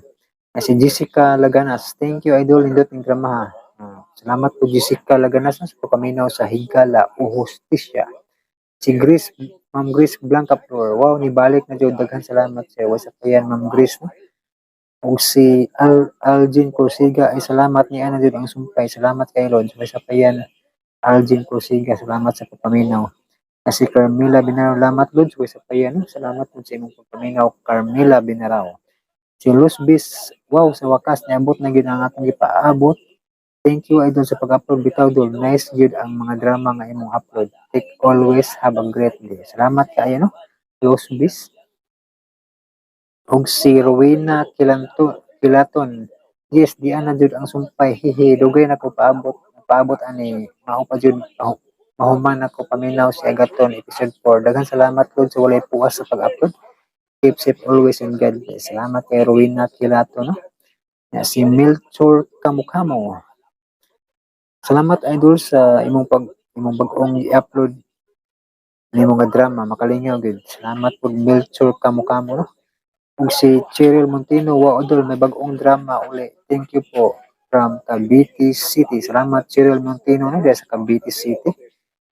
Si Jessica Laganas, thank you idol nindot ning drama ha. Salamat po Jessica Laganas, no, sa pagpaminaw sa Higala o Hustisya. Si Grace, Ma'am Grace Blanca Flor, wow, nibalik na jud, daghan salamat sa wasa pa yan Ma'am Grace, no. Ug si Algin Corsiga ay salamat ni ana jud ang sumpay. Salamat kay Lord. Sa pa yan Algin Corsiga, salamat sa pagpaminaw. Si Carmela Binaraw, salamat Lord. Sa pa yan, no? Salamat po sa imong pagpaminaw Carmela Binaraw. Si Luz Bis, wow, sa wakas niabot na gyud ang atong gipaabot. Thank you idol sa pag-upload bitaw dol. Nice gyud ang mga drama nga imong upload. Take always have a great day. Salamat kaayo, no? Luz Bis. Ug si Rowena Kilaton. Yes, di ana jud ang sumpay. Hihi, dugay na ko paabot. Paabot ani mao pa jud mahuman ako paminaw si Agaton episode 4. Daghan salamat Lord sa walay puwas sa pag-upload. Keep safe always and God bless. Salamat kay Rowena Kilaton, no? Ya, si Melchor Kamukamo. Salamat idol sa imong bag-ong i-upload nimo nga drama, makalingaw gyud. Salamat pud Melchor Kamukamo, no? Ug si Cheryl Montino, wow idol, may bag-ong drama uli. Thank you po from Cavite City. Salamat Cheryl Montino, no, sa Cavite City.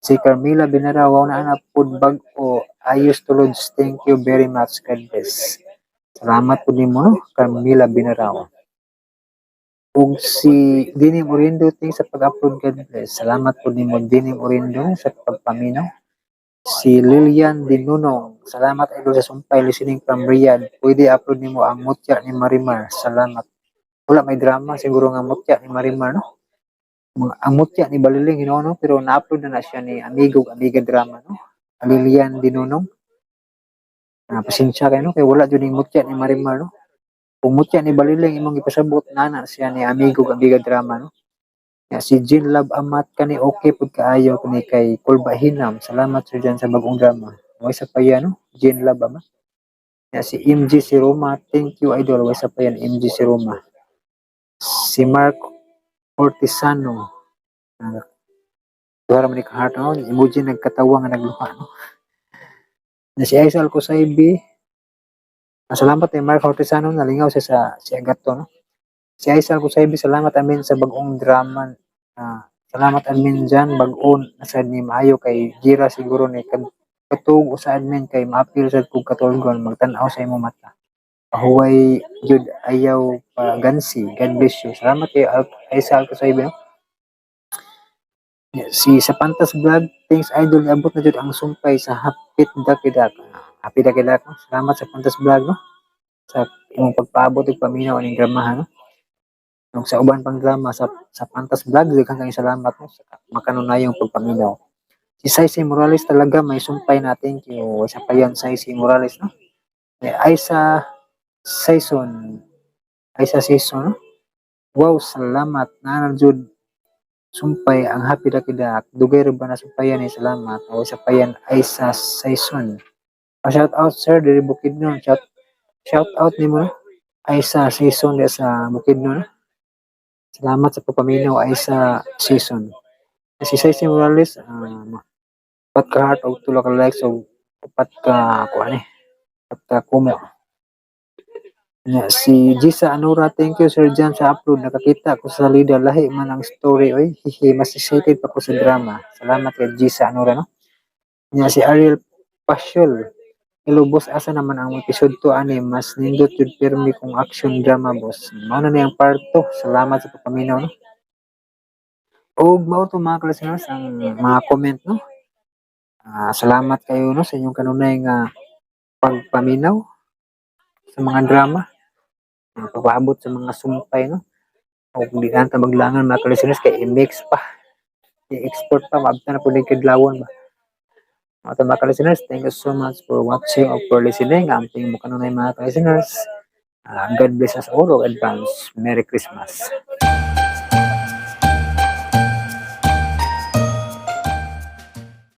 Si Carmela Binara, wow na anak pud bag-o. Ayos tulods. Thank you very much. God bless. Salamat pud nimo, no, Carmela Binaraw. Ug si Dinim Orindo, thanks sa pag-upload. God bless. Salamat pud nimo Dinim Orindo sa pagpaminaw. Si Lilian Dinunong, salamat idol sa sumpay listening from Riyadh. Pwede upload nimo ang Mutya ni Marimar. Salamat. Wala may drama siguro nga Mutya ni Marimar, no? Ang Mutya ni Baliling, you know, no? Pero na-upload na siya ni Amigo Amiga drama, no? Lilian Dinunong. Pasensya kayo, no? Kay wala jud ning Mutya ni Marimar, no? Kung Mutya ni Baliling imong ipasabot nana siya ni Amigo Amiga drama, no? Ya, si Jean Love Amat kani okay pud kaayo kani kay Kulba Hinam. Salamat sir dyan sa bagong drama. Way sa pa yan, no? Jean Love Amat. Ya, si MG si Roma, thank you idol. Way sa pa yan MG si Roma. Si Mark Ortisano. Duha ra man ni ka heart, no? Emoji nagkatawa nga nagluha, no? Na si Aisal Kusaybi, salamat kay Mark Hortesano, nalingaw siya sa si Agato, no? Si Aisal Kusaybi, salamat amin sa bagong drama. Salamat admin dyan, bag-on na sad ni maayo kay Gira siguro ni katug sa admin kay maapil sad kog katulgon magtan-aw sa imong mata. Pahuway jud, ayaw pa gansi. God bless you. Salamat kay Aisal Kusaybi, no? Si sa Pantas Vlog, thanks idol, iabot na jud ang sumpay sa Hapit Dakidak. Happy Dakidak, no? Salamat sa Pantas Vlog, no? Sa imong pagpaabot ug paminaw aning dramahan, no? Ug sa uban pang drama sa Pantas Vlog, daghan kayong salamat, no, sa makanunayong pagpaminaw. Si Saisay Morales talaga may sumpay na, thank you. Isa pa yan, Saisay Morales, no? Eh, Aisa Saison, Aisa Saison, no? Wow, salamat. Naa jud sumpay ang Happy Dakidak. Dugay ra ba na sumpayan eh, salamat. O isa pa yan, Aisa Saison. Pa shout out sir diri Bukidnon. Shout out nimo, no? Aisa Saison di sa Bukidnon, no? Salamat sa pagpaminaw, Aisa Saison. Si Saisay Morales, upat ka heart og tulo ka likes og upat ka kuan eh. Upat ka kumo. Nya, si Gisa Anura, thank you Sir Jan sa upload. Nakakita ko sa salida, lahi man ang story oy. Hihi, mas excited pa ko sa drama. Salamat kay Gisa Anura, no. Nya si Ariel Pasyol. Hello boss, asa naman ang episode 2 ani? Mas nindot jud pirmi kung action drama, boss. Mao na niyang part 2. Salamat sa pagpaminaw, no. Og mao to mga listeners ang mga comment, no. Salamat kayo, no, sa inyong kanunay nga pagpaminaw sa mga drama. Pagpaabot sa mga sumpay, no. Og di na ta maglangan mga listeners kay i-mix pa. I-export pa maabtan na pud kadlawon ba. Mga to, mga listeners, thank you so much for watching or for listening. Amping mo kanunay mga listeners. God bless us all. Advance. Merry Christmas.